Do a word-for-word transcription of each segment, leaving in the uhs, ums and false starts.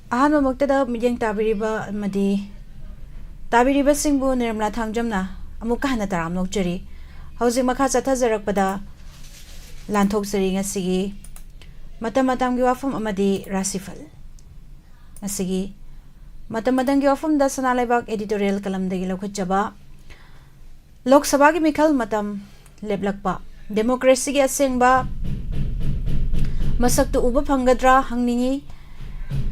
ꯑꯍꯥꯟꯕꯃꯛꯇꯗ ꯃꯤꯠꯌꯦꯡ ꯇꯥꯕꯤꯔꯤꯕ ꯑꯃꯗꯤ ꯇꯥꯕꯤꯔꯤꯕꯁꯤꯡꯕꯨ ꯅꯤꯔꯃꯂꯥ ꯊꯥꯡꯖꯝꯅ ꯑꯃꯨꯛꯀ ꯍꯟꯅ ꯇꯔꯥꯝꯅ ꯑꯣꯛꯆꯔꯤ꯫ ꯍꯧꯖꯤꯛ ꯃꯈꯥ ꯆꯠꯊꯖꯔꯛꯄꯗ ꯂꯥꯟꯊꯣꯛꯆꯔꯤ ꯉꯁꯤꯒꯤ ꯃꯇꯝ ꯃꯇꯝꯒꯤ ꯋꯥꯐꯝ ꯑꯃꯗꯤ ꯔꯥꯁꯤꯐꯜ꯫ ꯉꯁꯤꯒꯤ ꯃꯇꯝ ꯃꯇꯝꯒꯤ ꯋꯥꯐꯝꯗ ꯁꯅꯥ ꯂꯩꯕꯥꯛ editorial ꯀꯂꯝꯗꯒꯤ ꯂꯧꯈꯠꯆꯕ ꯂꯣꯛ ꯁꯚꯥꯒꯤ ꯃꯤꯈꯜ ꯃꯇꯝ ꯂꯦꯞꯂꯛꯄ꯫ ꯗꯦꯃꯣꯀ꯭ꯔꯦꯁꯤꯒꯤ ꯑꯁꯦꯡꯕ ꯃꯁꯛꯇꯨ ꯎꯕ ꯐꯪꯒꯗ꯭ꯔꯥ ꯍꯪꯅꯤꯡꯏ꯫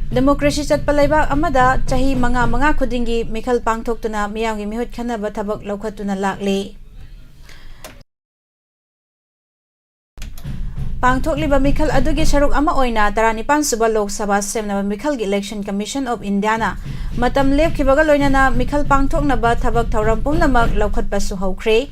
ꯗꯦꯃꯣꯀ꯭ꯔꯦꯁꯤ ꯆꯠꯄ ꯂꯩꯕꯥꯛ ꯑꯃꯗ ꯆꯍꯤ ꯃꯉꯥ ꯃꯉꯥ ꯈꯨꯗꯤꯡꯒꯤ ꯃꯤꯈꯜ ꯄꯥꯡꯊꯣꯛꯇꯨꯅ ꯃꯤꯌꯥꯝꯒꯤ ꯃꯤꯍꯨꯠ ꯈꯟꯅꯕ ꯊꯕꯛ ꯂꯧꯈꯠꯇꯨꯅ ꯂꯥꯛꯂꯤ꯫ ꯄꯥꯡꯊꯣꯛꯂꯤꯕ ꯃꯤꯈꯜ ꯑꯗꯨꯒꯤ ꯁꯔꯨꯛ ꯑꯃ ꯑꯣꯏꯅ ꯇꯔꯥꯅꯤꯄꯥꯟ ꯁꯨꯕ ꯂꯣꯛ ꯁꯚꯥ ꯁꯦꯝꯅꯕ ꯃꯤꯈꯜꯒꯤ Election Commission of Indiaꯅ ꯃꯇꯝ ꯂꯦꯞꯈꯤꯕꯒ ꯂꯣꯏꯅꯅ ꯃꯤꯈꯜ ꯄꯥꯡꯊꯣꯛꯅꯕ ꯊꯕꯛ ꯊꯧꯔꯝ ꯄꯨꯝꯅꯃꯛ ꯂꯧꯈꯠꯄꯁꯨ ꯍꯧꯈ꯭ꯔꯦ꯫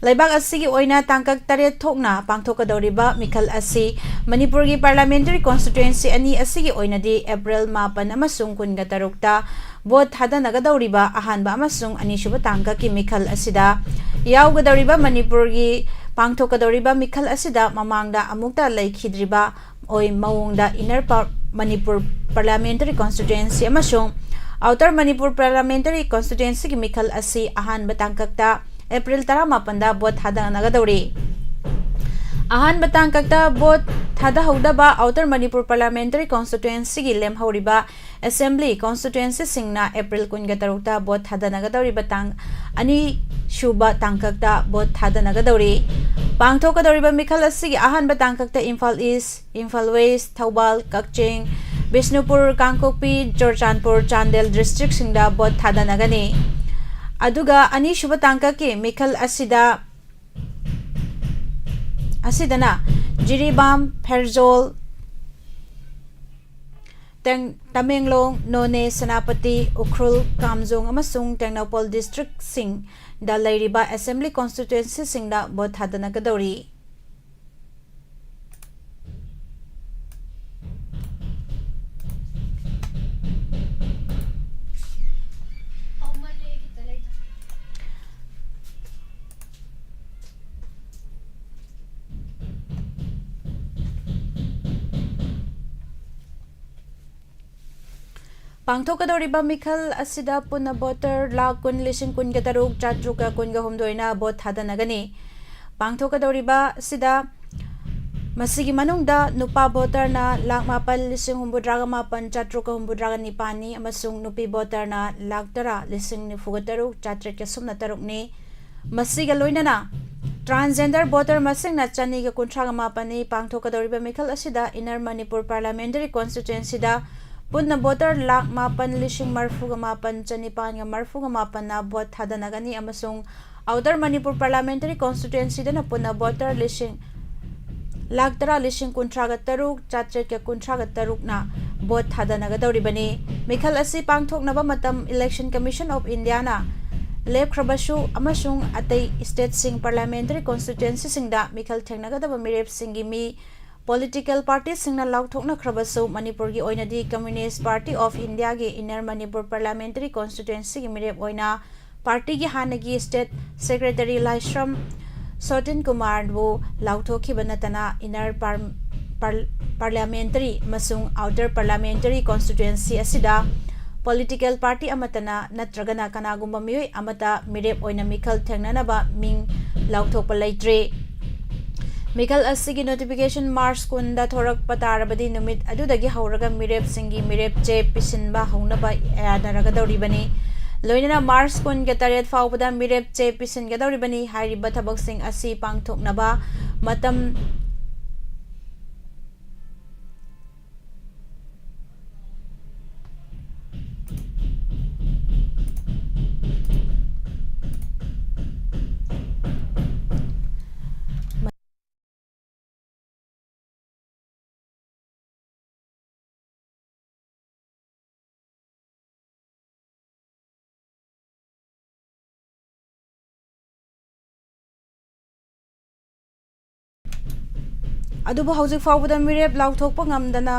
ꯂꯩꯕꯥꯛ ꯑꯁꯤꯒꯤ ꯑꯣꯏꯅ ꯇꯥꯡꯀꯛ ꯇꯔꯦꯠ ꯊꯣꯛꯅ ꯄꯥꯡꯊꯣꯛꯀꯗꯧꯔꯤꯕ ꯃꯤꯈꯜ ꯑꯁꯤ ꯃꯅꯤꯄꯨꯔꯒꯤ parliamentary constituency ꯑꯅꯤ ꯑꯁꯤꯒꯤ ꯑꯣꯏꯅꯗꯤ April ꯃꯥꯄꯟ ꯑꯃꯁꯨꯡ ꯀꯨꯟꯒ ꯇꯔꯨꯛꯇ vote ꯊꯥꯗꯅꯒꯗꯧꯔꯤꯕ ꯑꯍꯥꯟꯕ ꯑꯃꯁꯨꯡ ꯑꯅꯤꯁꯨꯕ ꯇꯥꯡꯀꯛꯀꯤ ꯃꯤꯈꯜ ꯑꯁꯤꯗ ꯌꯥꯎꯒꯗꯧꯔꯤꯕ ꯃꯅꯤꯄꯨꯔꯒꯤ ꯄꯥꯡꯊꯣꯛꯀꯗꯧꯔꯤꯕ ꯃꯤꯈꯜ ꯑꯁꯤꯗ ꯃꯃꯥꯡꯗ ꯑꯃꯨꯛꯇ ꯂꯩꯈꯤꯗ꯭ꯔꯤꯕ ꯑꯣꯏ ꯃꯑꯣꯡꯗ Inner ꯄꯥ-, ꯃꯅꯤꯄꯨꯔ Parliamentary Constituency ꯑꯃꯁꯨꯡ Outer ꯃꯅꯤꯄꯨꯔ Parliamentary Constituencyꯒꯤ ꯃꯤꯈꯜ ꯑꯁꯤ ꯑꯍꯥꯟꯕ ꯇꯥꯡꯀꯛꯇ April ꯇꯔꯥꯃꯥꯄꯟꯗ vote ꯊꯥꯗꯅꯒꯗꯧꯔꯤ꯫ ꯑꯍꯥꯟꯕ ꯇꯥꯡꯀꯛꯇ vote ꯊꯥꯗꯍꯧꯗꯕ Outer ꯃꯅꯤꯄꯨꯔ Parliamentary Constituencyꯒꯤ ꯂꯦꯝꯍꯧꯔꯤꯕ Assembly Constituencyꯁꯤꯡꯅ April ꯀꯨꯟꯒ ꯇꯔꯨꯛꯇ vote ꯊꯥꯗꯅꯒꯗꯧꯔꯤꯕ ꯇꯥꯡ ꯑꯅꯤ ꯁꯨꯕ ꯇꯥꯡꯀꯛꯇ vote ꯊꯥꯗꯅꯒꯗꯧꯔꯤ꯫ ꯄꯥꯡꯊꯣꯛꯀꯗꯧꯔꯤꯕ ꯃꯤꯈꯜ ꯑꯁꯤꯒꯤ ꯑꯍꯥꯟꯕ ꯇꯥꯡꯀꯛꯇ ꯏꯝꯐꯥꯜ East, ꯏꯝꯐꯥꯜ West, ꯊꯧꯕꯥꯜ, ꯀꯛꯆꯤꯡ, ꯕꯤꯁꯅꯨꯄꯨꯔ, ꯀꯥꯡꯄꯣꯛꯄꯤ, ꯆꯨꯔꯆꯥꯟꯄꯨꯔ, ꯆꯥꯟꯗꯦꯜ districtꯁꯤꯡꯗ vote ꯊꯥꯗꯅꯒꯅꯤ꯫ ꯑꯗꯨꯒ ꯑꯅꯤꯁꯨꯕ ꯇꯥꯡꯀꯛꯀꯤ ꯃꯤꯈꯜ ꯑꯁꯤꯗ, ꯑꯁꯤꯗꯅ ꯖꯤꯔꯤꯕꯥꯝ, ꯐꯦꯔꯖꯣꯜ, ꯇꯦꯡ-, ꯇꯃꯦꯡꯂꯣꯡ, ꯅꯣꯅꯦ, ꯁꯦꯅꯥꯄꯇꯤ, ꯎꯈ꯭ꯔꯨꯜ, ꯀꯥꯝꯖꯣꯡ ꯑꯃꯁꯨꯡ ꯇꯦꯡꯅꯧꯄꯜ districtꯁꯤꯡꯗ ꯂꯩꯔꯤꯕ Assembly Constituencyꯁꯤꯡꯗ vote ꯊꯥꯗꯅꯒꯗꯧꯔꯤ꯫ ꯄꯥꯡꯊꯣꯛꯀꯗꯧꯔꯤꯕ ꯃꯤꯈꯜ ꯑꯁꯤꯗ ꯄꯨꯟꯅ ꯚꯣꯇꯔ ꯂꯥꯈ ꯀꯨꯟ ꯂꯤꯁꯤꯡ ꯀꯨꯟꯒ ꯇꯔꯨꯛ ꯆꯥꯇ꯭ꯔꯨꯛꯀ ꯀꯨꯟꯒ ꯍꯨꯝꯗꯣꯏꯅ ꯚꯣꯠ ꯊꯥꯗꯅꯒꯅꯤ꯫ ꯄꯥꯡꯊꯣꯛꯀꯗꯧꯔꯤꯕ ꯑꯁꯤꯗ ꯃꯁꯤꯒꯤ ꯃꯅꯨꯡꯗ ꯅꯨꯄꯥ ꯚꯣꯇꯔꯅ ꯂꯥꯈ ꯃꯥꯄꯟ ꯂꯤꯁꯤꯡ ꯍꯨꯝꯐꯨꯇꯔꯥꯒ ꯃꯥꯄꯟ ꯆꯥꯇ꯭ꯔꯨꯛꯀ ꯍꯨꯝꯐꯨꯇꯔꯥꯒ ꯅꯤꯄꯥꯟꯅꯤ ꯑꯃꯁꯨꯡ ꯅꯨꯄꯤ ꯚꯣꯇꯔꯅ ꯂꯥꯈ ꯇꯔꯥ ꯂꯤꯁꯤꯡ ꯅꯤꯐꯨꯒ ꯇꯔꯨꯛ ꯆꯥꯇ꯭ꯔꯦꯠꯀ ꯁꯨꯞꯅ ꯇꯔꯨꯛꯅꯤ꯫ ꯃꯁꯤꯒ ꯂꯣꯏꯅꯅ transgender voter ꯃꯁꯤꯡꯅ ꯆꯅꯤꯒ ꯀꯨꯟꯊ꯭ꯔꯥꯒ ꯃꯥꯄꯟꯅꯤ꯫ ꯄꯥꯡꯊꯣꯛꯀꯗꯧꯔꯤꯕ ꯃꯤꯈꯜ ꯑꯁꯤꯗ Inner Manipur Parliamentary Constituencyꯗ ꯄꯨꯟꯅ ꯚꯣꯇꯔ ꯂꯥꯈ ꯃꯥꯄꯟ ꯂꯤꯁꯤꯡ ꯃꯔꯤꯐꯨꯒ ꯃꯥꯄꯟ ꯆꯅꯤꯄꯥꯟꯒ ꯃꯔꯤꯐꯨꯒ ꯃꯥꯄꯟꯅ ꯚꯣꯠ ꯊꯥꯗꯅꯒꯅꯤ ꯑꯃꯁꯨꯡ Outer Manipur Parliamentary Constituencyꯗꯅ ꯄꯨꯟꯅ ꯚꯣꯇꯔ ꯂꯤꯁꯤꯡ ꯂꯥꯈ ꯇꯔꯥ ꯂꯤꯁꯤꯡ ꯀꯨꯟꯊ꯭ꯔꯥꯒ ꯇꯔꯨꯛ ꯆꯥꯇ꯭ꯔꯦꯠꯀ ꯀꯨꯟꯊ꯭ꯔꯥꯒ ꯇꯔꯨꯛꯅ ꯚꯣꯠ ꯊꯥꯗꯅꯒꯗꯧꯔꯤꯕꯅꯤ꯫ ꯃꯤꯈꯜ ꯑꯁꯤ ꯄꯥꯡꯊꯣꯛꯅꯕ ꯃꯇꯝ Election Commission of Indiaꯅ ꯂꯦꯞꯈ꯭ꯔꯕꯁꯨ ꯑꯃꯁꯨꯡ ꯑꯇꯩ stateꯁꯤꯡ parliamentary constituencyꯁꯤꯡꯗ ꯃꯤꯈꯜ ꯊꯦꯡꯅꯒꯗꯕ ꯃꯤꯔꯦꯞꯁꯤꯡꯒꯤ ꯃꯤ political partyꯁꯤꯡꯅ ꯂꯥꯎꯊꯣꯛꯅꯈ꯭ꯔꯕꯁꯨ, ꯃꯅꯤꯄꯨꯔꯒꯤ ꯑꯣꯏꯅꯗꯤ Communist Party of Indiaꯒꯤ Inner Manipur Parliamentary Constituencyꯒꯤ ꯃꯤꯔꯦꯞ ꯑꯣꯏꯅ partyꯒꯤ ꯍꯥꯟꯅꯒꯤ state secretary ꯂꯥꯏꯁ꯭ꯔꯝ ꯁꯣꯇꯤꯟ ꯀꯨꯃꯥꯔꯕꯨ ꯂꯥꯎꯊꯣꯛꯈꯤꯕ ꯅꯠꯇꯅ, inner par-, par-, parliamentary ꯑꯃꯁꯨꯡ outer parliamentary constituency ꯑꯁꯤꯗ political party ꯑꯃꯠꯇꯅ ꯅꯠꯇ꯭ꯔꯒꯅ ꯀꯅꯥꯒꯨꯝꯕ ꯃꯤꯑꯣꯏ ꯑꯃꯠꯇ ꯃꯤꯔꯦꯞ ꯑꯣꯏꯅ ꯃꯤꯈꯜ ꯊꯦꯡꯅꯅꯕ ꯃꯤꯡ ꯂꯥꯎꯊꯣꯛꯄ ꯂꯩꯇ꯭ꯔꯤ꯫ ꯃꯤꯈꯜ ꯑꯁꯤꯒꯤ notification March ꯀꯨꯟꯗ ꯊꯣꯔꯛꯄ ꯇꯥꯔꯕꯗꯤ, ꯅꯨꯃꯤꯠ ꯑꯗꯨꯗꯒꯤ ꯍꯧꯔꯒ ꯃꯤꯔꯦꯞꯁꯤꯡꯒꯤ ꯃꯤꯔꯦꯞ ꯆꯦ ꯄꯤꯁꯤꯟꯕ ꯍꯧꯅꯕ ꯌꯥꯅꯔꯒꯗꯧꯔꯤꯕꯅꯤ꯫ ꯂꯣꯏꯅꯅ March ꯀꯨꯟꯒ ꯇꯔꯦꯠ ꯐꯥꯎꯕꯗ ꯃꯤꯔꯦꯞ ꯆꯦ ꯄꯤꯁꯤꯟꯒꯗꯧꯔꯤꯕꯅꯤ꯫ ꯍꯥꯏꯔꯤꯕ ꯊꯕꯛꯁꯤꯡ ꯑꯁꯤ ꯄꯥꯡꯊꯣꯛꯅꯕ ꯃꯇꯝ ꯑꯗꯨꯕꯨ ꯍꯧꯖꯤꯛ ꯐꯥꯎꯕꯗ ꯃꯤꯔꯦꯞ ꯂꯥꯎꯊꯣꯛꯄ ꯉꯝꯗꯅ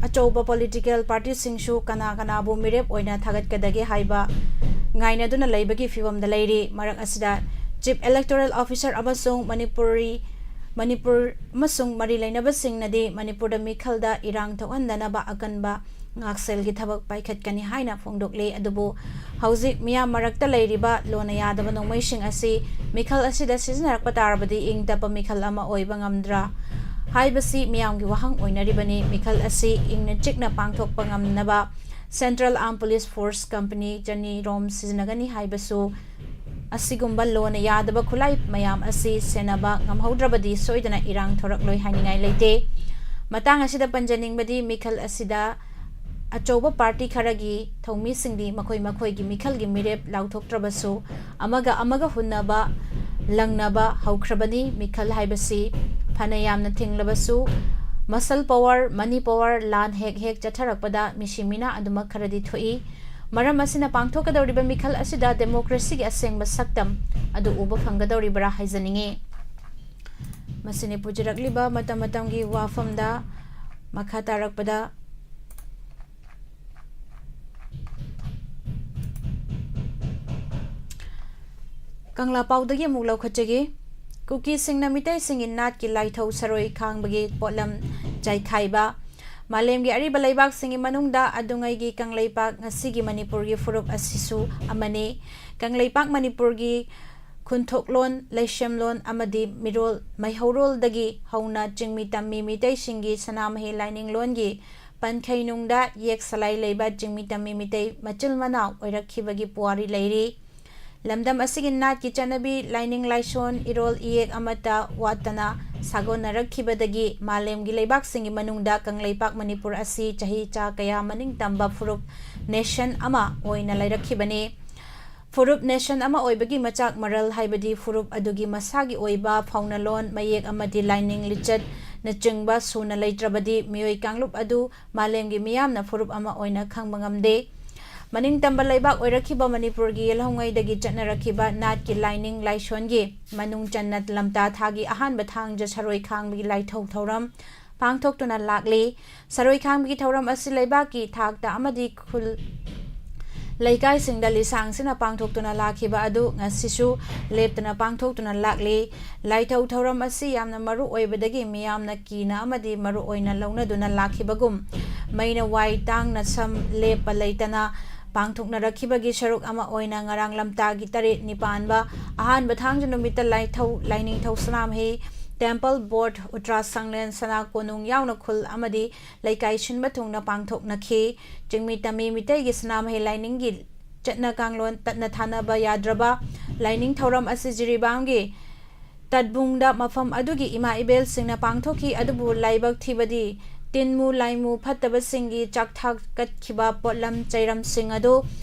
ꯑꯆꯧꯕ political partyꯁꯤꯡꯁꯨ ꯀꯅꯥ ꯀꯅꯥꯕꯨ ꯃꯤꯔꯦꯞ ꯑꯣꯏꯅ ꯊꯥꯒꯠꯀꯗꯒꯦ ꯍꯥꯏꯕ ꯉꯥꯏꯅꯗꯨꯅ ꯂꯩꯕꯒꯤ ꯐꯤꯚꯝꯗ ꯂꯩꯔꯤ꯫ ꯃꯔꯛ ꯑꯁꯤꯗ Chief Electoral Officer ꯑꯃꯁꯨꯡ ꯃꯅꯤꯄꯨꯔꯤ, ꯃꯅꯤꯄꯨꯔ ꯑꯃꯁꯨꯡ ꯃꯔꯤ ꯂꯩꯅꯕꯁꯤꯡꯅꯗꯤ ꯃꯅꯤꯄꯨꯔꯗ ꯃꯤꯈꯜꯗ ꯏꯔꯥꯡ ꯊꯣꯛꯍꯟꯗꯅꯕ ꯑꯀꯟꯕ ꯉꯥꯛꯁꯦꯜꯒꯤ ꯊꯕꯛ ꯄꯥꯏꯈꯠꯀꯅꯤ ꯍꯥꯏꯅ ꯐꯣꯡꯗꯣꯛꯂꯤ꯫ ꯑꯗꯨꯕꯨ ꯍꯧꯖꯤꯛ ꯃꯤꯌꯥꯝ ꯃꯔꯛꯇ ꯂꯩꯔꯤꯕ ꯂꯣꯟꯅ ꯌꯥꯗꯕ ꯅꯣꯡꯃꯩꯁꯤꯡ ꯑꯁꯤ ꯃꯤꯈꯜ ꯑꯁꯤꯗ ꯁꯤꯖꯤꯟꯅꯔꯛꯄ ꯇꯥꯔꯕꯗꯤ ꯏꯪ ꯇꯞꯄ ꯃꯤꯈꯜ ꯑꯃ ꯑꯣꯏꯕ ꯉꯝꯗ꯭ꯔꯥ ꯍꯥꯏꯕꯁꯤ ꯃꯤꯌꯥꯝꯒꯤ ꯋꯥꯍꯪ ꯑꯣꯏꯅꯔꯤꯕꯅꯤ꯫ ꯃꯤꯈꯜ ꯑꯁꯤ ꯏꯪꯅ ꯆꯤꯛꯅ ꯄꯥꯡꯊꯣꯛꯄ ꯉꯝꯅꯕ Central Armed Police Force Company ꯆꯅꯤ ꯔꯣꯝ ꯁꯤꯖꯤꯟꯅꯒꯅꯤ ꯍꯥꯏꯕꯁꯨ, ꯑꯁꯤꯒꯨꯝꯕ ꯂꯣꯟꯅ ꯌꯥꯗꯕ ꯈꯨꯠꯂꯥꯏ ꯃꯌꯥꯝ ꯑꯁꯤ ꯁꯦꯟꯅꯕ ꯉꯝꯍꯧꯗ꯭ꯔꯕꯗꯤ ꯁꯣꯏꯗꯅ ꯏꯔꯥꯡ ꯊꯣꯔꯛꯂꯣꯏ ꯍꯥꯏꯅꯤꯡꯉꯥꯏ ꯂꯩꯇꯦ꯫ ꯃꯇꯥꯡ ꯑꯁꯤꯗ ꯄꯟꯖꯅꯤꯡꯕꯗꯤ ꯃꯤꯈꯜ ꯑꯁꯤꯗ ꯑꯆꯧꯕ ꯄꯥꯔꯇꯤ ꯈꯔꯒꯤ ꯊꯧꯃꯤꯁꯤꯡꯗꯤ ꯃꯈꯣꯏ ꯃꯈꯣꯏꯒꯤ ꯃꯤꯈꯜꯒꯤ ꯃꯤꯔꯦꯞ ꯂꯥꯎꯊꯣꯛꯇ꯭ꯔꯕꯁꯨ ꯑꯃꯒ ꯑꯃꯒ ꯍꯨꯟꯅꯕ ꯂꯪꯅꯕ ꯍꯧꯈ꯭ꯔꯕꯅꯤ꯫ ꯃꯤꯈꯜ ꯍꯥꯏꯕꯁꯤ ꯐꯅ ꯌꯥꯝꯅ ꯊꯤꯡꯂꯕꯁꯨ muscle power, money power, ꯂꯥꯟ ꯍꯦꯛ ꯍꯦꯛ ꯆꯠꯊꯔꯛꯄꯗ ꯃꯤꯁꯤ ꯃꯤꯅꯥ ꯑꯗꯨꯃꯛ ꯈꯔꯗꯤ ꯊꯣꯛꯏ꯫ ꯃꯔꯝ ꯑꯁꯤꯅ ꯄꯥꯡꯊꯣꯛꯀꯗꯧꯔꯤꯕ ꯃꯤꯈꯜ ꯑꯁꯤꯗ democracyꯒꯤ ꯑꯁꯦꯡꯕ ꯁꯛꯇꯝ ꯑꯗꯨ ꯎꯕ ꯐꯪꯒꯗꯧꯔꯤꯕ꯭ꯔꯥ ꯍꯥꯏꯖꯅꯤꯡꯏ꯫ ꯃꯁꯤꯅꯤ ꯄꯨꯖꯔꯛꯂꯤꯕ ꯃꯇꯝ ꯃꯇꯝꯒꯤ ꯋꯥꯐꯝꯗ꯫ ꯃꯈꯥ ꯇꯥꯔꯛꯄꯗ ꯀꯪꯂꯥ ꯄꯥꯎꯗꯒꯤ ꯑꯃꯨꯛ ꯂꯧꯈꯠꯆꯒꯦ꯫ ꯀꯨꯀꯤꯁꯤꯡꯅ ꯃꯤꯇꯩꯁꯤꯡꯒꯤ ꯅꯥꯠꯀꯤ ꯂꯥꯏꯊꯧ ꯁꯔꯣꯏ ꯈꯥꯡꯕꯒꯤ ꯄꯣꯠꯂꯝ ꯆꯥꯏꯈꯥꯏꯕ꯫ ꯃꯥꯂꯦꯝꯒꯤ ꯑꯔꯤꯕ ꯂꯩꯕꯥꯛꯁꯤꯡꯒꯤ ꯃꯅꯨꯡꯗ ꯑꯗꯨꯉꯩꯒꯤ ꯀꯪꯂꯩꯄꯥꯛ ꯉꯁꯤꯒꯤ ꯃꯅꯤꯄꯨꯔꯒꯤ ꯐꯨꯔꯨꯞ ꯑꯁꯤꯁꯨ ꯑꯃꯅꯤ꯫ ꯀꯪꯂꯩꯄꯥꯛ ꯃꯅꯤꯄꯨꯔꯒꯤ ꯈꯨꯟꯊꯣꯛꯂꯣꯟ, ꯂꯩꯁꯦꯝꯂꯣꯟ ꯑꯃꯗꯤ ꯃꯤꯔꯣꯜ ꯃꯩꯍꯧꯔꯣꯜꯗꯒꯤ ꯍꯧꯅ ꯆꯤꯡꯃꯤ ꯇꯝꯃꯤ ꯃꯤꯇꯩꯁꯤꯡꯒꯤ ꯁꯅꯥꯃꯍꯤ ꯂꯥꯏꯅꯤꯡꯂꯣꯟꯒꯤ ꯄꯟꯈꯩꯅꯨꯡꯗ ꯌꯦꯛ ꯁꯂꯥꯏ ꯂꯩꯕ ꯆꯤꯡꯃꯤ ꯇꯝꯃꯤ ꯃꯤꯇꯩ ꯃꯆꯤꯜ ꯃꯅꯥꯎ ꯑꯣꯏꯔꯛꯈꯤꯕꯒꯤ ꯄꯨꯋꯥꯔꯤ ꯂꯩꯔꯤ꯫ ꯂꯝꯗꯝ ꯑꯁꯤꯒꯤ ꯅꯥꯠꯀꯤ ꯆꯠꯅꯕꯤ, ꯂꯥꯏꯅꯤꯡ ꯂꯥꯏꯁꯣꯟ, ꯏꯔꯣꯜ ꯏꯌꯦꯛ ꯑꯃꯠꯇ ꯋꯥꯠꯇꯅ ꯁꯥꯒꯣꯟꯅꯔꯛꯈꯤꯕꯗꯒꯤ ꯃꯥꯂꯦꯝꯒꯤ ꯂꯩꯕꯥꯛꯁꯤꯡꯒꯤ ꯃꯅꯨꯡꯗ ꯀꯪꯂꯩꯄꯥꯛ ꯃꯅꯤꯄꯨꯔ ꯑꯁꯤ ꯆꯍꯤ ꯆꯥ ꯀꯌꯥ ꯃꯅꯤꯡ ꯇꯝꯕ ꯐꯨꯔꯨꯞ nation ꯑꯃ ꯑꯣꯏꯅ ꯂꯩꯔꯛꯈꯤꯕꯅꯤ꯫ ꯐꯨꯔꯨꯞ nation ꯑꯃ ꯑꯣꯏꯕꯒꯤ ꯃꯆꯥꯛ ꯃꯔꯜ ꯍꯥꯏꯕꯗꯤ ꯐꯨꯔꯨꯞ ꯑꯗꯨꯒꯤ ꯃꯁꯥꯒꯤ ꯑꯣꯏꯕ ꯐꯥꯎꯅꯂꯣꯟ, ꯃꯌꯦꯛ ꯑꯃꯗꯤ ꯂꯥꯏꯅꯤꯡ ꯂꯤꯆꯠꯅꯆꯤꯡꯕ ꯁꯨꯅ ꯂꯩꯇ꯭ꯔꯕꯗꯤ ꯃꯤꯑꯣꯏ ꯀꯥꯡꯂꯨꯞ ꯑꯗꯨ ꯃꯥꯂꯦꯝꯒꯤ ꯃꯤꯌꯥꯝꯅ ꯐꯨꯔꯨꯞ ꯑꯃ ꯑꯣꯏꯅ ꯈꯪꯕ ꯉꯝꯗꯦ꯫ ꯃꯅꯤꯡꯇꯝꯕ ꯂꯩꯕꯥꯛ ꯑꯣꯏꯔꯛꯈꯤꯕ ꯃꯅꯤꯄꯨꯔꯒꯤ ꯌꯦꯜꯍꯧꯉꯩꯗꯒꯤ ꯆꯠꯅꯔꯛꯈꯤꯕ ꯅꯥꯠꯀꯤ ꯂꯥꯏꯅꯤꯡ ꯂꯥꯏꯁꯣꯟꯒꯤ ꯃꯅꯨꯡ ꯆꯟꯅ ꯂꯝꯇꯥ ꯊꯥꯒꯤ ꯑꯍꯥꯟꯕ ꯊꯥꯡꯖ ꯁꯔꯣꯏ ꯈꯥꯡꯕꯒꯤ ꯂꯥꯏꯊꯧ ꯊꯧꯔꯝ ꯄꯥꯡꯊꯣꯛꯇꯨꯅ ꯂꯥꯛꯂꯤ꯫ ꯁꯔꯣꯏ ꯈꯥꯡꯕꯒꯤ ꯊꯧꯔꯝ ꯑꯁꯤ ꯂꯩꯕꯥꯛꯀꯤ ꯊꯥꯛꯇ ꯑꯃꯗꯤ ꯈꯨꯜ ꯂꯩꯀꯥꯏꯁꯤꯡꯗ ꯂꯤꯁꯥꯡꯁꯤꯟꯅ ꯄꯥꯡꯊꯣꯛꯇꯨꯅ ꯂꯥꯛꯈꯤꯕ ꯑꯗꯨ ꯉꯁꯤꯁꯨ ꯂꯦꯞꯇꯅ ꯄꯥꯡꯊꯣꯛꯇꯨꯅ ꯂꯥꯛꯂꯤ꯫ ꯂꯥꯏꯊꯧ ꯊꯧꯔꯝ ꯑꯁꯤ ꯌꯥꯝꯅ ꯃꯔꯨ ꯑꯣꯏꯕꯗꯒꯤ ꯃꯤꯌꯥꯝꯅ ꯀꯤꯅ ꯑꯃꯗꯤ ꯃꯔꯨ ꯑꯣꯏꯅ ꯂꯧꯅꯗꯨꯅ ꯂꯥꯛꯈꯤꯕꯒꯨꯝ, ꯃꯩꯅ ꯋꯥꯏ ꯇꯥꯡꯅ ꯁꯝ ꯂꯦꯞꯄ ꯂꯩꯇꯅ ꯄꯥꯡꯊꯣꯛꯅꯔꯛꯈꯤꯕꯒꯤ ꯁꯔꯨꯛ ꯑꯃ ꯑꯣꯏꯅ ꯉꯔꯥꯡ ꯂꯝꯇꯥꯒꯤ ꯇꯔꯦꯠ ꯅꯤꯄꯥꯟꯕ ꯑꯍꯥꯟꯕ ꯊꯥꯡꯖ ꯅꯨꯃꯤꯠꯇ ꯂꯥꯏꯊꯧ ꯂꯥꯏꯅꯤꯡꯊꯧ ꯁꯅꯥꯃꯍꯤ ꯇꯦꯝꯄꯜ ꯕꯣꯔꯗ, ꯎꯇ꯭ꯔꯥ ꯁꯪꯂꯦꯟ, ꯁꯅꯥ ꯀꯣꯅꯨꯡ ꯌꯥꯎꯅ ꯈꯨꯜ ꯑꯃꯗꯤ ꯂꯩꯀꯥꯏ ꯁꯤꯟꯕ ꯊꯨꯡꯅ ꯄꯥꯡꯊꯣꯛꯅꯈꯤ꯫ ꯆꯤꯡꯃꯤ ꯇꯝꯃꯤ ꯃꯤꯇꯩꯒꯤ ꯁꯅꯥꯃꯍꯤ ꯂꯥꯏꯅꯤꯡꯒꯤ ꯆꯠꯅ ꯀꯥꯡꯂꯣꯟ ꯇꯠꯅ ꯊꯥꯅꯕ ꯌꯥꯗ꯭ꯔꯕ ꯂꯥꯏꯅꯤꯡ ꯊꯧꯔꯝ ꯑꯁꯤ ꯖꯤꯔꯤꯕꯥꯝꯒꯤ ꯇꯠꯕꯨꯡꯗ ꯃꯐꯝ ꯑꯗꯨꯒꯤ ꯏꯃꯥ ꯏꯕꯦꯜꯁꯤꯡꯅ ꯄꯥꯡꯊꯣꯛꯈꯤ꯫ ꯑꯗꯨꯕꯨ ꯂꯥꯏꯕꯛ ꯊꯤꯕꯗꯤ ꯇꯤꯟꯃꯨ ꯂꯥꯏꯃꯨ ꯐꯠꯇꯕꯁꯤꯡꯒꯤ ꯆꯥꯛꯊꯥꯛ ꯀꯠꯈꯤꯕ ꯄꯣꯠꯂꯝ ꯆꯩꯔꯝꯁꯤꯡ ꯑꯗꯨ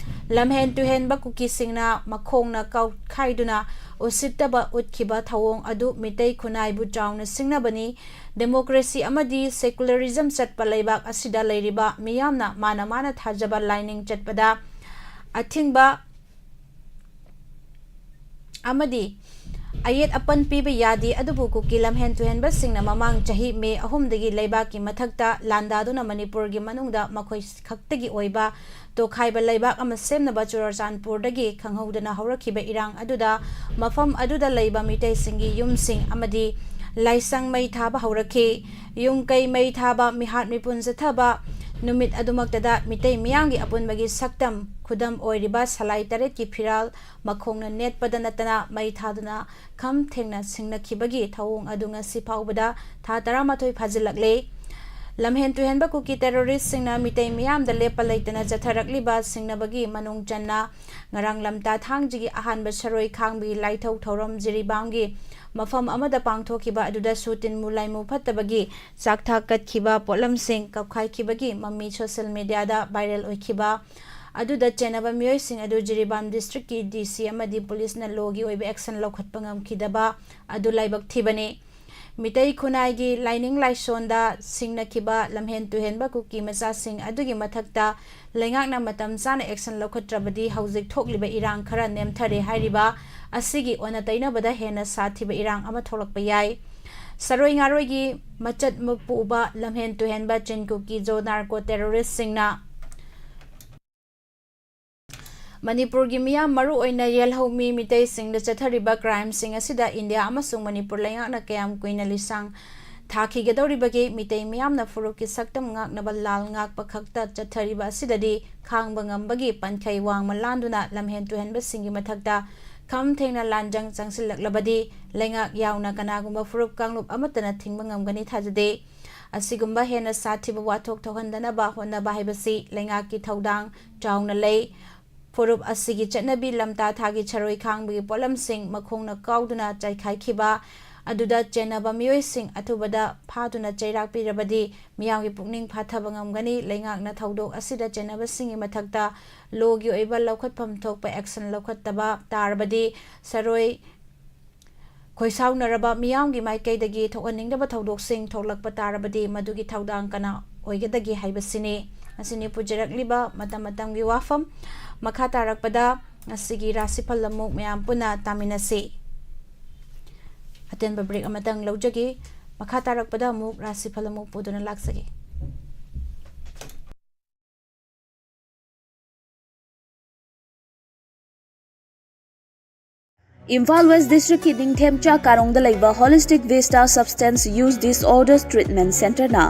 ꯂꯝꯍꯦꯟ ꯇꯨꯍꯦꯟꯕ ꯀꯨꯀꯤꯁꯤꯡꯅ ꯃꯈꯣꯡꯅ ꯀꯥꯎꯈꯥꯏꯗꯨꯅ ꯎꯁꯤꯠꯇꯕ ꯎꯠꯈꯤꯕ ꯊꯧꯑꯣꯡ ꯑꯗꯨ ꯃꯤꯇꯩ ꯈꯨꯟꯅꯥꯏꯕꯨ ꯆꯥꯎꯅ ꯁꯤꯡꯅꯕꯅꯤ꯫ ꯗꯦꯃꯣꯀ꯭ꯔꯦꯁꯤ ꯑꯃꯗꯤ ꯁꯦꯀꯨꯂꯔꯤꯖꯝ ꯆꯠꯄ ꯂꯩꯕꯥꯛ ꯑꯁꯤꯗ ꯂꯩꯔꯤꯕ ꯃꯤꯌꯥꯝꯅ ꯃꯥꯅ ꯃꯥꯅ ꯊꯥꯖꯕ ꯂꯥꯏꯅꯤꯡ ꯆꯠꯄꯗ ꯑꯊꯤꯡꯕ ꯑꯃꯗꯤ ꯑꯌꯦꯠ ꯑꯄꯟ ꯄꯤꯕ ꯌꯥꯗꯦ꯫ ꯑꯗꯨꯕꯨ ꯀꯨꯀꯤ ꯂꯝꯍꯦꯟ ꯇꯨꯍꯦꯟꯕꯁꯤꯡꯅ ꯃꯃꯥꯡ ꯆꯍꯤ ꯃꯦ ꯑꯍꯨꯝꯗꯒꯤ ꯂꯩꯕꯥꯛꯀꯤ ꯃꯊꯛꯇ ꯂꯥꯟꯗꯥꯗꯨꯅ ꯃꯅꯤꯄꯨꯔꯒꯤ ꯃꯅꯨꯡꯗ ꯃꯈꯣꯏ ꯈꯛꯇꯒꯤ ꯑꯣꯏꯕ ꯇꯣꯈꯥꯏꯕ ꯂꯩꯕꯥꯛ ꯑꯃ ꯁꯦꯝꯅꯕ ꯆꯨꯔꯆꯥꯟꯄꯨꯔꯗꯒꯤ ꯈꯪꯍꯧꯗꯅ ꯍꯧꯔꯛꯈꯤꯕ ꯏꯔꯥꯡ ꯑꯗꯨꯗ ꯃꯐꯝ ꯑꯗꯨꯗ ꯂꯩꯕ ꯃꯤꯇꯩꯁꯤꯡꯒꯤ ꯌꯨꯝꯁꯤꯡ ꯑꯃꯗꯤ ꯂꯥꯏꯁꯪ ꯃꯩ ꯊꯥꯕ ꯍꯧꯔꯛꯈꯤ꯫ ꯌꯨꯝ ꯀꯩ ꯃꯩ ꯊꯥꯕ, ꯃꯤꯍꯥꯠ ꯃꯤꯄꯨꯟ ꯆꯠꯊꯕ, ꯅꯨꯃꯤꯠ ꯑꯗꯨꯃꯛꯇꯗ ꯃꯤꯇꯩ ꯃꯤꯌꯥꯝꯒꯤ ꯑꯄꯨꯟꯕꯒꯤ ꯁꯛꯇꯝ ꯈꯨꯗꯝ ꯑꯣꯏꯔꯤꯕ ꯁꯂꯥꯏ ꯇꯔꯦꯠꯀꯤ ꯐꯤꯔꯥꯜ ꯃꯈꯣꯡꯅ ꯅꯦꯠꯄꯗ ꯅꯠꯇꯅ ꯃꯩ ꯊꯥꯗꯨꯅ ꯈꯝ ꯊꯦꯡꯅ ꯁꯤꯡꯅꯈꯤꯕꯒꯤ ꯊꯧꯑꯣꯡ ꯑꯗꯨ ꯉꯁꯤ ꯐꯥꯎꯕꯗ ꯊꯥ ꯇꯔꯥꯃꯥꯊꯣꯏ ꯐꯥꯖꯤꯜꯂꯛꯂꯦ꯫ ꯂꯝꯍꯦꯟ ꯇꯨꯍꯦꯟꯕ ꯀꯨꯀꯤ ꯇꯦꯔꯣꯔꯤꯁꯁꯤꯡꯅ ꯃꯤꯇꯩ ꯃꯤꯌꯥꯝꯗ ꯂꯦꯞꯄ ꯂꯩꯇꯅ ꯆꯠꯊꯔꯛꯂꯤꯕ ꯁꯤꯡꯅꯕꯒꯤ ꯃꯅꯨꯡ ꯆꯟꯅ ꯉꯔꯥꯡ ꯂꯝꯇꯥ ꯊꯥꯡꯖꯒꯤ ꯑꯍꯥꯟꯕ ꯁꯔꯣꯏ ꯈꯥꯡꯕꯤ ꯂꯥꯏꯊꯧ ꯊꯧꯔꯝ ꯖꯤꯔꯤꯕꯥꯝꯒꯤ ꯃꯐꯝ ꯑꯃꯗ ꯄꯥꯡꯊꯣꯛꯈꯤꯕ ꯑꯗꯨꯗꯁꯨ ꯇꯤꯟꯃꯨ ꯂꯥꯏꯃꯨ ꯐꯠꯇꯕꯒꯤ ꯆꯥꯛꯊꯥꯛ ꯀꯠꯈꯤꯕ ꯄꯣꯠꯂꯝꯁꯤꯡ ꯀꯛꯈꯥꯏꯈꯤꯕꯒꯤ ꯃꯃꯤ ꯁꯣꯁꯤꯌꯦꯜ ꯃꯤꯗꯤꯌꯥꯗ ꯚꯥꯏꯔꯦꯜ ꯑꯣꯏꯈꯤꯕ ꯑꯗꯨꯗ ꯆꯦꯟꯅꯕ ꯃꯤꯑꯣꯏꯁꯤꯡ ꯑꯗꯨ ꯖꯤꯔꯤꯕꯥꯝ ꯗꯤꯁꯇ꯭ꯔꯤꯛꯀꯤ ꯗꯤ ꯁꯤ ꯑꯃꯗꯤ ꯄꯨꯂꯤꯁꯅ ꯂꯣꯒꯤ ꯑꯣꯏꯕ ꯑꯦꯛꯁꯟ ꯂꯧꯈꯠꯄ ꯉꯝꯈꯤꯗꯕ ꯑꯗꯨ ꯂꯥꯏꯕꯛ ꯊꯤꯕꯅꯤ꯫ ꯃꯤꯇꯩ ꯈꯨꯟꯅꯥꯏꯒꯤ ꯂꯥꯏꯅꯤꯡ ꯂꯥꯏꯁꯣꯟꯗ ꯁꯤꯡꯅꯈꯤꯕ ꯂꯝꯍꯦꯟ ꯇꯨꯍꯦꯟꯕ ꯀꯨꯀꯤ ꯃꯆꯥꯁꯤꯡ ꯑꯗꯨꯒꯤ ꯃꯊꯛꯇ ꯂꯩꯉꯥꯛꯅ ꯃꯇꯝ ꯆꯥꯅ ꯑꯦꯛꯁꯟ ꯂꯧꯈꯠꯇ꯭ꯔꯕꯗꯤ ꯍꯧꯖꯤꯛ ꯊꯣꯛꯂꯤꯕ ꯏꯔꯥꯡ ꯈꯔ ꯅꯦꯝꯊꯔꯦ ꯍꯥꯏꯔꯤꯕ ꯑꯁꯤꯒꯤ ꯑꯣꯟꯅ ꯇꯩꯅꯕꯗ ꯍꯦꯟꯅ ꯁꯥꯊꯤꯕ ꯏꯔꯥꯡ ꯑꯃ ꯊꯣꯛꯂꯛꯄ ꯌꯥꯏ꯫ ꯁꯔꯣꯏ ꯉꯥꯔꯣꯏꯒꯤ ꯃꯆꯠ ꯃꯄꯨꯕ ꯂꯝꯍꯦꯟ ꯇꯨꯍꯦꯟꯕ ꯆꯤꯟ ꯀꯨꯀꯤ ꯖꯣ ꯅꯥꯔꯀꯣ ꯇꯦꯔꯣꯔꯤꯁꯁꯤꯡꯅ ꯃꯅꯤꯄꯨꯔꯒꯤ ꯃꯤꯌꯥꯝ, ꯃꯔꯨꯑꯣꯏꯅ ꯌꯦꯜꯍꯧꯃꯤ ꯃꯤꯇꯩꯁꯤꯡꯗ ꯆꯠꯊꯔꯤꯕ ꯀ꯭ꯔꯥꯏꯝꯁꯤꯡ ꯑꯁꯤꯗ ꯏꯟꯗꯤꯌꯥ ꯑꯃꯁꯨꯡ ꯃꯅꯤꯄꯨꯔ ꯂꯩꯉꯥꯛꯅ ꯀꯌꯥꯝ ꯀꯨꯏꯅ ꯂꯤꯁꯥꯡ ꯊꯥꯈꯤꯒꯗꯧꯔꯤꯕꯒꯤ ꯃꯤꯇꯩ ꯃꯤꯌꯥꯝꯅ ꯐꯨꯔꯨꯞꯀꯤ ꯁꯛꯇꯝ ꯉꯥꯛꯅꯕ ꯂꯥꯜ ꯉꯥꯛꯄ ꯈꯛꯇ ꯆꯠꯊꯔꯤꯕ ꯑꯁꯤꯗꯗꯤ ꯈꯥꯡꯕ ꯉꯝꯕꯒꯤ ꯄꯟꯈꯩ ꯋꯥꯡꯃ ꯂꯥꯟꯗꯨꯅ ꯂꯝꯍꯦꯟ ꯇꯨꯍꯦꯟꯕꯁꯤꯡꯒꯤ ꯃꯊꯛꯇ ꯈꯝ ꯊꯦꯡꯅ ꯂꯥꯟꯖꯪ ꯆꯪꯁꯤꯜꯂꯛꯂꯕꯗꯤ ꯂꯩꯉꯥꯛ ꯌꯥꯎꯅ ꯀꯅꯥꯒꯨꯝꯕ ꯐꯨꯔꯨꯞ ꯀꯥꯡꯂꯨꯞ ꯑꯃꯠꯇꯅ ꯊꯤꯡꯕ ꯉꯝꯒꯅꯤ ꯊꯥꯖꯗꯦ꯫ ꯑꯁꯤꯒꯨꯝꯕ ꯍꯦꯟꯅ ꯁꯥꯊꯤꯕ ꯋꯥꯊꯣꯛ ꯊꯣꯛꯍꯟꯗꯅꯕ ꯍꯣꯠꯅꯕ ꯍꯥꯏꯕꯁꯤ ꯂꯩꯉꯥꯛꯀꯤ ꯊꯧꯗꯥꯡ ꯆꯥꯎꯅ ꯂꯩ꯫ ꯐꯨꯔꯨꯞ ꯑꯁꯤꯒꯤ ꯆꯠꯅꯕꯤ ꯂꯝꯇꯥ ꯊꯥꯒꯤ ꯁꯔꯣꯏ ꯈꯥꯡꯕꯒꯤ ꯄꯣꯠꯂꯝꯁꯤꯡ ꯃꯈꯣꯡꯅ ꯀꯥꯎꯗꯨꯅ ꯆꯥꯏꯈꯥꯏꯈꯤꯕ ꯑꯗꯨꯗ ꯆꯦꯟꯅꯕ ꯃꯤꯑꯣꯏꯁꯤꯡ ꯑꯊꯨꯕꯗ ꯐꯥꯗꯨꯅ ꯆꯩꯔꯥꯛ ꯄꯤꯔꯕꯗꯤ ꯃꯤꯌꯥꯝꯒꯤ ꯄꯨꯛꯅꯤꯡ ꯐꯥꯊꯕ ꯉꯝꯒꯅꯤ꯫ ꯂꯩꯉꯥꯛꯅ ꯊꯧꯗꯣꯛ ꯑꯁꯤꯗ ꯆꯦꯟꯅꯕꯁꯤꯡꯒꯤ ꯃꯊꯛꯇ ꯂꯣꯒꯤ ꯑꯣꯏꯕ ꯂꯧꯈꯠꯐꯝ ꯊꯣꯛꯄ action ꯂꯧꯈꯠꯇꯕ ꯇꯥꯔꯕꯗꯤ ꯁꯔꯣꯏ ꯈꯣꯏꯁꯥꯎꯅꯔꯕ ꯃꯤꯌꯥꯝꯒꯤ ꯃꯥꯏꯀꯩꯗꯒꯤ ꯊꯣꯛꯍꯟꯅꯤꯡꯗꯕ ꯊꯧꯗꯣꯛꯁꯤꯡ ꯊꯣꯛꯂꯛꯄ ꯇꯥꯔꯕꯗꯤ ꯃꯗꯨꯒꯤ ꯊꯧꯗꯥꯡ ꯀꯅꯥ ꯑꯣꯏꯒꯗꯒꯦ ꯍꯥꯏꯕꯁꯤꯅꯤ꯫ ꯑꯁꯤꯅꯤ ꯄꯨꯖꯔꯛꯂꯤꯕ ꯃꯇꯝ ꯃꯇꯝꯒꯤ ꯋꯥꯐꯝ꯫ ꯃꯈꯥ ꯇꯥꯔꯛꯄꯗ ꯉꯁꯤꯒꯤ ꯔꯥꯁꯤꯐꯜ ꯑꯃꯨꯛ ꯃꯌꯥꯝ ꯄꯨꯟꯅ ꯇꯥꯃꯤꯟꯅꯁꯤ꯫ ꯑꯇꯦꯟꯕ break ꯑꯃꯇꯪ ꯂꯧꯖꯒꯦ꯫ ꯃꯈꯥ ꯇꯥꯔꯛꯄꯗ ꯑꯃꯨꯛ ꯔꯥꯁꯤꯐꯜ ꯑꯃꯨꯛ ꯄꯨꯗꯨꯅ ꯂꯥꯛꯆꯒꯦ꯫ ꯏꯝꯐꯥꯜ ꯋꯦꯁ ꯗꯤꯁꯇ꯭ꯔꯤꯛꯀꯤ ꯅꯤꯡꯊꯦꯝꯆꯥ ꯀꯥꯔꯣꯡꯗ ꯂꯩꯕ Holistic Vista Substance Use Disorders Treatment Centreꯅ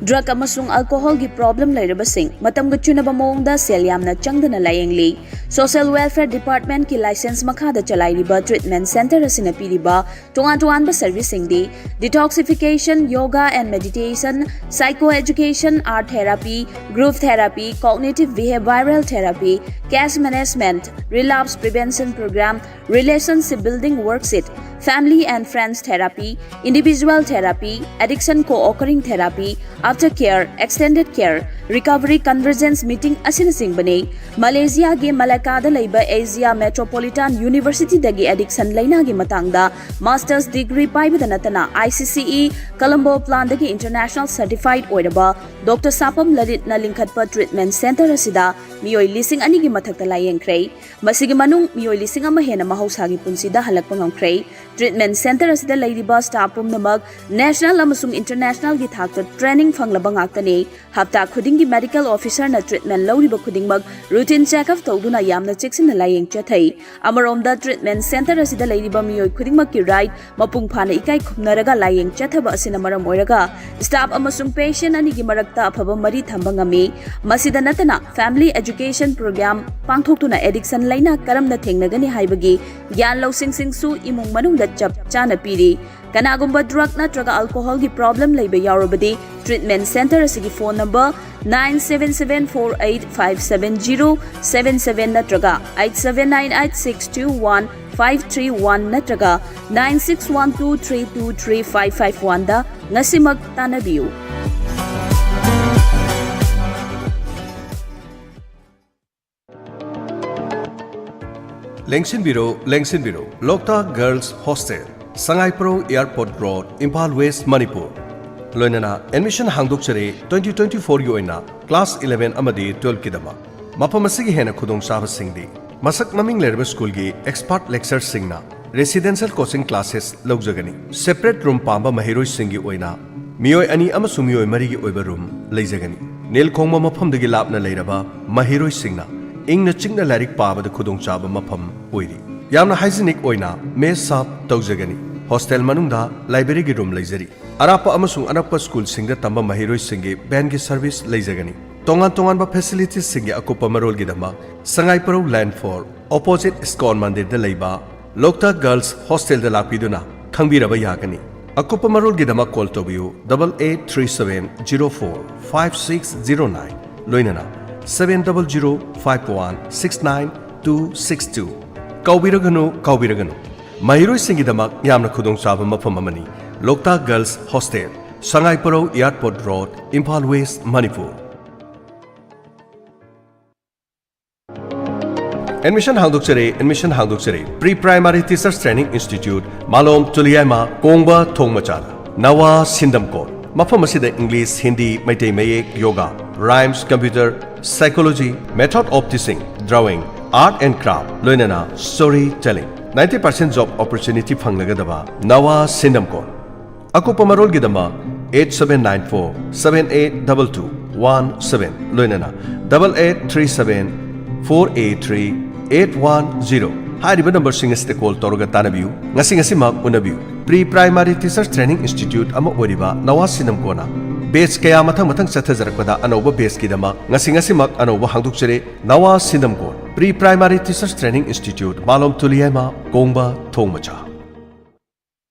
drug ꯑꯃꯁꯨꯡ alcoholꯒꯤ problem ꯂꯩꯔꯕꯁꯤꯡ ꯃꯇꯝꯒ ꯆꯨꯅꯕ ꯃꯑꯣꯡꯗ ꯁꯦꯜ ꯌꯥꯝꯅ ꯆꯪꯗꯅ ꯂꯥꯌꯦꯡꯂꯤ꯫ Social Welfare Departmentꯀꯤ license ꯃꯈꯥꯗ ꯆꯂꯥꯏꯔꯤꯕ treatment centre ꯑꯁꯤꯅ ꯄꯤꯔꯤꯕ ꯇꯣꯉꯥꯟ ꯇꯣꯉꯥꯟꯕ serviceꯁꯤꯡꯗꯤ detoxification, yoga and meditation, psycho education, art therapy, group therapy, cognitive behavioral therapy, case management, relapse prevention program, relationship building worksheet, family and friends therapy, individual therapy, addiction co-occurring therapy, after care, extended care, recovery convergence meeting ꯑꯁꯤꯅꯆꯤꯡꯕꯅꯤ꯫ ꯃꯂꯦꯁꯤꯌꯥꯒꯤ ꯃꯂꯥꯀꯥꯗ ꯂꯩꯕ Asia metropolitan ꯌꯨꯅꯤꯚꯔꯁꯤꯇꯤꯗꯒꯤ addiction ꯂꯩꯅꯥꯒꯤ ꯃꯇꯥꯡꯗ master's degree ꯄꯥꯏꯕꯗ ꯅꯠꯇꯅ I C C E Colombo Planꯗꯒꯤ international certified ꯑꯣꯏꯔꯕ Doctor ꯁꯥꯄꯝ ꯂꯂꯤꯠꯅ ꯂꯤꯡꯈꯠꯄ treatment centre ꯑꯁꯤꯗ ꯃꯤꯑꯣꯏ ꯂꯤꯁꯤꯡ ꯑꯅꯤꯒꯤ ꯃꯊꯛꯇ ꯂꯥꯌꯦꯡꯈ꯭ꯔꯦ꯫ ꯃꯁꯤꯒꯤ ꯃꯅꯨꯡ ꯃꯤꯑꯣꯏ ꯂꯤꯁꯤꯡ ꯑꯃ ꯍꯦꯟꯅ ꯃꯍꯧꯁꯥꯒꯤ ꯄꯨꯟꯁꯤꯗ ꯍꯜꯂꯛꯄ ꯉꯝꯈ꯭ꯔꯦ꯫ Treatment center ꯑꯁꯤꯗ ꯂꯩꯔꯤꯕ staff ꯄꯨꯝꯅꯃꯛ national ꯑꯃꯁꯨꯡ internationalꯒꯤ ꯊꯥꯛꯇ training ꯐꯪꯂꯕ ꯉꯥꯛꯇꯅꯤ꯫ ꯍꯞꯇꯥ ꯈꯨꯗꯤꯡꯒꯤ medical officerꯅ treatment ꯂꯧꯔꯤꯕ ꯈꯨꯗꯤꯡꯃꯛ routine checkup ꯇꯧꯗꯨꯅ ꯌꯥꯝꯅ ꯆꯦꯛꯁꯤꯟꯅ ꯂꯥꯌꯦꯡ ꯆꯠꯊꯩ꯫ ꯑꯃꯔꯣꯝꯗ treatment center ꯑꯁꯤꯗ ꯂꯩꯔꯤꯕ ꯃꯤꯑꯣꯏ ꯈꯨꯗꯤꯡꯃꯛꯀꯤ right ꯃꯄꯨꯡ ꯐꯥꯅ ꯏꯀꯥꯏ ꯈꯨꯝꯅꯔꯒ ꯂꯥꯌꯦꯡ ꯆꯠꯊꯕ ꯑꯁꯤꯅ ꯃꯔꯝ ꯑꯣꯏꯔꯒ staff ꯑꯃꯁꯨꯡ patient ꯑꯅꯤꯒꯤ ꯃꯔꯛꯇ ꯑꯐꯕ ꯃꯔꯤ ꯊꯝꯕ ꯉꯝꯃꯤ꯫ ꯃꯁꯤꯗ ꯅꯠꯇꯅ family education program ꯄꯥꯡꯊꯣꯛꯇꯨꯅ addiction ꯂꯩꯅꯥ ꯀꯔꯝꯅ ꯊꯦꯡꯅꯒꯅꯤ ꯍꯥꯏꯕꯒꯤ ꯒ꯭ꯌꯥꯟ ꯂꯧꯁꯤꯡꯁꯤꯡꯁꯨ ꯏꯃꯨꯡ ꯃꯅꯨꯡꯗ ꯆꯞ ꯆꯥꯅ ꯄꯤꯔꯤ꯫ ꯀꯅꯥꯒꯨꯝꯕ drug ꯅꯠꯇ꯭ꯔꯒ alcoholꯒꯤ problem ꯂꯩꯕ ꯌꯥꯎꯔꯕꯗꯤ treatment center ꯑꯁꯤꯒꯤ phone number nine seven seven four eight five seven zero seven seven ꯅꯠꯇ꯭ꯔꯒ eight seven nine eight six two one five three one ꯅꯠꯇ꯭ꯔꯒ nine six one two three two three five five oneꯗ ꯉꯁꯤꯃꯛ ꯇꯥꯟꯅꯕꯤꯌꯨ꯫ ꯂꯦꯡꯁꯤꯟꯕꯤꯔꯣ, ꯂꯦꯡꯁꯤꯟꯕꯤꯔꯣ, Loktak Girls Hostel, ꯁꯉꯥꯏꯄ꯭ꯔꯧ Airport Road, Imphal West, Manipur. ꯂꯣꯏꯅꯅ admission ꯍꯥꯡꯗꯣꯛꯆꯔꯤ twenty twenty fourꯒꯤ ꯑꯣꯏꯅ class eleven ꯑꯃꯗꯤ twelveꯀꯤꯗꯃꯛ꯫ ꯃꯐꯝ ꯑꯁꯤꯒꯤ ꯍꯦꯟꯅ ꯈꯨꯗꯣꯡꯆꯥꯕꯁꯤꯡꯗꯤ ꯃꯁꯛ ꯃꯃꯤꯡ ꯂꯩꯔꯕ ꯁ꯭ꯀꯨꯜꯒꯤ expert lecturerꯁꯤꯡꯅ residential coaching classes ꯂꯧꯖꯒꯅꯤ꯫ Separate room ꯄꯥꯝꯕ ꯃꯍꯩꯔꯣꯏꯁꯤꯡꯒꯤ ꯑꯣꯏꯅ ꯃꯤꯑꯣꯏ ꯑꯅꯤ ꯑꯃꯁꯨꯡ ꯃꯤꯑꯣꯏ ꯃꯔꯤꯒꯤ ꯑꯣꯏꯕ room ꯂꯩꯖꯒꯅꯤ꯫ ꯅꯤꯜꯈꯣꯡꯕ ꯃꯐꯝꯗꯒꯤ ꯂꯥꯞꯅ ꯂꯩꯔꯕ ꯃꯍꯩꯔꯣꯏꯁꯤꯡꯅ ꯏꯪꯅ ꯆꯤꯛꯅ ꯂꯥꯏꯔꯤꯛ ꯄꯥꯕꯗ ꯈꯨꯗꯣꯡꯆꯥꯕ ꯃꯐꯝ ꯑꯣꯏꯔꯤ꯫ ꯌꯥꯝꯅ hygienic ꯑꯣꯏꯅ mess serve ꯇꯧꯖꯒꯅꯤ꯫ Hostel ꯃꯅꯨꯡꯗ libraryꯒꯤ room ꯂꯩꯖꯔꯤ꯫ ꯑꯔꯥꯞꯄ ꯑꯃꯁꯨꯡ ꯑꯅꯛꯄ ꯁ꯭ꯀꯨꯜꯁꯤꯡꯗ ꯇꯝꯕ ꯃꯍꯩꯔꯣꯏꯁꯤꯡꯒꯤ vanꯒꯤ service ꯂꯩꯖꯒꯅꯤ꯫ ꯇꯣꯉꯥꯟ ꯇꯣꯉꯥꯟꯕ facilitiesꯁꯤꯡꯒꯤ ꯑꯀꯨꯞꯄ ꯃꯔꯣꯜꯒꯤꯗꯃꯛ ꯁꯉꯥꯏꯄ꯭ꯔꯧ Line four, opposite ꯏꯁꯀꯣꯟ ꯃꯟꯗꯤꯔꯗ ꯂꯩꯕ Loktak Girls Hostelꯗ ꯂꯥꯛꯄꯤꯗꯨꯅ ꯈꯪꯕꯤꯔꯕ ꯌꯥꯒꯅꯤ꯫ ꯑꯀꯨꯞꯄ ꯃꯔꯣꯜꯒꯤꯗꯃꯛ call ꯇꯧꯕꯤꯌꯨ double eight three seven zero four five six zero nine, ꯂꯣꯏꯅꯅ seven double zero five one six nine two six two꯫ ꯀꯥꯎꯕꯤꯔꯒꯅꯨ, ꯀꯥꯎꯕꯤꯔꯒꯅꯨ꯫ ꯃꯍꯩꯔꯣꯏꯁꯤꯡꯒꯤꯗꯃꯛ ꯌꯥꯝꯅ ꯈꯨꯗꯣꯡꯆꯥꯕ ꯃꯐꯝ ꯑꯃꯅꯤ꯫ Loktak Girls Hostel, ꯁꯉꯥꯏꯄ꯭ꯔꯧ Airport Road, Imphal West, Manipur. Admission ꯍꯥꯡꯗꯣꯛꯆꯔꯦ, admission ꯍꯥꯡꯗꯣꯛꯆꯔꯦ꯫ Pre Primary Teachers Training Institute, ꯃꯥꯂꯣꯝ ꯇꯨꯂꯤꯌꯥꯏꯃ, ꯀꯣꯡꯕ ꯊꯣꯡ ꯃꯆꯥꯗ, ꯅꯋꯥ ꯁꯤꯟꯗꯝꯀꯣꯠ꯫ ꯃꯐꯝ ꯑꯁꯤꯗ English, Hindi, ꯃꯩꯇꯩ ꯃꯌꯦꯛ, yoga, rhymes, computer, psychology, method of teaching, drawing, art and craft, ꯂꯣꯏꯅꯅ story telling꯫ Ninety percent job opportunity ꯐꯪꯂꯒꯗꯕ ꯅꯋꯥ ꯁꯤꯟꯅꯝꯀꯣꯟ꯫ ꯑꯀꯨꯞꯄ ꯃꯔꯣꯜꯒꯤꯗꯃꯛ eight seven nine four seven eight double two one seven, ꯂꯣꯏꯅꯅ double eight three seven four eight three eight one zero ꯍꯥꯏꯔꯤꯕ ꯅꯝꯕꯔꯁꯤꯡ ꯑꯁꯤꯗ call ꯇꯧꯔꯒ ꯇꯥꯟꯅꯕꯤꯌꯨ꯫ ꯉꯁꯤ ꯉꯁꯤꯃꯛ ꯎꯅꯕꯤꯌꯨ꯫ Pre primary teachers training institute ꯑꯃ ꯑꯣꯏꯔꯤꯕ ꯅꯋꯥ ꯁꯤꯟꯅꯝꯀꯣꯟꯅ ꯕꯦꯆ ꯀꯌꯥ ꯃꯊꯪ ꯃꯊꯪ ꯆꯠꯊꯖꯔꯛꯄꯗ ꯑꯅꯧꯕ ꯕꯦꯆꯀꯤꯗꯃꯛ ꯉꯁꯤ ꯉꯁꯤꯃꯛ ꯑꯅꯧꯕ ꯍꯥꯡꯗꯣꯛꯆꯔꯦ꯫ ꯅꯋꯥ ꯁꯤꯟꯅꯝꯀꯣꯟ pre primary teachers training institute, Malom Tuliyaima, Kongba, ꯊꯣꯡ ꯃꯆꯥ꯫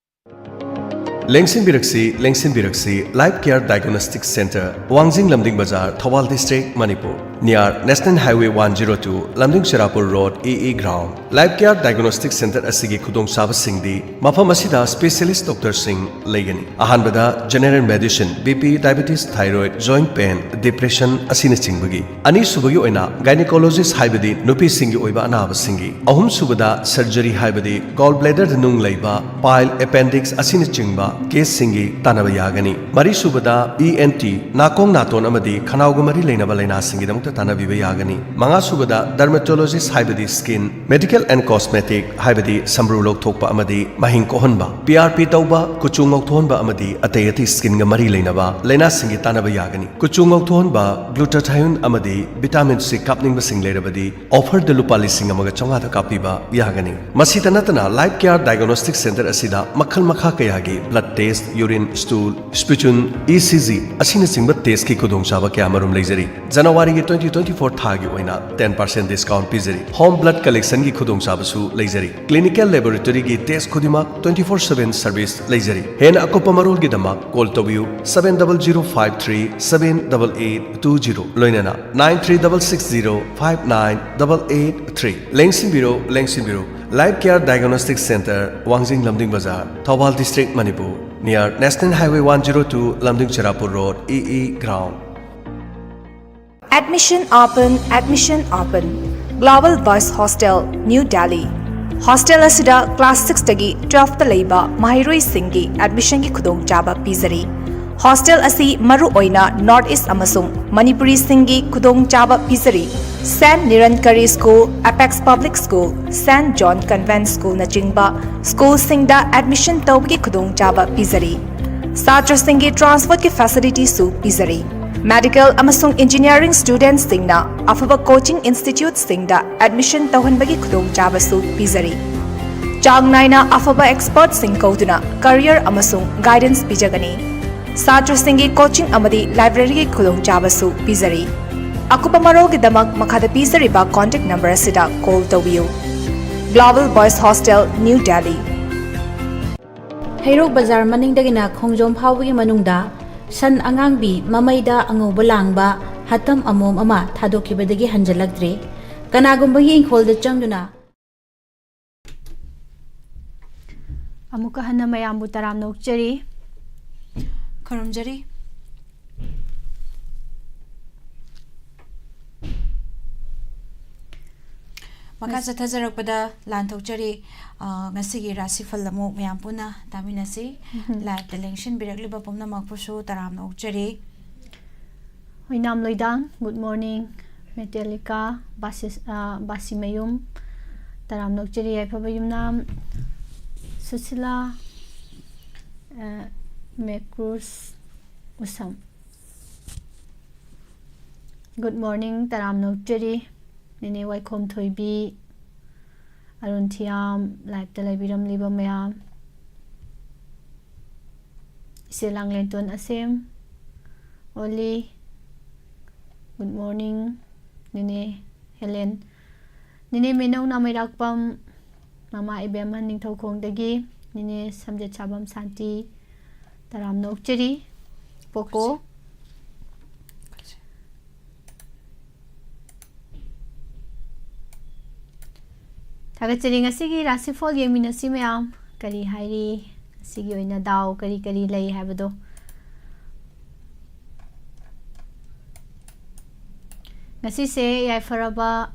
ꯂꯦꯡꯁꯤꯟꯕꯤꯔꯛꯁꯤ, ꯂꯦꯡꯁꯤꯟꯕꯤꯔꯛꯁꯤ, ꯂꯥꯏꯐ ꯀꯤꯌꯔ diagnostic centre, Wangjing Lamding Bazar, Thoubal district, Manipur. Near National Highway one zero two, Lamding Chirapur road, E E ground. ꯂꯥꯏꯐ ꯀꯤꯌꯔ ꯗꯥꯏꯒꯅꯣꯁꯇꯤꯛ ꯁꯦꯟꯇꯔ ꯑꯁꯤꯒꯤ ꯈꯨꯗꯣꯡꯆꯥꯕꯁꯤꯡꯗꯤ ꯃꯐꯝ ꯑꯁꯤꯗ ꯁ꯭ꯄꯦꯁꯤꯌꯦꯂꯤꯁ ꯗꯣꯛꯇꯔꯁꯤꯡ ꯂꯩꯒꯅꯤ꯫ ꯑꯍꯥꯟꯕꯗ general medicine, B P, diabetes, thyroid, joint pain, depression ꯑꯁꯤꯅꯆꯤꯡꯕꯒꯤ꯫ ꯑꯅꯤꯁꯨꯕꯒꯤ ꯑꯣꯏꯅ ꯒꯥꯏꯅꯤꯀꯣꯂꯣꯖꯤꯁ ꯍꯥꯏꯕꯗꯤ ꯅꯨꯄꯤꯁꯤꯡꯒꯤ ꯑꯣꯏꯕ ꯑꯅꯥꯕꯁꯤꯡꯒꯤ꯫ ꯑꯍꯨꯝꯁꯨꯕꯗ ꯁꯔꯖꯔꯤ ꯍꯥꯏꯕꯗꯤ ꯒꯣꯜ ꯕ꯭ꯂꯦꯗꯔꯗ ꯅꯨꯡ ꯂꯩꯕ, ꯄꯥꯏꯜ, ꯑꯦꯄꯦꯟꯗꯤꯛꯁ ꯑꯁꯤꯅꯆꯤꯡꯕ ꯀꯦꯁꯁꯤꯡꯒꯤ ꯇꯥꯟꯅꯕ ꯌꯥꯒꯅꯤ꯫ ꯃꯔꯤꯁꯨꯕꯗ ꯏ ꯑꯦꯟ ꯇꯤ, ꯅꯥꯀꯣꯡ ꯅꯥꯇꯣꯟ ꯑꯃꯗꯤ ꯈꯅꯥꯎꯒ ꯃꯔꯤ ꯂꯩꯅꯕ ꯂꯥꯏꯅꯥꯁꯤꯡꯒꯤꯗꯃꯛꯇ ꯇꯥꯟꯅꯕꯤꯕ ꯌꯥꯒꯅꯤ꯫ ꯃꯉꯥꯁꯨꯕꯗ ꯗꯔꯃꯦꯇꯣꯂꯣꯖꯤꯁ ꯍꯥꯏꯕꯗꯤ ꯁ꯭ꯀꯤꯟ, ꯃꯦꯗꯤꯀꯦꯜ ꯑꯦꯟ ꯀꯣꯁꯃꯦꯇꯤꯛ ꯍꯥꯏꯕꯗꯤ ꯁꯝꯕ꯭ꯔꯨ ꯂꯧꯊꯣꯛꯄ ꯑꯃꯗꯤ ꯃꯍꯤꯡ ꯀꯣꯛꯍꯟꯕ, ꯄꯤ ꯑꯥꯔ ꯄꯤ ꯇꯧꯕ, ꯀꯨꯆꯨ ꯉꯧꯊꯣꯛꯍꯟꯕ ꯑꯃꯗꯤ ꯑꯇꯩ ꯑꯇꯩ ꯁ꯭ꯀꯤꯟꯒ ꯃꯔꯤ ꯂꯩꯅꯕ ꯂꯥꯏꯅꯥꯁꯤꯡꯒꯤ ꯇꯥꯟꯅꯕ ꯌꯥꯒꯅꯤ꯫ ꯀꯨꯆꯨ ꯉꯧꯊꯣꯛꯍꯟꯕ, ꯒ꯭ꯂꯨꯇꯥꯊꯥꯏꯌꯣꯟ ꯑꯃꯗꯤ ꯚꯤꯇꯥꯃꯤꯟ ꯁꯤ ꯀꯥꯞꯅꯤꯡꯕꯁꯤꯡ ꯂꯩꯔꯕꯗꯤ ꯑꯣꯐꯔꯗ ꯂꯨꯄꯥ ꯂꯤꯁꯤꯡ ꯑꯃꯒ ꯆꯥꯝꯃꯉꯥꯗ ꯀꯥꯞꯄꯤꯕ ꯌꯥꯒꯅꯤ꯫ ꯃꯁꯤꯇ ꯅꯠꯇꯅ ꯂꯥꯏꯐ ꯀꯤꯌꯔ ꯗꯥꯏꯒꯅꯣꯁꯇꯤꯛ ꯁꯦꯟꯇꯔ ꯑꯁꯤꯗ ꯃꯈꯜ ꯃꯈꯥ ꯀꯌꯥꯒꯤ blood test, urine, stool, ꯁ꯭ꯄꯤꯆꯨꯟ, E C G ꯑꯁꯤꯅꯆꯤꯡꯕ ꯇꯦꯁꯀꯤ ꯈꯨꯗꯣꯡꯆꯥꯕ ꯀꯌꯥꯃꯔꯨꯝ ꯂꯩꯖꯔꯤ꯫ ꯖꯅꯋꯥꯔꯤꯒꯤ twenty twenty-four ꯊꯥꯒꯤ ꯑꯣꯏꯅ ten percent discount ꯄꯤꯖꯔꯤ꯫ ꯍꯣꯝ ꯕ꯭ꯂꯗ ꯀꯂꯦꯛꯁꯟꯒꯤ ꯈꯨꯗꯣꯡꯆꯥꯕꯁꯨ ꯂꯩꯖꯔꯤ꯫ ꯀ꯭ꯂꯤꯅꯤꯀꯦꯜ ꯂꯦꯕꯣꯔꯦꯇꯣꯔꯤꯒꯤ ꯇꯦꯁ ꯈꯨꯗꯤꯡꯃꯛ twenty four seven ꯁꯔꯚꯤꯁ ꯂꯩꯖꯔꯤ꯫ ꯍꯦꯟꯅ ꯑꯀꯨꯞꯄ ꯃꯔꯣꯜꯒꯤꯗꯃꯛ ꯀꯣꯜ ꯇꯧꯕꯤꯌꯨ seven double zero five three seven double eight two zero, ꯂꯣꯏꯅꯅ nine three double six zero five nine double eight three꯫ ꯂꯦꯡꯁꯤꯟꯕꯤꯔꯣ, ꯂꯦꯡꯁꯤꯟꯕꯤꯔꯣ꯫ ꯂꯥꯏꯐ ꯀꯤꯌꯔ diagnostic centre, Wangjing Lamding Bazar, Thoubal district, Manipur, near National Highway one zero two, Lamding Chirapur road, E E ground. Admission open, admission open. Global Boys Hostel, New Delhi. Hostel ꯑꯁꯤꯗ class ꯁꯤꯛꯁꯇꯒꯤ ꯇꯨꯋꯦꯜꯐꯇ ꯂꯩꯕ ꯃꯍꯩꯔꯣꯏꯁꯤꯡꯒꯤ ꯑꯦꯗꯃꯤꯁꯟꯒꯤ ꯈꯨꯗꯣꯡꯆꯥꯕ ꯄꯤꯖꯔꯤ꯫ Hostel ꯑꯁꯤ ꯃꯔꯨꯑꯣꯏꯅ ꯅꯣꯔꯠ ꯏꯁ ꯑꯃꯁꯨꯡ ꯃꯅꯤꯄꯨꯔꯤꯁꯤꯡꯒꯤ ꯈꯨꯗꯣꯡꯆꯥꯕ ꯄꯤꯖꯔꯤ꯫ Saint Nirankari School, Apex Public School, Saint John Convent Schoolꯅꯆꯤꯡꯕ ꯁ꯭ꯀꯨꯜꯁꯤꯡꯗ ꯑꯦꯗꯃꯤꯁꯟ ꯇꯧꯕꯒꯤ ꯈꯨꯗꯣꯡꯆꯥꯕ ꯄꯤꯖꯔꯤ꯫ ꯁꯥꯇ꯭ꯔꯁꯤꯡꯒꯤ ꯇ꯭ꯔꯥꯟꯁꯐꯔꯒꯤ ꯐꯦꯁꯤꯂꯤꯇꯤꯁꯨ ꯄꯤꯖꯔꯤ꯫ ꯃꯦꯗꯤꯀꯦꯜ ꯑꯃꯁꯨꯡ ꯏꯟꯖꯤꯅꯤꯌꯥꯔꯤꯡ ꯁ꯭ꯇꯨꯗꯦꯟꯠꯁꯤꯡꯅ ꯑꯐꯕ ꯀꯣꯆꯤꯡ ꯏꯟꯁꯇꯤꯇ꯭ꯌꯨꯠꯁꯤꯡꯗ ꯑꯦꯗꯃꯤꯁꯟ ꯇꯧꯍꯟꯕꯒꯤ ꯈꯨꯗꯣꯡꯆꯥꯕꯁꯨ ꯄꯤꯖꯔꯤ꯫ ꯆꯥꯡ ꯅꯥꯏꯅ ꯑꯐꯕ ꯑꯦꯛꯁꯄꯔꯠꯁꯤꯡ ꯀꯧꯗꯨꯅ ꯀꯦꯔꯤꯌꯔ ꯑꯃꯁꯨꯡ ꯒꯥꯏꯗꯦꯟꯁ ꯄꯤꯖꯒꯅꯤ꯫ ꯁꯥꯇ꯭ꯔꯁꯤꯡꯒꯤ ꯀꯣꯆꯤꯡ ꯑꯃꯗꯤ ꯂꯥꯏꯕ꯭ꯔꯦꯔꯤꯒꯤ ꯈꯨꯗꯣꯡꯆꯥꯕꯁꯨ ꯄꯤꯖꯔꯤ꯫ ꯑꯀꯨꯞꯄ ꯃꯔꯣꯜꯒꯤꯗꯃꯛ ꯃꯈꯥꯗ ꯄꯤꯖꯔꯤꯕ ꯀꯣꯟꯇꯦꯛ ꯅꯝꯕꯔ ꯑꯁꯤꯗ ꯀꯣꯜ ꯇꯧꯕꯤꯌꯨ꯫ Global Boys Hostel, New Delhi. ꯍꯩꯔꯣꯛ ꯕꯖꯥꯔ ꯃꯅꯤꯡꯗꯒꯤꯅ ꯈꯣꯡꯖꯣꯝ ꯐꯥꯎꯕꯒꯤ ꯃꯅꯨꯡꯗ ꯁꯟ ꯑꯉꯥꯡꯕꯤ ꯃꯃꯩꯗ ꯑꯉꯧꯕ ꯂꯥꯡꯕ ꯍꯥꯇꯝ ꯑꯃꯣꯝ ꯑꯃ ꯊꯥꯗꯣꯛꯈꯤꯕꯗꯒꯤ ꯍꯟꯖꯤꯜꯂꯛꯇ꯭ꯔꯤ꯫ ꯀꯅꯥꯒꯨꯝꯕꯒꯤ ꯏꯪꯈꯣꯜꯗ ꯆꯪꯗꯨꯅ ꯑꯃꯨꯛꯀ ꯍꯟꯅ ꯃꯌꯥꯝꯕꯨ ꯇꯔꯥꯝꯅ ꯑꯣꯛꯆꯔꯤ꯫ ꯈꯨꯔꯨꯝꯖꯔꯤ꯫ ꯃꯈꯥ ꯆꯠꯊꯖꯔꯛꯄꯗ ꯂꯥꯟꯊꯣꯛꯆꯔꯤ꯫ ꯑ, ꯉꯁꯤꯒꯤ ꯔꯥꯁꯤꯐꯜ ꯑꯃꯨꯛ ꯃꯌꯥꯝ ꯄꯨꯟꯅ ꯇꯥꯃꯤꯟꯅꯁꯤ꯫ ꯎꯝꯍꯨꯝ꯫ ꯂꯥꯏꯞꯇ ꯂꯦꯡꯁꯤꯟꯕꯤꯔꯛꯂꯤꯕ ꯄꯨꯝꯅꯃꯛꯄꯨꯁꯨ ꯇꯔꯥꯝꯅ ꯑꯣꯛꯆꯔꯤ꯫ ꯑꯣꯏꯅꯥꯝ ꯂꯣꯏꯗꯥꯡ, good morning꯫ ꯃꯦꯇꯦꯂꯤꯀꯥ, ꯕꯥꯁꯤꯁ-, ꯑ, ꯕꯥꯁꯤꯃꯌꯨꯝ, ꯇꯔꯥꯝꯅ ꯑꯣꯛꯆꯔꯤ꯫ ꯌꯥꯏꯐꯕ ꯌꯨꯝꯅꯥꯝ, ꯁꯨꯁꯤꯂꯥ, ꯑ, ꯃꯦꯀ꯭ꯔꯨꯁ, ꯎꯁꯝ꯫ Good morning, ꯇꯔꯥꯝꯅ ꯑꯣꯛꯆꯔꯤ꯫ ꯅꯦꯅꯦ ꯋꯥꯏꯈꯣꯝ ꯊꯣꯏꯕꯤ, ꯑꯔꯨꯟ ꯊꯤꯌꯥꯝ, ꯂꯥꯏꯞꯇ ꯂꯩꯕꯤꯔꯝꯂꯤꯕ ꯃꯌꯥꯝ, ꯏꯆꯦ ꯂꯥꯡꯂꯦꯟꯇꯣꯟ ꯑꯁꯦꯝ, ꯑꯣꯂꯤ, good morning, ꯅꯦꯅꯦ ꯍꯦꯂꯦꯟ, ꯅꯦꯅꯦ ꯃꯦꯅꯧ ꯅꯥꯃꯩꯔꯥꯛꯄꯝ, ꯃꯃꯥ ꯏꯕꯦꯝꯍꯟ ꯅꯤꯡꯊꯧꯈꯣꯡꯗꯒꯤ, ꯅꯦꯅꯦ ꯁꯝꯖꯦꯠꯁꯥꯕꯝ ꯁꯥꯟꯇꯤ, ꯇꯔꯥꯝꯅ ꯑꯣꯛꯆꯔꯤ꯫ ꯄꯣꯀꯣ꯫ ꯊꯥꯒꯠꯆꯔꯤ꯫ ꯉꯁꯤꯒꯤ ꯔꯥꯁꯤꯐꯣꯜ ꯌꯦꯡꯃꯤꯟꯅꯁꯤ ꯃꯌꯥꯝ꯫ ꯀꯔꯤ ꯍꯥꯏꯔꯤ? ꯉꯁꯤꯒꯤ ꯑꯣꯏꯅ ꯗꯥꯎ ꯀꯔꯤ ꯀꯔꯤ ꯂꯩ ꯍꯥꯏꯕꯗꯣ꯫ ꯉꯁꯤꯁꯦ ꯌꯥꯏꯐꯔꯕ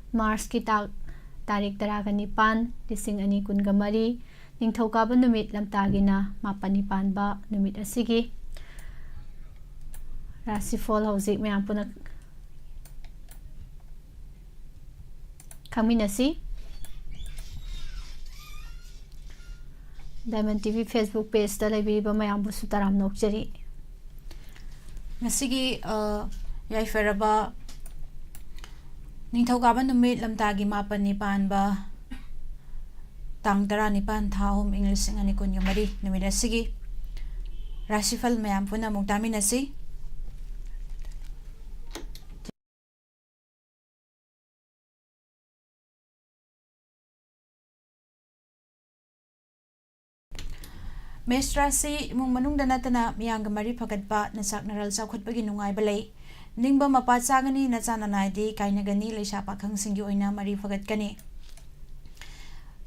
ꯃꯥꯔꯁꯀꯤ ꯇꯥꯛ-, ꯇꯥꯔꯤꯛ ꯇꯔꯥꯒ ꯅꯤꯄꯥꯟ, ꯂꯤꯁꯤꯡ ꯑꯅꯤ ꯀꯨꯟꯒ ꯃꯔꯤ, ꯅꯤꯡꯊꯧꯀꯥꯕ ꯅꯨꯃꯤꯠ, ꯂꯝꯇꯥꯒꯤꯅ ꯃꯥꯄꯟꯅꯤ ꯄꯥꯟꯕ ꯅꯨꯃꯤꯠ ꯑꯁꯤꯒꯤ ꯔꯥꯁꯤꯐꯣꯜ ꯍꯧꯖꯤꯛ ꯃꯌꯥꯝ ꯄꯨꯟꯅ ꯈꯪꯃꯤꯟꯅꯁꯤ꯫ Diamond T V Facebook pageꯇ ꯂꯩꯕꯤꯔꯤꯕ ꯃꯌꯥꯝꯕꯨꯁꯨ ꯇꯔꯥꯝꯅ ꯑꯣꯛꯆꯔꯤ꯫ ꯉꯁꯤꯒꯤ, ꯑ, ꯌꯥꯏꯐꯔꯕ ꯅꯤꯡꯊꯧꯀꯥꯕ ꯅꯨꯃꯤꯠ, ꯂꯝꯇꯥꯒꯤ ꯃꯥꯄꯟꯅꯤ ꯄꯥꯟꯕ, ꯇꯥꯡ ꯇꯔꯥꯅꯤꯄꯥꯟ, ꯊꯥ ꯑꯍꯨꯝ, ꯏꯪ ꯂꯤꯁꯤꯡ ꯑꯅꯤ ꯀꯨꯟꯒ ꯃꯔꯤ ꯅꯨꯃꯤꯠ ꯑꯁꯤꯒꯤ ꯔꯥꯁꯤꯐꯜ ꯃꯌꯥꯝ ꯄꯨꯟꯅ ꯑꯃꯨꯛ ꯇꯥꯃꯤꯟꯅꯁꯤ꯫ ꯃꯦꯁ ꯔꯥꯁꯤ, ꯏꯃꯨꯡ ꯃꯅꯨꯡꯗ ꯅꯠꯇꯅ ꯃꯤꯌꯥꯝꯒ ꯃꯔꯤ ꯐꯒꯠꯄ, ꯅꯆꯥꯛ ꯅꯔꯜ ꯆꯥꯎꯈꯠꯄꯒꯤ ꯅꯨꯡꯉꯥꯏꯕ ꯂꯩ꯫ ꯅꯤꯡꯕ ꯃꯄꯥ ꯆꯥꯒꯅꯤ, ꯅꯆꯥ ꯅꯅꯥꯏꯗꯤ ꯀꯥꯏꯅꯒꯅꯤ, ꯂꯩꯁꯥ ꯄꯥꯈꯪꯁꯤꯡꯒꯤ ꯑꯣꯏꯅ ꯃꯔꯤ ꯐꯒꯠꯀꯅꯤ꯫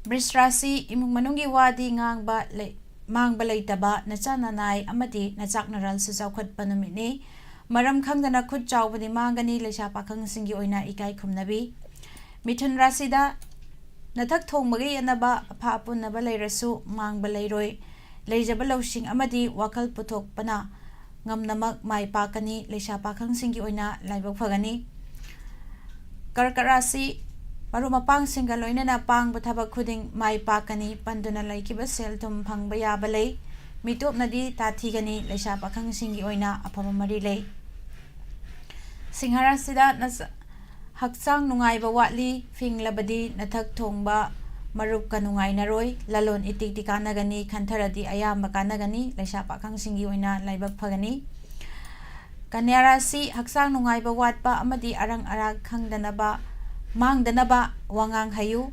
ꯕ꯭ꯔꯤꯁ ꯔꯥꯁꯤ, ꯏꯃꯨꯡ ꯃꯅꯨꯡꯒꯤ ꯋꯥꯗꯤ ꯉꯥꯡꯕ ꯂꯩ-, ꯃꯥꯡꯕ ꯂꯩꯇꯕ, ꯅꯆꯥ ꯅꯅꯥꯏ ꯑꯃꯗꯤ ꯅꯆꯥꯛ ꯅꯔꯜꯁꯨ ꯆꯥꯎꯈꯠꯄ ꯅꯨꯃꯤꯠꯅꯤ꯫ ꯃꯔꯝ ꯈꯪꯗꯅ ꯈꯨꯠ ꯆꯥꯎꯕꯗꯤ ꯃꯥꯡꯒꯅꯤ, ꯂꯩꯁꯥ ꯄꯥꯈꯪꯁꯤꯡꯒꯤ ꯑꯣꯏꯅ ꯏꯀꯥꯏ ꯈꯨꯝꯅꯕꯤ꯫ ꯃꯤꯊꯨꯟ ꯔꯥꯁꯤꯗ ꯅꯊꯛ ꯊꯣꯡꯕꯒ ꯌꯦꯠꯅꯕ ꯑꯐ ꯑꯄꯨꯟꯅꯕ ꯂꯩꯔꯁꯨ ꯃꯥꯡꯕ ꯂꯩꯔꯣꯏ꯫ ꯂꯩꯖꯕ ꯂꯧꯁꯤꯡ ꯑꯃꯗꯤ ꯋꯥꯈꯜ ꯄꯨꯊꯣꯛꯄꯅ ꯉꯝꯅꯃꯛ ꯃꯥꯏ ꯄꯥꯛꯀꯅꯤ, ꯂꯩꯁꯥ ꯄꯥꯈꯪꯁꯤꯡꯒꯤ ꯑꯣꯏꯅ ꯂꯥꯏꯕꯛ ꯐꯒꯅꯤ꯫ ꯀꯔꯀꯠ ꯔꯥꯁꯤ, ꯃꯔꯨꯞ ꯃꯄꯥꯡꯁꯤꯡꯒ ꯂꯣꯏꯅꯅ ꯄꯥꯡꯕ ꯊꯕꯛ ꯈꯨꯗꯤꯡ ꯃꯥꯏ ꯄꯥꯛꯀꯅꯤ, ꯄꯟꯗꯨꯅ ꯂꯩꯈꯤꯕ ꯁꯦꯜ ꯊꯨꯝ ꯐꯪꯕ ꯌꯥꯕ ꯂꯩ, ꯃꯤꯇꯣꯞꯅꯗꯤ ꯇꯥꯊꯤꯒꯅꯤ, ꯂꯩꯁꯥ ꯄꯥꯈꯪꯁꯤꯡꯒꯤ ꯑꯣꯏꯅ ꯑꯐꯕ ꯃꯔꯤ ꯂꯩ꯫ ꯁꯤꯡꯍ ꯔꯥꯁꯤꯗ ꯅꯆ-, ꯍꯛꯆꯥꯡ ꯅꯨꯡꯉꯥꯏꯕ ꯋꯥꯠꯂꯤ, ꯐꯤꯡꯂꯕꯗꯤ ꯅꯊꯛ ꯊꯣꯡꯕ ꯃꯔꯨꯞꯀ ꯅꯨꯡꯉꯥꯏꯅꯔꯣꯏ, ꯂꯂꯣꯟ ꯏꯇꯤꯛꯇꯤ ꯀꯥꯟꯅꯒꯅꯤ, ꯈꯟꯊꯔꯗꯤ ꯑꯌꯥꯝꯕ ꯀꯥꯟꯅꯒꯅꯤ, ꯂꯩꯁꯥ ꯄꯥꯈꯪꯁꯤꯡꯒꯤ ꯑꯣꯏꯅ ꯂꯥꯏꯕꯛ ꯐꯒꯅꯤ꯫ ꯀꯟꯌꯥ ꯔꯥꯁꯤ, ꯍꯛꯆꯥꯡ ꯅꯨꯡꯉꯥꯏꯕ ꯋꯥꯠꯄ ꯑꯃꯗꯤ ꯑꯔꯪ ꯑꯔꯥꯛ ꯈꯪꯗꯅꯕ, ꯃꯥꯡꯗꯅꯕ ꯋꯥꯉꯥꯡ ꯍꯥꯏꯌꯨ,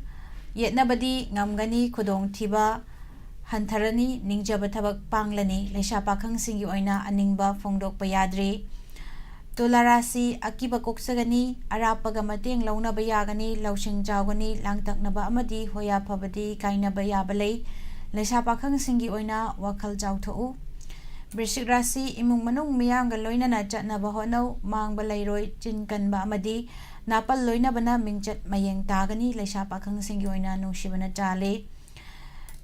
ꯌꯦꯠꯅꯕꯗꯤ ꯉꯝꯒꯅꯤ, ꯈꯨꯗꯣꯡꯊꯤꯕ ꯍꯟꯊꯔꯅꯤ, ꯅꯤꯡꯖꯕ ꯊꯕꯛ ꯄꯥꯡꯂꯅꯤ, ꯂꯩꯁꯥ ꯄꯥꯈꯪꯁꯤꯡꯒꯤ ꯑꯣꯏꯅ ꯑꯅꯤꯡꯕ ꯐꯣꯡꯗꯣꯛꯄ ꯌꯥꯗ꯭ꯔꯤ꯫ ꯇꯨꯂꯥ ꯔꯥꯁꯤ, ꯑꯀꯤꯕ ꯀꯣꯛꯆꯒꯅꯤ, ꯑꯔꯥꯞꯄꯒ ꯃꯇꯦꯡ ꯂꯧꯅꯕ ꯌꯥꯒꯅꯤ, ꯂꯧꯁꯤꯡ ꯆꯥꯎꯒꯅꯤ, ꯂꯥꯡꯇꯛꯅꯕ ꯑꯃꯗꯤ ꯍꯣꯌꯥ ꯐꯕꯗꯤ ꯀꯥꯏꯅꯕ ꯌꯥꯕ ꯂꯩ, ꯂꯩꯁꯥ ꯄꯥꯈꯪꯁꯤꯡꯒꯤ ꯑꯣꯏꯅ ꯋꯥꯈꯜ ꯆꯥꯎꯊꯣꯛꯎ꯫ ꯕ꯭ꯔꯤꯁꯤꯛ ꯔꯥꯁꯤ, ꯏꯃꯨꯡ ꯃꯅꯨꯡ ꯃꯤꯌꯥꯝꯒ ꯂꯣꯏꯅꯅ ꯆꯠꯅꯕ ꯍꯣꯠꯅꯧ, ꯃꯥꯡꯕ ꯂꯩꯔꯣꯏ, ꯆꯤꯟ ꯀꯟꯕ ꯑꯃꯗꯤ ꯅꯥꯄꯜ ꯂꯣꯏꯅꯕꯅ ꯃꯤꯡꯆꯠ ꯃꯌꯦꯡ ꯇꯥꯒꯅꯤ, ꯂꯩꯁꯥ ꯄꯥꯈꯪꯁꯤꯡꯒꯤ ꯑꯣꯏꯅ ꯅꯨꯡꯁꯤꯕꯅ ꯆꯥꯜꯂꯤ꯫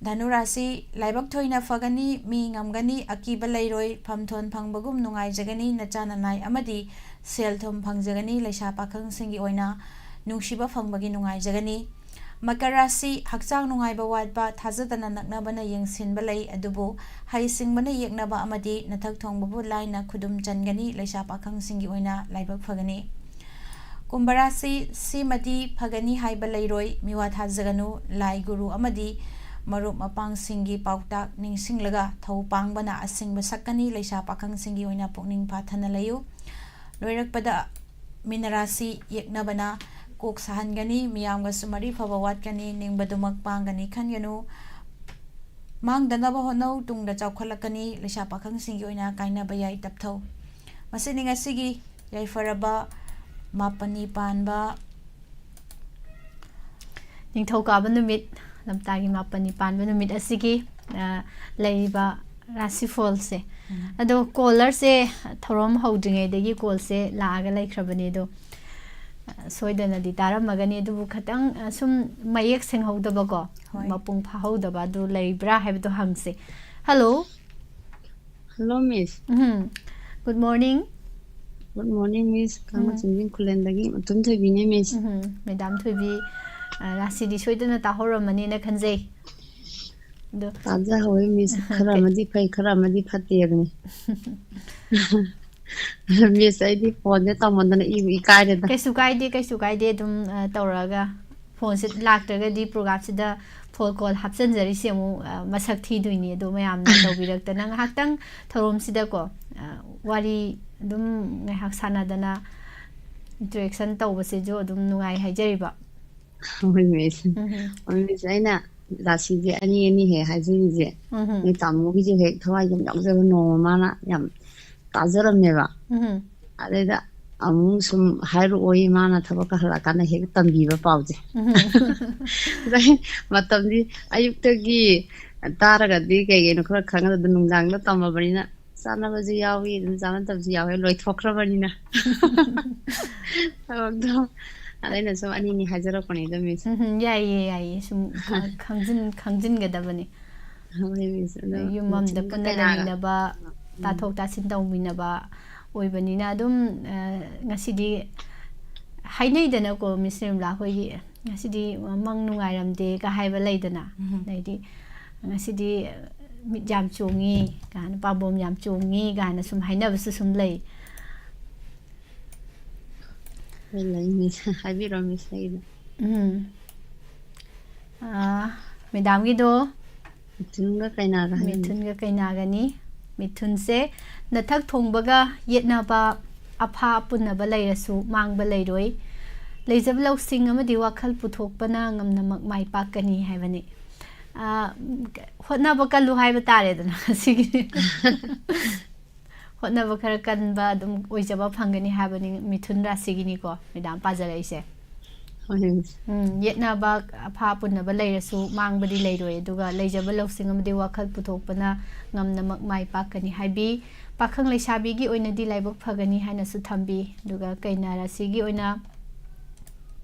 ꯙꯅꯨ ꯔꯥꯁꯤ, ꯂꯥꯏꯕꯛ ꯊꯣꯏꯅ ꯐꯒꯅꯤ, ꯃꯤ ꯉꯝꯒꯅꯤ, ꯑꯀꯤꯕ ꯂꯩꯔꯣꯏ, ꯐꯝꯊꯣꯟ ꯐꯪꯕꯒꯨꯝ ꯅꯨꯡꯉꯥꯏꯖꯒꯅꯤ, ꯅꯆꯥ ꯅꯅꯥꯏ ꯑꯃꯗꯤ ꯁꯦꯜ ꯊꯨꯝ ꯐꯪꯖꯒꯅꯤ, ꯂꯩꯁꯥ ꯄꯥꯈꯪꯁꯤꯡꯒꯤ ꯑꯣꯏꯅ ꯅꯨꯡꯁꯤꯕ ꯐꯪꯕꯒꯤ ꯅꯨꯡꯉꯥꯏꯖꯒꯅꯤ꯫ ꯃꯀꯔ ꯔꯥꯁꯤ, ꯍꯛꯆꯥꯡ ꯅꯨꯡꯉꯥꯏꯕ ꯋꯥꯠꯄ, ꯊꯥꯖꯗꯅ ꯅꯛꯅꯕꯅ ꯌꯦꯡꯁꯤꯟꯕ ꯂꯩ, ꯑꯗꯨꯕꯨ ꯍꯩꯁꯤꯡꯕꯅ ꯌꯦꯛꯅꯕ ꯑꯃꯗꯤ ꯅꯊꯛ ꯊꯣꯡꯕꯕꯨ ꯂꯥꯏꯅ ꯈꯨꯗꯨꯝ ꯆꯟꯒꯅꯤ꯫ ꯂꯩꯁꯥ ꯄꯥꯈꯪꯁꯤꯡꯒꯤ ꯑꯣꯏꯅ ꯂꯥꯏꯕꯛ ꯐꯒꯅꯤ꯫ ꯀꯨꯝꯚ ꯔꯥꯁꯤ, ꯁꯤꯃꯗꯤ ꯐꯒꯅꯤ ꯍꯥꯏꯕ ꯂꯩꯔꯣꯏ, ꯃꯤꯋꯥ ꯊꯥꯖꯒꯅꯨ꯫ ꯂꯥꯏ ꯒꯨꯔꯨ ꯑꯃꯗꯤ ꯃꯔꯨꯞ ꯃꯄꯥꯡꯁꯤꯡꯒꯤ ꯄꯥꯎꯇꯥꯛ ꯅꯤꯡꯁꯤꯡꯂꯒ ꯊꯧ ꯄꯥꯡꯕꯅ ꯑꯁꯤꯡꯕ ꯁꯛꯀꯅꯤ꯫ ꯂꯩꯁꯥ ꯄꯥꯈꯪꯁꯤꯡꯒꯤ ꯑꯣꯏꯅ ꯄꯨꯛꯅꯤꯡ ꯐꯥꯊꯅ ꯂꯩꯌꯨ꯫ ꯂꯣꯏꯔꯛꯄꯗ ꯃꯤꯅ ꯔꯥꯁꯤ ꯌꯦꯛꯅꯕꯅ ꯀꯣꯛ ꯁꯥꯍꯟꯒꯅꯤ, ꯃꯤꯌꯥꯝꯒꯁꯨ ꯃꯔꯤ ꯐꯕ ꯋꯥꯠꯀꯅꯤ, ꯅꯤꯡꯕꯗꯨꯃꯛ ꯄꯥꯡꯒꯅꯤ ꯈꯟꯒꯅꯨ꯫ ꯃꯥꯡꯗꯅꯕ ꯍꯣꯠꯅꯧ, ꯇꯨꯡꯗ ꯆꯥꯎꯈꯠꯂꯛꯀꯅꯤ꯫ ꯂꯩꯁꯥ ꯄꯥꯈꯪꯁꯤꯡꯒꯤ ꯑꯣꯏꯅ ꯀꯥꯏꯅꯕ ꯌꯥꯏ, ꯇꯞꯊꯧ꯫ ꯃꯁꯤꯅꯤ ꯉꯁꯤꯒꯤ ꯌꯥꯏꯐꯔꯕ ꯃꯥꯄꯅꯤ ꯄꯥꯟꯕ ꯅꯤꯡꯊꯧꯀꯥꯕ ꯅꯨꯃꯤꯠ, ꯂꯝꯇꯥꯒꯤ ꯃꯥꯄꯅꯤ ꯄꯥꯟꯕ ꯅꯨꯃꯤꯠ ꯑꯁꯤꯒꯤ, ꯑ, ꯂꯩꯔꯤꯕ ꯔꯥꯁꯤꯐꯣꯜꯁꯦ꯫ ꯎꯝ꯫ ꯑꯗꯣ ꯀꯣꯂꯔꯁꯦ ꯊꯧꯔꯝ ꯍꯧꯗ꯭ꯔꯤꯉꯩꯗꯒꯤ ꯀꯣꯜꯁꯦ ꯂꯥꯛꯑꯒ ꯂꯩꯈ꯭ꯔꯕꯅꯦ꯫ ꯑꯗꯣ, ꯑ, ꯁꯣꯏꯗꯅꯗꯤ ꯇꯥꯔꯝꯃꯒꯅꯤ, ꯑꯗꯨꯕꯨ ꯈꯤꯇꯪ, ꯑ, ꯁꯨꯝ ꯃꯌꯦꯛ ꯁꯦꯡꯍꯧꯗꯕꯀꯣ, ꯍꯣꯏ꯫ ꯃꯄꯨꯡ ꯐꯥꯍꯧꯗꯕ ꯑꯗꯨ ꯂꯩꯕ꯭ꯔꯥ ꯍꯥꯏꯕꯗꯣ ꯍꯪꯁꯦ꯫ Hello. Hello, miss. Um. Good morning. Good morning, miss. Um. ꯀꯛꯆꯤꯡ ꯈꯨꯂꯦꯟꯗꯒꯤ ꯃꯇꯨꯝ ꯊꯣꯏꯕꯤꯅꯦ, ꯃꯤꯁ꯫ ꯎꯝ, ꯃꯦꯗꯥꯝ ꯊꯣꯏꯕꯤ, ꯑ, ꯔꯥꯁꯤꯗꯤ ꯁꯣꯏꯗꯅ ꯇꯥꯍꯧꯔꯝꯃꯅꯤꯅ ꯈꯟꯖꯩ꯫ ꯑꯗꯣ ꯇꯥꯖꯍꯧꯋꯦ, ꯃꯤꯁ꯫ ꯈꯔ ꯀꯩ- ꯑꯃꯗꯤ ꯐꯩ, ꯈꯔ ꯑꯃꯗꯤ ꯐꯠꯇꯦ ꯍꯥꯏꯕꯅꯤ꯫ ꯃꯤꯁ, ꯑꯩꯗꯤ ꯐꯣꯟꯁꯦ ꯇꯧꯃꯟꯗꯅ ꯏꯕꯨ ꯏꯀꯥꯏꯔꯦꯗ꯫ ꯀꯩꯁꯨ ꯀꯥꯏꯗꯦ, ꯀꯩꯁꯨ ꯀꯥꯏꯗꯦ꯫ ꯑꯗꯨꯝ, ꯑ, ꯇꯧꯔꯛꯑꯒ ꯐꯣꯟꯁꯦ ꯂꯥꯛꯇ꯭ꯔꯒꯗꯤ ꯄ꯭ꯔꯣꯒ꯭ꯔꯥꯝꯁꯤꯗ ꯐꯣꯟ ꯀꯣꯜ ꯍꯥꯞꯆꯤꯟꯖꯔꯤꯁꯦ ꯑꯃꯨꯛ, ꯑ, ꯃꯁꯛ ꯊꯤꯗꯣꯏꯅꯤ꯫ ꯑꯗꯣ ꯃꯌꯥꯝꯅ ꯇꯧꯕꯤꯔꯛꯇꯅ ꯉꯥꯏꯍꯥꯛꯇꯪ ꯊꯧꯔꯝꯁꯤꯗꯀꯣ, ꯑ, ꯋꯥꯔꯤ ꯑꯗꯨꯝ ꯉꯥꯏꯍꯥꯛ ꯁꯥꯟꯅꯗꯅ interaction ꯇꯧꯕꯁꯤꯁꯨ ꯑꯗꯨꯝ ꯅꯨꯡꯉꯥꯏ ꯍꯥꯏꯖꯔꯤꯕ꯫ ꯍꯣꯏ, ꯃꯤꯁ꯫ ꯎꯝ꯫ ꯍꯣꯏ, ꯃꯤꯁ, ꯑꯩꯅ ꯔꯥꯁꯤꯁꯦ ꯑꯅꯤ ꯑꯅꯤ ꯍꯦꯛ ꯍꯥꯏꯖꯔꯤꯁꯦ, ꯎꯝ꯫ ꯅꯣꯏ ꯇꯥꯃꯣꯒꯤꯁꯨ ꯍꯦꯛ ꯊꯋꯥꯏ ꯌꯥꯝ ꯌꯥꯎꯖꯕ, ꯅꯣꯡꯃ ꯃꯥꯅ ꯌꯥꯝ ꯇꯥꯖꯔꯝꯃꯦꯕ꯫ ꯎꯝ꯫ ꯑꯗꯩꯗ ꯑꯃꯨꯛ ꯁꯨꯝ ꯍꯥꯏꯔꯛꯑꯣꯏ, ꯃꯥꯅ ꯊꯕꯛꯀ ꯍꯜꯂꯛꯑꯀꯥꯟꯗ ꯍꯦꯛ ꯇꯝꯕꯤꯕ ꯄꯥꯎꯁꯦ꯫ ꯎꯝ꯫ ꯑꯗꯩ ꯃꯇꯝꯗꯤ ꯑꯌꯨꯛꯇꯒꯤ ꯇꯥꯔꯒꯗꯤ ꯀꯩ ꯀꯩꯅꯣ ꯈꯔ ꯈꯪꯉꯒ ꯑꯗꯨꯝ ꯅꯨꯡꯗꯥꯡꯗ ꯇꯝꯃꯕꯅꯤꯅ ꯆꯥꯟꯅꯕꯁꯨ ꯌꯥꯎꯏ, ꯑꯗꯨꯝ ꯆꯥꯟꯅꯗꯕꯁꯨ ꯌꯥꯎꯋꯦ, ꯂꯣꯏꯊꯣꯛꯈ꯭ꯔꯕꯅꯤꯅ꯫ ꯊꯕꯛꯇꯣ꯫ ꯑꯗ ꯑꯩꯅ ꯁꯨꯝ ꯑꯅꯤꯅꯤ ꯍꯥꯏꯖꯔꯛꯄꯅꯤꯗ, ꯃꯤꯁ꯫ ꯎꯝ, ꯌꯥꯏꯌꯦ, ꯌꯥꯏꯌꯦ꯫ ꯁꯨꯝ ꯈ-, ꯈꯪꯖꯤꯟ-, ꯈꯪꯖꯤꯟꯒꯗꯕꯅꯤ꯫ ꯍꯣꯏ, ꯃꯤꯁ꯫ ꯑꯗꯣ ꯌꯨꯝ ꯑꯝꯗ ꯃꯦꯆꯤꯟꯒ ꯄꯨꯟꯅ ꯀꯩꯅꯥꯒ꯫ ꯂꯩꯃꯤꯟꯅꯕ, ꯎꯝ꯫ ꯇꯥꯊꯣꯛ ꯇꯥꯁꯤꯟ ꯇꯧꯃꯤꯟꯅꯕ ꯑꯣꯏꯕꯅꯤꯅ ꯑꯗꯨꯝ, ꯑ, ꯉꯁꯤꯗꯤ ꯍꯥꯏꯅꯩꯗꯅꯀꯣ, ꯃꯤꯁ ꯅꯤꯔꯃꯂꯥ, ꯑꯩꯈꯣꯏꯒꯤ ꯉꯁꯤꯗꯤ ꯃꯪ ꯅꯨꯡꯉꯥꯏꯔꯝꯗꯦꯒ ꯍꯥꯏꯕ ꯂꯩꯗꯅ, ꯎꯝ꯫ ꯑꯗꯩꯗꯤ ꯉꯁꯤꯗꯤ ꯃꯤꯠ ꯌꯥꯝ ꯆꯣꯡꯉꯤ ꯀꯥꯏꯅ, ꯄꯥꯝꯕꯣꯝ ꯌꯥꯝ ꯆꯣꯡꯉꯤ ꯀꯥꯏꯅ ꯁꯨꯝ ꯍꯥꯏꯅꯕꯁꯨ ꯁꯨꯝ ꯂꯩ꯫ ꯍꯣꯏ, ꯂꯩ, ꯃꯤꯁ꯫ ꯍꯥꯏꯕꯤꯔꯣ, ꯃꯤꯁ, ꯑꯩꯒꯤꯗ꯫ ꯎꯝ꯫ ꯑꯥ, ꯃꯦꯗꯥꯝꯒꯤꯗꯣ ꯃꯤꯊꯨꯟꯒ ꯀꯩꯅꯥꯒ ꯍꯥꯏꯅꯤ꯫ ꯃꯤꯊꯨꯟꯒ ꯀꯩꯅꯥꯒꯅꯤ꯫ ꯃꯤꯊꯨꯟꯁꯦ ꯅꯊꯛ ꯊꯣꯡꯕꯒ ꯌꯦꯠꯅꯕ, ꯑꯐꯥ ꯑꯄꯨꯟꯅꯕ ꯂꯩꯔꯁꯨ ꯃꯥꯡꯕ ꯂꯩꯔꯣꯏ꯫ ꯂꯩꯖꯕ ꯂꯧꯁꯤꯡ ꯑꯃꯗꯤ ꯋꯥꯈꯜ ꯄꯨꯊꯣꯛꯄꯅ ꯉꯝꯅꯃꯛ ꯃꯥꯏ ꯄꯥꯛꯀꯅꯤ ꯍꯥꯏꯕꯅꯤ꯫ ꯑꯥ, ꯍꯣꯠꯅꯕ ꯀꯜꯂꯨ ꯍꯥꯏꯕ ꯇꯥꯔꯦꯗꯅ ꯁꯤꯒꯤ꯫ ꯍꯣꯠꯅꯕ ꯈꯔ ꯀꯟꯕ ꯑꯗꯨꯝ ꯑꯣꯏꯖꯕ ꯐꯪꯒꯅꯤ ꯍꯥꯏꯕꯅꯤ ꯃꯤꯊꯨꯟ ꯔꯥꯁꯤꯒꯤꯅꯤꯀꯣ, ꯃꯦꯗꯥꯝ ꯄꯥꯖꯔꯛꯏꯁꯦ꯫ ꯍꯣꯏ, ꯃꯤꯁ꯫ ꯎꯝ, ꯌꯦꯠꯅꯕ, ꯑꯐꯥ ꯑꯄꯨꯟꯅꯕ ꯂꯩꯔꯁꯨ ꯃꯥꯡꯕꯗꯤ ꯂꯩꯔꯣꯏ, ꯑꯗꯨꯒ ꯂꯩꯖꯕ ꯂꯧꯁꯤꯡ ꯑꯃꯗꯤ ꯋꯥꯈꯜ ꯄꯨꯊꯣꯛꯄꯅ ꯉꯝꯅꯃꯛ ꯃꯥꯏ ꯄꯥꯛꯀꯅꯤ ꯍꯥꯏꯕꯤ꯫ ꯄꯥꯈꯪ ꯂꯩꯁꯥꯕꯤꯒꯤ ꯑꯣꯏꯅꯗꯤ ꯂꯥꯏꯕꯛ ꯐꯒꯅꯤ ꯍꯥꯏꯅꯁꯨ ꯊꯝꯕꯤ꯫ ꯑꯗꯨꯒ ꯀꯩꯅꯥ ꯔꯥꯁꯤꯒꯤ ꯑꯣꯏꯅ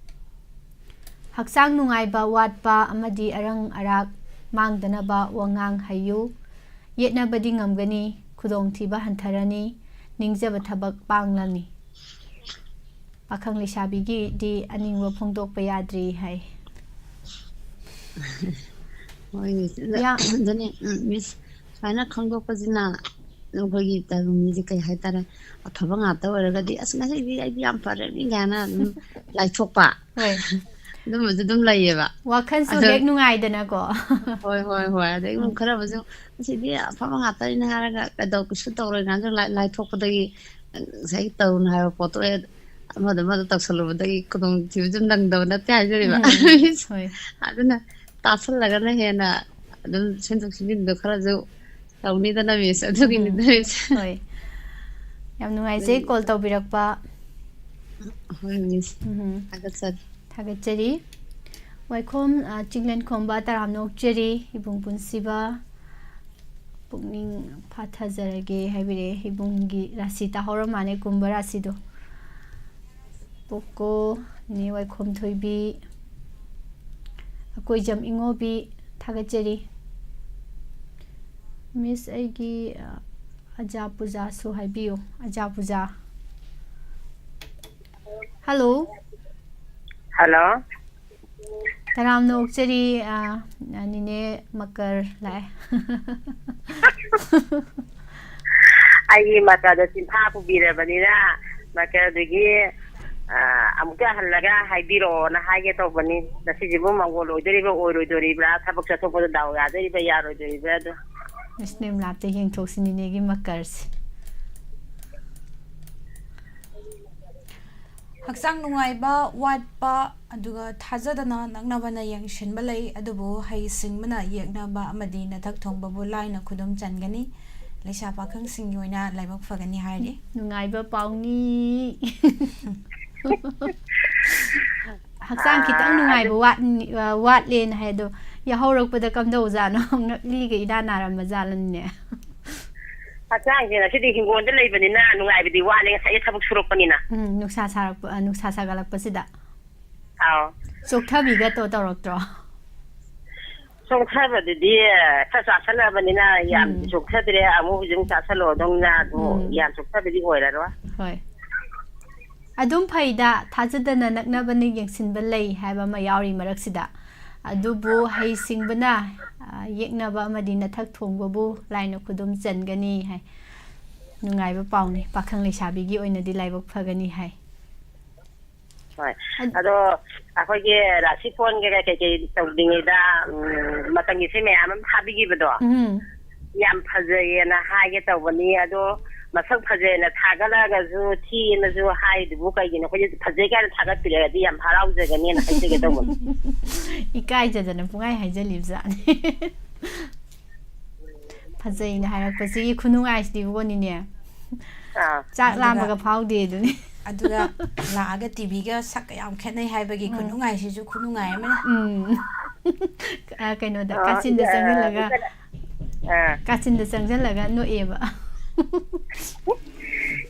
ꯍꯛꯆꯥꯡ ꯅꯨꯡꯉꯥꯏꯕ ꯋꯥꯠꯄ ꯑꯃꯗꯤ ꯑꯔꯪ ꯑꯔꯥꯛ ꯃꯥꯡꯗꯅꯕ ꯋꯥꯉꯥꯡ ꯍꯥꯏꯌꯨ꯫ ꯌꯦꯠꯅꯕꯗꯤ ꯉꯝꯒꯅꯤ, ꯈꯨꯗꯣꯡꯊꯤꯕ ꯍꯟꯊꯔꯅꯤ, ꯅꯤꯡꯖꯕ ꯊꯕꯛ ꯄꯥꯡꯂꯅꯤ꯫ ꯄꯥꯈꯪ ꯂꯩꯁꯥꯕꯤꯒꯤꯗꯤ ꯑꯅꯤꯡꯕ ꯐꯣꯡꯗꯣꯛꯄ ꯌꯥꯗ꯭ꯔꯤ ꯍꯥꯏ꯫ ꯍꯣꯏ, ꯃꯤꯁ꯫ ꯑꯗ-, ꯌꯥ- ꯑꯗꯨꯅꯦ, ꯎꯝ, ꯃꯤꯁ, ꯁꯨꯃꯥꯏꯅ ꯈꯪꯗꯣꯛꯄꯁꯤꯅ ꯑꯩꯈꯣꯏꯒꯤ ꯇꯥꯏꯕꯪ ꯃꯤꯁꯦ ꯀꯩ ꯍꯥꯏꯇꯥꯔꯦ, ꯑꯐꯕ ꯉꯥꯛꯇ ꯑꯣꯏꯔꯒꯗꯤ, "ꯑꯁ, ꯉꯁꯤꯗꯤ ꯑꯩꯗꯤ ꯌꯥꯝ ꯐꯔꯅꯤ" ꯀꯥꯏꯅ ꯑꯗꯨꯝ ꯂꯥꯏꯊꯣꯛꯄ꯫ ꯍꯣꯏ꯫ ꯑꯗꯨꯝꯕꯁꯨ ꯑꯗꯨꯝ ꯂꯩꯌꯦꯕ꯫ ꯋꯥꯈꯜꯁꯨ ꯑꯗꯣ ꯍꯦꯛ ꯅꯨꯡꯉꯥꯏꯗꯅꯀꯣ꯫ ꯍꯣꯏ, ꯍꯣꯏ, ꯍꯣꯏ꯫ ꯑꯗꯩ ꯎꯝ꯫ ꯈꯔ ꯑꯃꯁꯨ, "ꯉꯁꯤꯗꯤ ꯑꯐꯕ ꯉꯥꯛꯇꯅꯤꯅ" ꯍꯥꯏꯔꯒ ꯀꯩꯗꯧ-, ꯀꯩꯁꯨ ꯇꯧꯔꯣꯏ ꯀꯥꯏꯅꯁꯨ ꯂꯥꯏ-, ꯂꯥꯏꯊꯣꯛꯄꯗꯒꯤ ꯉꯁꯥꯏꯒꯤ ꯇꯧꯅꯨ ꯍꯥꯏꯕ ꯄꯣꯠꯇꯣ ꯍꯦꯛ ꯑꯃꯗ ꯑꯃꯗ ꯇꯧꯁꯜꯂꯨꯕꯗꯒꯤ ꯈꯨꯗꯣꯡꯊꯤꯕꯁꯨ ꯅꯪꯗꯕ ꯅꯠꯇꯦ ꯍꯥꯏꯖꯔꯤꯕ꯫ ꯎꯝ, ꯍꯣꯏ꯫ ꯑꯗꯨꯅ ꯇꯥꯁꯜꯂꯒꯅ ꯍꯦꯟꯅ ꯑꯗꯨꯝ ꯁꯦꯝꯗꯣꯛ ꯁꯦꯝꯖꯤꯟꯗꯣ ꯈꯔꯁꯨ ꯇꯧꯅꯤꯗꯅ, ꯃꯤꯁ, ꯑꯗꯨꯒꯤꯅꯤꯗ, ꯎꯝ꯫ ꯃꯤꯁ꯫ ꯍꯣꯏ꯫ ꯌꯥꯝ ꯅꯨꯡꯉꯥꯏꯖꯩ ꯑꯗꯨꯒꯤ call ꯇꯧꯕꯤꯔꯛꯄ꯫ ꯍꯣꯏ, ꯃꯤꯁ꯫ ꯎꯝ꯫ ꯊꯥꯒꯠꯆꯔꯤ꯫ ꯊꯥꯒꯠꯆꯔꯤ꯫ ꯋꯥꯏꯈꯣꯝ, ꯑ, ꯆꯤꯡꯂꯦꯟꯈꯣꯝꯕ ꯇꯔꯥꯝꯅ ꯑꯣꯛꯆꯔꯤ, ꯏꯕꯨꯡ ꯄꯨꯟꯁꯤꯕ꯫ ꯄꯨꯛꯅꯤꯡ ꯐꯥꯊꯖꯔꯒꯦ ꯍꯥꯏꯕꯤꯔꯛꯑꯦ꯫ ꯏꯕꯨꯡꯒꯤ ꯔꯥꯁꯤ ꯇꯥꯍꯧꯔ ꯃꯥꯜꯂꯦ, ꯀꯨꯝꯕ ꯔꯥꯁꯤꯗꯣ꯫ ꯄꯣꯛꯀꯣ, ꯅꯦ ꯋꯥꯏꯈꯣꯝ ꯊꯣꯏꯕꯤ, ꯑꯀꯣꯏꯖꯝ ꯏꯉꯣꯕꯤ, ꯊꯥꯒꯠꯆꯔꯤ꯫ ꯃꯤꯁ, ꯑꯩꯒꯤ, ꯑ, ꯑꯖꯥ ꯄꯨꯖꯥꯁꯨ ꯍꯥꯏꯕꯤꯌꯨ, ꯑꯖꯥ ꯄꯨꯖꯥ꯫ ꯍꯜꯂꯣ꯫ ꯍꯜꯂꯣ꯫ ꯇꯔꯥꯝꯅ ꯑꯣꯛꯆꯔꯤ, ꯑ, ꯅꯤꯅꯦ ꯃꯀꯔ ꯂꯥꯛꯑꯦ꯫ ꯑꯩꯒꯤ ꯃꯀꯔꯗꯣ ꯆꯤꯟꯐꯥ ꯄꯨꯕꯤꯔꯕꯅꯤꯅ, ꯃꯀꯔꯗꯨꯒꯤ, ꯑ, ꯑꯃꯨꯛꯀ ꯍꯜꯂꯒ ꯍꯥꯏꯕꯤꯔꯛꯑꯣꯅ ꯍꯥꯏꯒꯦ ꯇꯧꯕꯅꯤ꯫ ꯉꯁꯤꯁꯤꯕꯨ ꯃꯪꯒꯣꯜ ꯑꯣꯏꯗꯣꯔꯤꯕ꯭ꯔꯥ ꯑꯣꯏꯔꯣꯏꯗꯣꯔꯤꯕ꯭ꯔꯥ, ꯊꯕꯛ ꯆꯠꯊꯣꯛꯄꯗ ꯗꯥꯎ ꯌꯥꯗꯣꯔꯤꯕ꯭ꯔꯥ ꯌꯥꯔꯣꯏꯗꯣꯔꯤꯕ꯭ꯔꯥ ꯑꯗꯣ꯫ ꯏꯁ, ꯅꯦꯝꯂꯥꯞꯇ ꯌꯦꯡꯊꯣꯛꯁꯤ ꯅꯤꯅꯦꯒꯤ ꯃꯀꯔꯁꯦ꯫ ꯍꯛꯆꯥꯡ ꯅꯨꯡꯉꯥꯏꯕ ꯋꯥꯠꯄ, ꯑꯗꯨꯒ ꯊꯥꯖꯗꯅ ꯅꯛꯅꯕꯅ ꯌꯦꯡꯁꯤꯟꯕ ꯂꯩ, ꯑꯗꯨꯕꯨ ꯍꯩ ꯁꯤꯡꯕꯅ ꯌꯦꯛꯅꯕ ꯑꯃꯗꯤ ꯅꯊꯛ ꯊꯣꯡꯕꯕꯨ ꯂꯥꯏꯅ ꯈꯨꯗꯨꯝ ꯆꯟꯒꯅꯤ꯫ ꯂꯩꯁꯥ ꯄꯥꯈꯪꯁꯤꯡꯒꯤ ꯑꯣꯏꯅ ꯂꯥꯏꯕꯛ ꯐꯒꯅꯤ ꯍꯥꯏꯔꯤ꯫ ꯅꯨꯡꯉꯥꯏꯕ ꯄꯥꯎꯅꯤ꯫ ꯍꯛꯆꯥꯡ ꯈꯤꯇꯪ ꯅꯨꯡꯉꯥꯏꯕ ꯋꯥꯠꯅꯤ-, ꯑ, ꯋꯥꯠꯂꯦꯅ ꯍꯥꯏ, ꯑꯗꯣ ꯌꯥꯍꯧꯔꯛꯄꯗ ꯀꯝꯗꯧꯖꯥꯠꯅꯣ? ꯉꯛꯂꯤꯒ ꯏꯅꯥ ꯅꯥꯔꯝꯕ ꯖꯥꯠꯂꯅꯦ? ꯍꯛꯆꯥꯡꯁꯦ ꯉꯁꯤꯗꯤ ꯍꯤꯡꯒꯣꯜꯗ ꯂꯩꯕꯅꯤꯅ ꯅꯨꯡꯉꯥꯏꯕꯗꯤ ꯋꯥꯠꯂꯦ, ꯉꯁꯥꯏꯒꯤ ꯊꯕꯛ ꯁꯨꯔꯛꯄꯅꯤꯅ꯫ ꯎꯝ, ꯅꯨꯡꯁꯥ ꯁꯥꯔꯛꯄ, ꯑ, ꯅꯨꯡꯁꯥ ꯁꯥꯒꯠꯂꯛꯄꯁꯤꯗ꯫ ꯑꯥꯎ꯫ ꯆꯣꯛꯊꯕꯤꯒ ꯇꯣ-, ꯇꯧꯔꯛꯇ꯭ꯔꯣ? ꯆꯣꯛꯊꯕꯗꯨꯗꯤ ꯈꯔ ꯆꯥꯁꯜꯂꯕꯅꯤꯅ ꯌꯥꯝ ꯎꯝ꯫ ꯆꯣꯛꯊꯗ꯭ꯔꯦ꯫ ꯑꯃꯨꯛ ꯍꯧꯖꯤꯛ ꯑꯃꯨꯛ ꯆꯥꯁꯜꯂꯨꯔꯗꯧꯅꯤꯅ ꯑꯗꯨ ꯎꯝ꯫ ꯌꯥꯝ ꯆꯣꯛꯊꯕꯗꯤ ꯑꯣꯏꯔꯔꯣꯏ꯫ ꯍꯣꯏ꯫ ꯑꯗꯨꯝ ꯐꯩꯗ, ꯊꯥꯖꯗꯅ ꯅꯛꯅꯕꯅ ꯌꯦꯡꯁꯤꯟꯕ ꯂꯩ ꯍꯥꯏꯕ ꯑꯃ ꯌꯥꯎꯔꯤ ꯃꯔꯛꯁꯤꯗ꯫ ꯑꯗꯨꯕꯨ ꯍꯩ ꯁꯤꯡꯕꯅ, ꯑ, ꯌꯦꯛꯅꯕ ꯑꯃꯗꯤ ꯅꯊꯛ ꯊꯣꯡꯕꯕꯨ ꯂꯥꯏꯅ ꯈꯨꯗꯨꯝ ꯆꯟꯒꯅꯤ ꯍꯥꯏ꯫ ꯅꯨꯡꯉꯥꯏꯕ ꯄꯥꯎꯅꯤ꯫ ꯄꯥꯈꯪ ꯂꯩꯁꯥꯕꯤꯒꯤ ꯑꯣꯏꯅꯗꯤ ꯂꯥꯏꯕꯛ ꯐꯒꯅꯤ ꯍꯥꯏ꯫ ꯍꯣꯏ꯫ ꯑꯗ- ꯑꯗꯣ ꯑꯩꯈꯣꯏꯒꯤ ꯔꯥꯁꯤ ꯐꯣꯟꯒ ꯀꯩꯀꯩ ꯇꯧꯗ꯭ꯔꯤꯉꯩꯗ, ꯎꯝ, ꯃꯇꯝꯒꯤ ꯏꯁꯩ ꯃꯌꯥꯝ ꯑꯃ ꯊꯥꯕꯤꯈꯤꯕꯗꯣ ꯎꯝ꯫ ꯌꯥꯝ ꯐꯖꯩꯌꯦꯅ ꯍꯥꯏꯒꯦ ꯇꯧꯕꯅꯤ꯫ ꯑꯗꯣ ꯃꯁꯛ ꯐꯖꯩꯅ ꯊꯥꯒꯠꯂꯒꯁꯨ ꯊꯤꯌꯦꯅꯁꯨ ꯍꯥꯏꯗꯨꯕꯨ ꯀꯩꯒꯤꯅꯣ? ꯑꯩꯈꯣꯏꯁꯦ ꯐꯖꯩ ꯀꯥꯏꯅ ꯊꯥꯒꯠꯄꯤꯔꯒꯗꯤ ꯌꯥꯝ ꯍꯔꯥꯎꯖꯒꯅꯤꯅ ꯍꯥꯏꯖꯒꯦ ꯇꯧꯕꯅꯤ꯫ ꯏꯀꯥꯏꯖꯗꯅ ꯄꯨꯡꯍꯥꯏ ꯍꯥꯏꯖꯜꯂꯤꯕ ꯖꯥꯠꯅꯤ꯫ ꯐꯖꯩꯅ ꯍꯥꯏꯔꯛꯄꯁꯤꯒꯤ ꯈꯨꯅꯨꯡꯉꯥꯏꯁꯤꯗꯤꯕꯀꯣ ꯅꯤꯅꯦ꯫ ꯑꯥ꯫ ꯆꯥꯛ ꯑꯗꯨꯒ ꯂꯥꯝꯕꯒ ꯐꯥꯎꯗꯦ ꯑꯗꯨꯅꯤ꯫ ꯑꯗꯨꯒ ꯂꯥꯛꯑꯒ ꯇꯤꯚꯤꯒ ꯁꯛꯀ ꯌꯥꯝ ꯈꯦꯠꯅꯩ ꯍꯥꯏꯕꯒꯤ ꯈꯨꯅꯨꯡꯉꯥꯏꯁꯤꯁꯨ ꯈꯨꯅꯨꯡꯉꯥꯏ ꯑꯃꯅꯤ꯫ ꯎꯝ꯫ ꯑ, ꯀꯩꯅꯣꯗ, ꯑꯥ, ꯀꯥꯆꯤꯟꯗ ꯑꯥ, ꯆꯪꯁꯤꯜꯂꯒ, ꯏꯆꯦ-, ꯑꯥ꯫ ꯀꯥꯆꯤꯟꯗ ꯆꯪꯁꯤꯜꯂꯒ ꯅꯣꯛꯑꯦꯕ꯫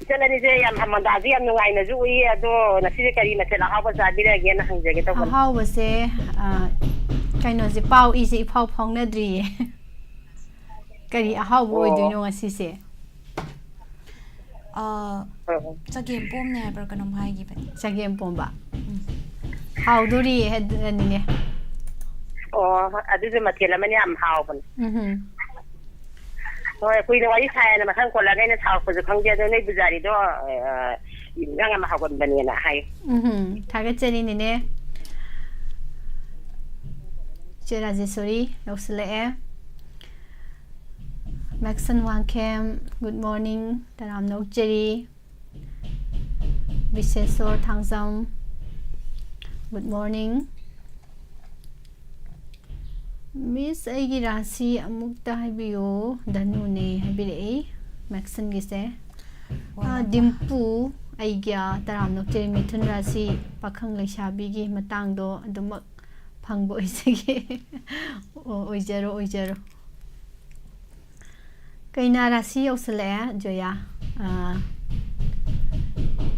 ꯏꯆꯜ ꯑꯅꯤꯁꯦ ꯌꯥꯝ ꯃꯟꯗꯥꯁꯨ ꯌꯥꯝ ꯅꯨꯡꯉꯥꯏꯅꯁꯨ ꯎꯏ꯫ ꯑꯗꯣ ꯉꯁꯤꯁꯦ ꯀꯔꯤ ꯃꯊꯦꯜ ꯑꯍꯥꯎꯕ ꯆꯥꯕꯤꯔꯒꯦꯅ ꯍꯪꯖꯒꯦ ꯇꯧꯕꯅꯤ꯫ ꯑꯍꯥꯎꯕꯁꯦ, ꯑ, ꯀꯩꯅꯣꯁꯦ, ꯄꯥꯎ ꯏꯁꯦ ꯏꯐꯥꯎ ꯐꯥꯎꯅꯗ꯭ꯔꯤꯌꯦ꯫ ꯀꯔꯤ ꯑꯍꯥꯎꯕ ꯑꯣ꯫ ꯑꯣꯏꯗꯣꯏꯅꯣ ꯉꯁꯤꯁꯦ? ꯑ, ꯎꯝ꯫ ꯆꯒꯦꯝ ꯄꯣꯝꯅꯦ ꯍꯥꯏꯕ꯭ꯔꯥ ꯀꯩꯅꯣꯝ ꯍꯥꯏꯈꯤꯕꯅꯤ꯫ ꯆꯒꯦꯝ ꯄꯣꯝꯕ꯫ ꯎꯝ꯫ ꯍꯥꯎꯗꯣꯔꯤ ꯍꯥꯏꯗꯨꯅꯤꯅꯦ꯫ ꯑꯣ, ꯑꯗꯨꯁꯨ ꯃꯊꯦꯜ ꯑꯃꯅ ꯌꯥꯝ ꯍꯥꯎꯕꯅꯦ꯫ ꯎꯝꯍꯨꯝ꯫ ꯍꯣꯏ, ꯀꯨꯏꯅ ꯋꯥꯔꯤ ꯁꯥꯏꯌꯦꯅ ꯃꯊꯪ ꯀꯣꯜꯂꯒ ꯑꯩꯅ ꯁꯥꯎꯔꯛꯄꯁꯨ ꯈꯪꯗꯦ, ꯑꯗꯣ ꯅꯣꯏ ꯄꯨꯖꯥꯔꯤꯗꯣ, ꯑ, ꯏꯟꯖꯥꯡ ꯌꯥꯝ ꯍꯥꯎꯒꯟꯕꯅꯦꯅ ꯍꯥꯏ꯫ ꯎꯝꯍꯨꯝ꯫ ꯊꯥꯒꯠꯆꯔꯤ, ꯅꯦꯅꯦ꯫ ꯏꯆꯦ ꯔꯥꯖꯦꯁꯣꯔꯤ ꯌꯧꯁꯤꯜꯂꯛꯑꯦ꯫ ꯃꯦꯛꯁꯟ ꯋꯥꯡꯈꯦꯝ, good morning, ꯇꯔꯥꯝꯅ ꯑꯣꯛꯆꯔꯤ꯫ ꯕꯤꯁꯦꯁꯣꯔ ꯊꯥꯡꯖꯝ, good morning꯫ ꯃꯤꯁ, ꯑꯩꯒꯤ ꯔꯥꯁꯤ ꯑꯃꯨꯛꯇ ꯍꯥꯏꯕꯤꯌꯨ, ꯙꯅꯨꯅꯦ ꯍꯥꯏꯕꯤꯔꯛꯏ ꯃꯦꯛꯁꯟꯒꯤꯁꯦ꯫ ꯑꯥ, ꯋꯥ-, ꯗꯤꯝꯄꯨ, ꯑꯩꯒꯤ, ꯑꯥ, ꯇꯔꯥꯝꯅ ꯑꯣꯛꯆꯔꯤ, ꯃꯤꯊꯨꯟ ꯔꯥꯁꯤ, ꯄꯥꯈꯪ ꯂꯩꯁꯥꯕꯤꯒꯤ ꯃꯇꯥꯡꯗꯣ ꯑꯗꯨꯃꯛ ꯐꯪꯕ ꯑꯣꯏꯖꯒꯦ꯫ ꯑꯣ, ꯑꯣꯏꯖꯔꯣ, ꯑꯣꯏꯖꯔꯣ꯫ ꯀꯩꯅꯥ ꯔꯥꯁꯤ ꯌꯧꯁꯜꯂꯛꯑꯦ, ꯖꯣꯌꯥ꯫ ꯑꯥ,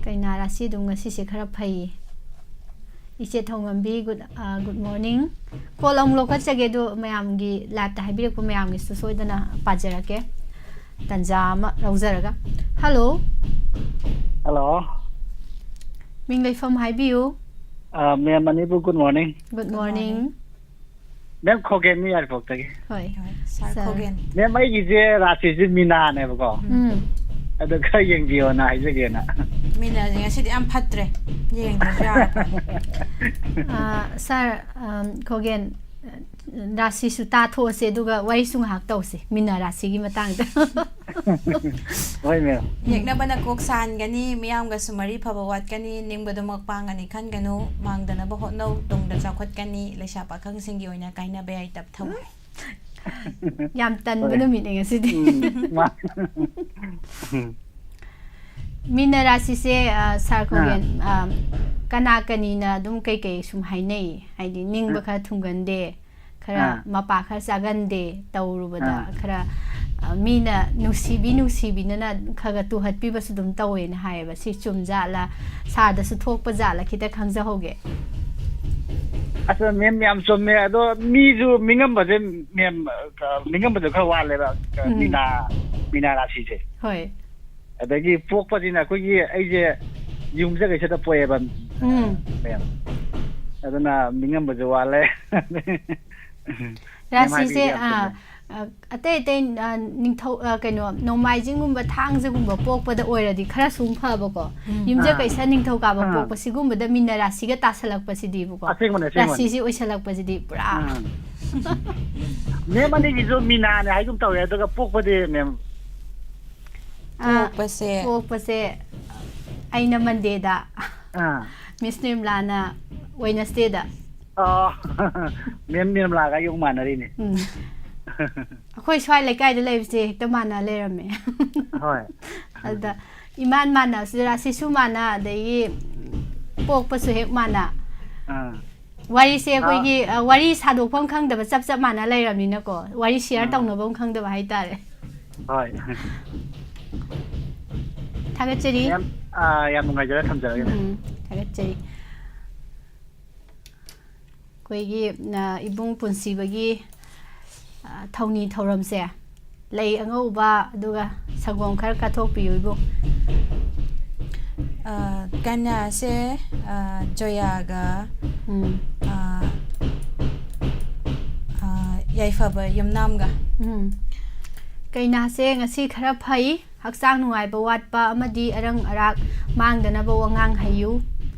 ꯀꯩꯅꯥ ꯔꯥꯁꯤ ꯑꯗꯨꯝ ꯉꯁꯤꯁꯦ ꯈꯔ ꯐꯩꯌꯦ꯫ ꯏꯆꯦ ꯊꯧꯉꯝꯕꯤ, good, ꯑꯥ, good morning꯫ ꯀꯣꯜ ꯑꯃꯨꯛ ꯂꯧꯈꯠꯆꯒꯦ, ꯑꯗꯣ ꯃꯌꯥꯝꯒꯤ ꯂꯥꯏꯞꯇ ꯍꯥꯏꯕꯤꯔꯛꯄ ꯃꯌꯥꯝꯒꯤꯁꯨ ꯁꯣꯏꯗꯅ ꯄꯥꯖꯔꯛꯀꯦ, ꯇꯟꯖꯥ ꯑꯃ ꯂꯧꯖꯔꯒ꯫ ꯍꯜꯂꯣ꯫ ꯍꯜꯂꯣ꯫ ꯃꯤꯡ ꯂꯩꯐꯝ ꯍꯥꯏꯕꯤꯌꯨ꯫ ꯑꯥ, ꯃꯦꯝ ꯑꯅꯤꯕꯨ good morning꯫ Good morning꯫ Good morning꯫ ꯃꯦꯝ ꯈꯣꯒꯦꯟꯅꯤ ꯌꯥꯏꯔꯤꯄꯣꯛꯇꯒꯤ꯫ ꯍꯣꯏ꯫ ꯍꯣꯏ, ꯁꯥꯔ ꯁꯥꯔ꯫ ꯈꯣꯒꯦꯟ꯫ ꯃꯦꯝ, ꯑꯩꯒꯤꯁꯦ ꯔꯥꯁꯤꯁꯦ ꯃꯤꯅꯥꯅꯦꯕꯀꯣ꯫ ꯎꯝ꯫ ꯑꯗꯣ ꯈꯔ ꯌꯦꯡꯕꯤꯌꯣꯅ ꯍꯥꯏꯖꯒꯦꯅ꯫ ꯃꯤꯅꯥꯁꯦ ꯉꯁꯤꯗꯤ ꯌꯥꯝ ꯐꯠꯇ꯭ꯔꯦ꯫ ꯌꯦꯡꯗ꯭ꯔꯁꯨ ꯌꯥꯔꯕꯅꯤ꯫ ꯑꯥ, ꯁꯥꯔ, ꯑꯝ, ꯈꯣꯒꯦꯟ, ꯔꯥꯁꯤꯁꯨ ꯇꯥꯊꯣꯛꯑꯁꯦ ꯑꯗꯨꯒ ꯋꯥꯔꯤꯁꯨ ꯉꯥꯏꯍꯥꯛ ꯇꯧꯁꯦ ꯃꯤꯅꯥ ꯔꯥꯁꯤꯒꯤ ꯃꯇꯥꯡꯗ꯫ ꯍꯣꯏ, ꯃꯦꯝ꯫ ꯌꯦꯛꯅꯕꯅ ꯀꯣꯛ ꯁꯥꯍꯟꯒꯅꯤ, ꯃꯤꯌꯥꯝꯒꯁꯨ ꯃꯔꯤ ꯐꯕ ꯋꯥꯠꯀꯅꯤ, ꯅꯤꯡꯕꯗꯨꯃꯛ ꯄꯥꯡꯒꯅꯤ ꯈꯟꯒꯅꯨ, ꯃꯥꯡꯗꯅꯕ ꯍꯣꯠꯅꯧ, ꯇꯨꯡꯗ ꯆꯥꯎꯈꯠꯀꯅꯤ, ꯂꯩꯁꯥ ꯄꯥꯈꯪꯁꯤꯡꯒꯤ ꯑꯣꯏꯅ ꯀꯥꯏꯅꯕ ꯌꯥꯏꯇꯞ ꯊꯧ꯫ ꯌꯥꯝ ꯇꯟꯕ ꯍꯣꯏ꯫ ꯅꯨꯃꯤꯠꯅꯦ ꯉꯁꯤꯗꯤ꯫ ꯎꯝ, ꯃꯥ-, ꯃꯤꯅ ꯔꯥꯁꯤꯁꯦ, ꯑ, ꯁꯥꯔ ꯑꯥ꯫ ꯈꯣꯒꯦꯟ, ꯑ, ꯀꯅꯥ ꯀꯅꯤꯅ ꯑꯗꯨꯝ ꯀꯩꯀꯩ ꯁꯨꯝ ꯍꯥꯏꯅꯩ? ꯍꯥꯏꯗꯤ ꯅꯤꯡꯕ ꯑꯥ꯫ ꯈꯔ ꯊꯨꯡꯒꯟꯗꯦ, ꯈꯔ ꯑꯥ꯫ ꯃꯄꯥ ꯈꯔ ꯆꯥꯒꯟꯗꯦ ꯇꯧꯔꯨꯕꯗ, ꯑꯥ꯫ ꯈꯔ, ꯑ, ꯃꯤꯅ ꯅꯨꯡꯁꯤꯕꯤ ꯅꯨꯡꯁꯤꯕꯤꯅꯅ ꯈꯔ ꯈꯔ ꯇꯨꯍꯠꯄꯤꯕꯁꯨ ꯑꯗꯨꯝ ꯇꯧꯋꯦꯅ ꯍꯥꯏꯌꯦꯕ꯫ ꯁꯤ ꯆꯨꯝ ꯖꯥꯠꯂ, ꯁꯥꯔꯗꯁꯨ ꯊꯣꯛꯄ ꯖꯥꯠꯂ, ꯈꯤꯇ ꯈꯪꯖꯍꯧꯒꯦ꯫ ꯑꯁ, ꯃꯦꯝ, ꯌꯥꯝ ꯆꯨꯝꯃꯦ꯫ ꯑꯗꯣ ꯃꯤꯁꯨ ꯃꯤꯉꯝꯕꯁꯦ, ꯃꯦꯝ, ꯑ, ꯃꯤꯉꯝꯕꯁꯨ ꯈꯔ ꯋꯥꯠꯂꯦꯕ, ꯑ, ꯎꯝ꯫ ꯃꯤꯅꯥ, ꯃꯤꯅꯥ ꯔꯥꯁꯤꯁꯦ꯫ ꯍꯣꯏ꯫ ꯑꯗꯒꯤ ꯄꯣꯛꯄꯁꯤꯅ ꯑꯩꯈꯣꯏꯒꯤ, ꯑꯩꯁꯦ ꯌꯨꯝꯁꯀꯩꯁꯗ ꯄꯣꯛꯑꯦꯕ, ꯎꯝ꯫ ꯃꯦꯝ꯫ ꯑꯗꯨꯅ ꯅꯤꯡꯉꯝꯕꯁꯨ ꯋꯥꯠꯂꯦ꯫ ꯔꯥꯁꯤꯁꯦ ꯌꯥꯝ ꯆꯨꯝꯃꯦ꯫ ꯑꯥ, ꯑ, ꯑꯇꯩ ꯑꯇꯩ, ꯑ, ꯅꯤꯡꯊꯧ, ꯑ, ꯀꯩꯅꯣ, ꯅꯣꯡꯃꯥꯏꯖꯤꯡꯒꯨꯝꯕ, ꯊꯥꯡꯖꯒꯨꯝꯕ ꯄꯣꯛꯄꯗ ꯑꯣꯏꯔꯗꯤ ꯈꯔꯁꯨ ꯑꯃꯨꯛ ꯐꯕꯀꯣ꯫ ꯎꯝ꯫ ꯌꯨꯝꯁꯀꯩꯁ, ꯅꯤꯡꯊꯧꯀꯥꯕ ꯑꯥ꯫ ꯄꯣꯛꯄ ꯁꯤꯒꯨꯝꯕꯗ ꯃꯤꯟꯅ ꯔꯥꯁꯤꯒ ꯇꯥꯁꯜꯂꯛꯄꯁꯤꯗꯤꯕꯀꯣ꯫ ꯑꯁꯦꯡꯕꯅꯦ, ꯑꯁꯦꯡꯕꯅꯦ꯫ ꯔꯥꯁꯤꯁꯤ ꯑꯣꯏꯁꯜꯂꯛꯄꯁꯤꯗꯤ ꯄꯨꯔꯥ꯫ ꯑꯥ꯫ ꯃꯦꯝ ꯑꯅꯤꯒꯤꯁꯨ ꯃꯤꯅꯥꯅꯦ ꯍꯥꯏꯒꯨꯝ ꯇꯧꯋꯦ, ꯑꯗꯨꯒ ꯄꯣꯛꯄꯗꯤ ꯃꯦꯝ? ꯑ, ꯄꯣꯛꯄꯁꯦ꯫ ꯄꯣꯛꯄꯁꯦ ꯑꯩꯅ ꯃꯟꯗꯦꯗ, ꯑꯥ꯫ ꯃꯤꯁ ꯅꯤꯔꯃꯂꯥꯅ ꯋꯦꯅꯁꯗꯦꯗ꯫ ꯑꯣ꯫ ꯃꯦꯝ ꯅꯤꯔꯃꯂꯥꯒ ꯌꯣꯡ ꯃꯥꯟꯅꯔꯤꯅꯦ꯫ ꯎꯝ꯫ ꯑꯩꯈꯣꯏ ꯁ꯭ꯋꯥꯏ ꯂꯩꯀꯥꯏꯗ ꯂꯩꯕꯁꯦ ꯍꯦꯛꯇ ꯃꯥꯟꯅ ꯂꯩꯔꯝꯃꯦ꯫ ꯍꯣꯏ꯫ ꯑꯗ ꯏꯃꯥꯟ ꯃꯥꯟꯅꯕꯁꯤꯗ ꯔꯥꯁꯤꯁꯨ ꯃꯥꯟꯅ, ꯑꯗꯒꯤ ꯄꯣꯛꯄꯁꯨ ꯍꯦꯛ ꯃꯥꯟꯅ꯫ ꯑꯥ꯫ ꯋꯥꯔꯤꯁꯦ ꯑꯩꯈꯣꯏꯒꯤ, ꯑ, ꯋꯥꯔꯤ ꯁꯥꯗꯣꯛꯐꯝ ꯈꯪꯗꯕ, ꯆꯞ ꯆꯞ ꯃꯥꯟꯅ ꯂꯩꯔꯕꯅꯤꯅꯀꯣ, ꯋꯥꯔꯤ ꯁꯤꯌꯥꯔ ꯑꯥ꯫ ꯇꯧꯅꯕ ꯑꯃ ꯈꯪꯗꯕ ꯍꯥꯏꯇꯥꯔꯦ꯫ ꯍꯣꯏ꯫ ꯊꯥꯒꯠꯆꯔꯤ꯫ ꯌꯥꯝ, ꯑꯥ, ꯌꯥꯝ ꯅꯨꯡꯉꯥꯏꯖꯔꯦ, ꯊꯝꯖꯔꯒꯦ꯫ ꯎꯝ, ꯊꯥꯒꯠꯆꯔꯤ꯫ ꯑꯩꯈꯣꯏꯒꯤ, ꯑ, ꯏꯕꯨꯡ ꯄꯨꯟꯁꯤꯕꯒꯤ, ꯑ, ꯊꯧꯅꯤ ꯊꯧꯔꯝꯁꯦ, ꯂꯩ ꯑꯉꯧꯕ ꯑꯗꯨꯒ ꯁꯪꯒꯣꯝ ꯈꯔ ꯀꯠꯊꯣꯛꯄꯤꯌꯨ, ꯏꯕꯨꯡ꯫ ꯑ, ꯀꯟꯌꯥꯁꯦ, ꯑ, ꯖꯣꯌꯥꯒ, ꯎꯝ꯫ ꯑ, ꯑ, ꯌꯥꯏꯐꯕ ꯌꯨꯝꯅꯥꯝꯒ꯫ ꯎꯝ꯫ ꯀꯩꯅꯥꯁꯦ ꯉꯁꯤ ꯈꯔ ꯐꯩ, ꯍꯛꯆꯥꯡ ꯅꯨꯡꯉꯥꯏꯕ ꯋꯥꯠꯄ ꯑꯃꯗꯤ ꯑꯔꯪ ꯑꯔꯥꯛ ꯃꯥꯡꯗꯅꯕ ꯋꯥꯉꯥꯡ ꯍꯩꯌꯨ꯫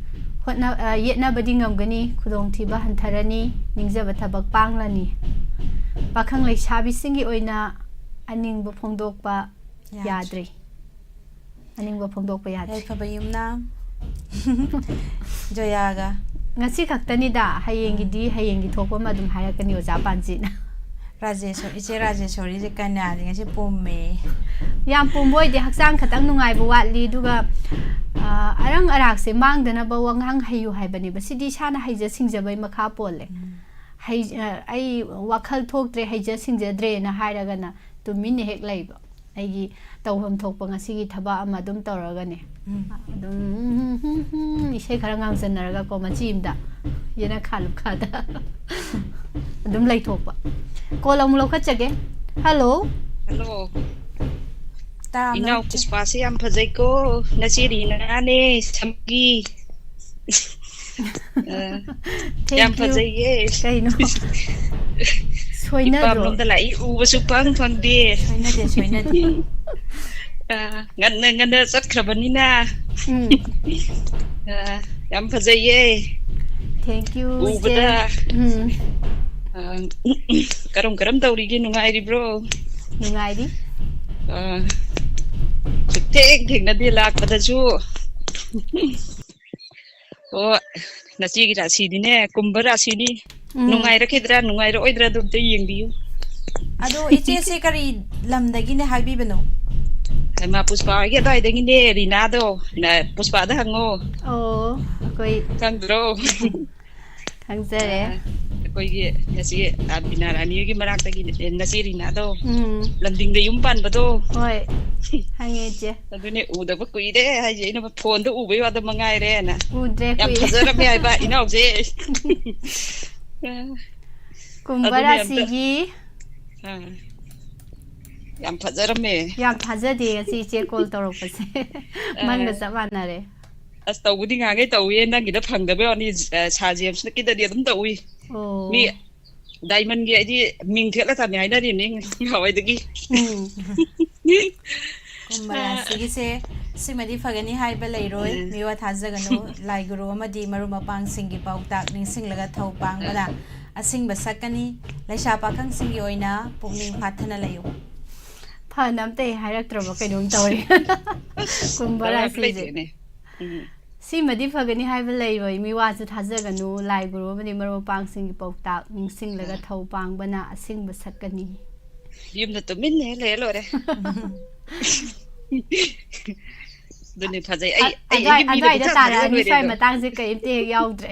ꯍꯣꯠꯅ-, ꯑ, ꯌꯦꯠꯅꯕꯗꯤ ꯉꯝꯒꯅꯤ, ꯈꯨꯗꯣꯡꯊꯤꯕ ꯍꯟꯊꯔꯅꯤ, ꯅꯤꯡꯖꯕ ꯊꯕꯛ ꯄꯥꯡꯂꯅꯤ꯫ ꯄꯥꯈꯪ ꯂꯩꯁꯥꯕꯤꯁꯤꯡꯒꯤ ꯑꯣꯏꯅ ꯑꯅꯤꯡꯕ ꯐꯣꯡꯗꯣꯛꯄ ꯌꯥꯗ꯭ꯔꯦ꯫ ꯌꯥꯗ꯭ꯔꯤ꯫ ꯑꯅꯤꯡꯕ ꯐꯣꯡꯗꯣꯛꯄ ꯌꯥꯗ꯭ꯔꯤ꯫ ꯌꯥꯏꯐꯕ ꯌꯨꯝꯅꯥꯝ꯫ ꯖꯣꯌꯥꯒ꯫ ꯉꯁꯤ ꯈꯛꯇꯅꯤꯗ, ꯍꯌꯦꯡꯒꯤꯗꯤ, ꯍꯌꯦꯡꯒꯤ ꯊꯣꯛꯄ ꯑꯃ ꯑꯗꯨꯝ ꯍꯥꯏꯔꯛꯀꯅꯤ ꯑꯣꯖꯥ ꯄꯥꯟꯖꯤꯅ꯫ ꯔꯥꯖꯦꯁꯣꯔꯤ, ꯏꯆꯦ ꯔꯥꯖꯦꯁꯣꯔꯤꯁꯦ ꯀꯟꯌꯥꯗꯤ ꯉꯁꯤ ꯄꯨꯝꯃꯦ꯫ ꯌꯥꯝ ꯄꯨꯝꯕ ꯑꯣꯏꯗꯦ, ꯍꯛꯆꯥꯡ ꯈꯇꯪ ꯅꯨꯡꯉꯥꯏꯕ ꯋꯥꯠꯂꯤ꯫ ꯑꯗꯨꯒ, ꯑ, ꯑꯔꯪ ꯑꯔꯥꯛꯁꯦ ꯃꯥꯡꯗꯅꯕ ꯋꯥꯉꯥꯡ ꯍꯩꯌꯨ ꯍꯥꯏꯕꯅꯦꯕ꯫ ꯁꯤꯗꯤ ꯏꯁꯥꯅ ꯍꯩꯖ ꯁꯤꯡꯖꯕꯩ ꯃꯈꯥ ꯄꯣꯜꯂꯦ꯫ ꯎꯝ꯫ ꯍꯩ-, ꯑ, ꯑꯩ ꯋꯥꯈꯜ ꯊꯣꯛꯇ꯭ꯔꯦ, ꯍꯩꯖ ꯁꯤꯡꯖꯗ꯭ꯔꯦꯅ ꯍꯥꯏꯔꯒꯅ ꯇꯨꯃꯤꯟꯅ ꯍꯦꯛ ꯂꯩꯕ꯫ ꯑꯩꯒꯤ ꯇꯧꯐꯝ ꯊꯣꯛꯄ ꯉꯁꯤꯒꯤ ꯊꯕꯛ ꯑꯃ ꯑꯗꯨꯝ ꯇꯧꯔꯒꯅꯦ꯫ ꯎꯝ꯫ ꯑꯗꯨꯝ, ꯎꯝ, ꯎꯝ, ꯎꯝ, ꯎꯝ, ꯏꯁꯩ ꯈꯔ ꯉꯥꯡꯁꯟꯅꯔꯒꯀꯣ, ꯃꯆꯤ ꯑꯃꯗ, ꯌꯦꯅꯈꯥ ꯂꯨꯈꯥꯗ ꯑꯗꯨꯝ ꯂꯩꯊꯣꯛꯄ꯫ ꯀꯣꯜ ꯑꯃꯨꯛ ꯂꯧꯈꯠꯆꯒꯦ꯫ ꯍꯜꯂꯣ꯫ ꯍꯜꯂꯣ꯫ ꯏꯅꯥꯎ ꯄꯨꯁꯄꯥꯁꯦ ꯌꯥꯝ ꯐꯖꯩꯀꯣ꯫ ꯅꯆꯦ ꯔꯤꯅꯥꯅꯦ, ꯁꯝꯒꯤ꯫ ꯑ, ꯌꯥꯝ ꯐꯖꯩꯌꯦ꯫ ꯀꯩꯅꯣ? ꯁꯣꯏꯅꯗ꯭ꯔꯣ? ꯏꯄꯥꯝꯂꯣꯝꯗ ꯂꯥꯛꯏ, ꯎꯕꯁꯨ ꯄꯪ ꯐꯪꯗꯦ꯫ ꯁꯣꯏꯅꯗꯦ, ꯁꯣꯏꯅꯗꯦ꯫ ꯑ, ꯉꯟꯅ ꯉꯟꯅ ꯆꯠꯈ꯭ꯔꯕꯅꯤꯅ꯫ ꯎꯝ꯫ ꯑ, ꯌꯥꯝ ꯐꯖꯩꯌꯦ꯫ Thank you, ꯎꯕꯗ꯫ ꯏꯆꯦ꯫ ꯎꯝ꯫ ꯑ, ꯀꯔꯝ ꯀꯔꯝ ꯇꯧꯔꯤꯒꯦ? ꯅꯨꯡꯉꯥꯏꯔꯤꯕ꯭ꯔꯣ? ꯅꯨꯡꯉꯥꯏꯔꯤ꯫ ꯑ, ꯁꯨꯛꯊꯦꯡ ꯊꯦꯡꯅꯗꯦ ꯂꯥꯛꯄꯗꯁꯨ꯫ ꯑꯣ, ꯅꯆꯦꯒꯤ ꯔꯥꯁꯤꯗꯤꯅꯦ, ꯀꯨꯝꯚ ꯔꯥꯁꯤꯅꯤ꯫ ꯎꯝ꯫ ꯅꯨꯡꯉꯥꯏꯔꯛꯈꯤꯗ꯭ꯔꯥ, ꯅꯨꯡꯉꯥꯏꯔꯛꯑꯣꯏꯗ꯭ꯔꯥ, ꯑꯗꯨ ꯑꯝꯇ ꯌꯦꯡꯕꯤꯌꯨ꯫ ꯑꯗꯣ ꯏꯆꯦꯁꯦ ꯀꯔꯤ ꯂꯝꯗꯒꯤꯅꯦ ꯍꯥꯏꯕꯤꯕꯅꯣ? ꯍꯩꯃꯥ, ꯄꯨꯁꯄꯥ ꯍꯣꯏꯒꯤ ꯑꯗꯨꯋꯥꯏꯗꯒꯤꯅꯦ, ꯔꯤꯅꯥꯗꯣ꯫ ꯅ-, ꯄꯨꯁꯄꯥꯗ ꯍꯪꯉꯣ꯫ ꯑꯣ, ꯑꯩꯈꯣꯏ ꯈꯪꯗ꯭ꯔꯣ? ꯈꯪꯖꯔꯦ꯫ ꯑ, ꯑꯩꯈꯣꯏꯒꯤ ꯅꯆꯦ, ꯑ, ꯕꯤꯅꯥ ꯔꯥꯅꯤ ꯍꯣꯏꯒꯤ ꯃꯅꯥꯛꯇꯒꯤ ꯅꯆꯦ ꯔꯤꯅꯥꯗꯣ꯫ ꯎꯝ꯫ ꯂꯝꯗꯤꯡꯗ ꯌꯨꯝ ꯄꯥꯟꯕꯗꯣ꯫ ꯍꯣꯏ, ꯈꯪꯉꯦ, ꯏꯆꯦ꯫ ꯑꯗꯨꯅꯦ, ꯎꯗꯕ ꯀꯨꯏꯔꯦ ꯍꯥꯏꯁꯦ, ꯑꯩꯅ ꯐꯣꯟꯗ ꯎꯕꯩ ꯋꯥꯗ ꯃꯉꯥꯏꯔꯦꯅ꯫ ꯎꯗ꯭ꯔꯦ, ꯌꯥꯝ ꯀꯨꯏꯔꯦ꯫ ꯐꯖꯔꯝꯃꯦ ꯍꯥꯏꯕ ꯏꯅꯥꯎꯁꯦ꯫ ꯀꯨꯝꯚ ꯑꯗꯨꯅꯦ ꯑꯝꯇ ꯔꯥꯁꯤꯒꯤ꯫ ꯑꯥ꯫ ꯌꯥꯝ ꯐꯖꯔꯝꯃꯦ꯫ ꯌꯥꯝ ꯊꯥꯖꯗꯦ ꯉꯁꯤ ꯏꯆꯦ call ꯇꯧꯔꯛꯄꯁꯦ꯫ ꯑꯥ꯫ ꯃꯪꯒ ꯆꯞ ꯃꯥꯟꯅꯔꯦ꯫ ꯑꯁ, ꯇꯧꯕꯗꯤ ꯉꯥꯡꯉꯦ ꯇꯧꯏ, ꯅꯪꯒꯤꯗ ꯐꯪꯗꯕꯩ ꯋꯥꯅꯤ, ꯑ, ꯁꯥꯔ ꯖꯦꯝꯁꯅ ꯀꯤꯗꯗꯤ ꯑꯗꯨꯝ ꯇꯧꯏ꯫ ꯑꯣ꯫ ꯃꯤ diamondꯒꯤ ꯑꯩꯗꯤ ꯃꯤꯡ ꯊꯦꯠꯂ ꯊꯝꯃꯦ ꯍꯥꯏꯅꯔꯤꯅꯤ ꯉꯍꯥꯟꯋꯥꯏꯗꯒꯤ꯫ ꯎꯝ꯫ ꯀꯨꯝꯚ ꯔꯥꯁꯤꯒꯤꯁꯦ ꯁꯤꯃꯗꯤ ꯐꯒꯅꯤ ꯍꯥꯏꯕ ꯂꯩꯔꯣꯏ꯫ ꯎꯝ꯫ ꯃꯤꯋꯥ ꯊꯥꯖꯒꯅꯨ꯫ ꯂꯥꯏ ꯒꯨꯔꯨ ꯑꯃꯗꯤ ꯃꯔꯨꯞ ꯃꯄꯥꯡꯁꯤꯡꯒꯤ ꯄꯥꯎꯇꯥꯛ ꯅꯤꯡꯁꯤꯡꯂꯒ ꯊꯧ ꯄꯥꯡꯕꯅ ꯑꯁꯤꯡꯕ ꯁꯛꯀꯅꯤ꯫ ꯂꯩꯁꯥ ꯄꯥꯈꯪꯁꯤꯡꯒꯤ ꯑꯣꯏꯅ ꯄꯨꯛꯅꯤꯡ ꯐꯥꯊꯅ ꯂꯩꯌꯨ꯫ ꯐꯅ ꯑꯝꯇ ꯍꯦꯛ ꯍꯥꯏꯔꯛꯇ꯭ꯔꯕ ꯀꯩꯅꯣꯝ ꯇꯧꯔꯦ꯫ ꯀꯨꯝꯚ ꯇꯧꯔꯛꯄ ꯔꯥꯁꯤꯁꯦ꯫ ꯂꯩꯇꯦꯅꯦ꯫ ꯎꯝ꯫ ꯁꯤꯃꯗꯤ ꯐꯒꯅꯤ ꯍꯥꯏꯕ ꯂꯩꯔꯣꯏ, ꯃꯤꯋꯥꯁꯨ ꯊꯥꯖꯒꯅꯨ, ꯂꯥꯏ ꯒꯨꯔꯨ ꯑꯃꯗꯤ ꯃꯔꯨꯞ ꯃꯄꯥꯡꯁꯤꯡꯒꯤ ꯄꯥꯎꯇꯥꯛ ꯅꯤꯡꯁꯤꯡꯂꯒ ꯑꯥ꯫ ꯊꯧ ꯄꯥꯡꯕꯅ ꯑꯁꯤꯡꯕ ꯁꯛꯀꯅꯤ꯫ ꯌꯨꯝꯗ ꯇꯨꯃꯤꯟꯅ ꯍꯦꯛ ꯂꯩꯔ ꯂꯣꯏꯔꯦ꯫ ꯑꯗꯨꯅꯤ ꯐꯖꯩ꯫ ꯑꯩ, ꯑ-, ꯑꯩ, ꯑꯗꯨꯋꯥꯏ-, ꯑꯩꯒꯤ ꯃꯤꯅ ꯑꯗꯨꯋꯥꯏꯗ ꯄꯨꯡꯊꯥ ꯊꯥꯔꯛꯑꯅꯤ, ꯊꯥꯔꯛꯑ ꯁ꯭ꯋꯥꯏ ꯂꯣꯏꯔꯦꯗꯣ꯫ ꯃꯇꯥꯡꯁꯦ ꯀꯔꯤꯝꯇ ꯍꯦꯛ ꯌꯥꯎꯗ꯭ꯔꯦ꯫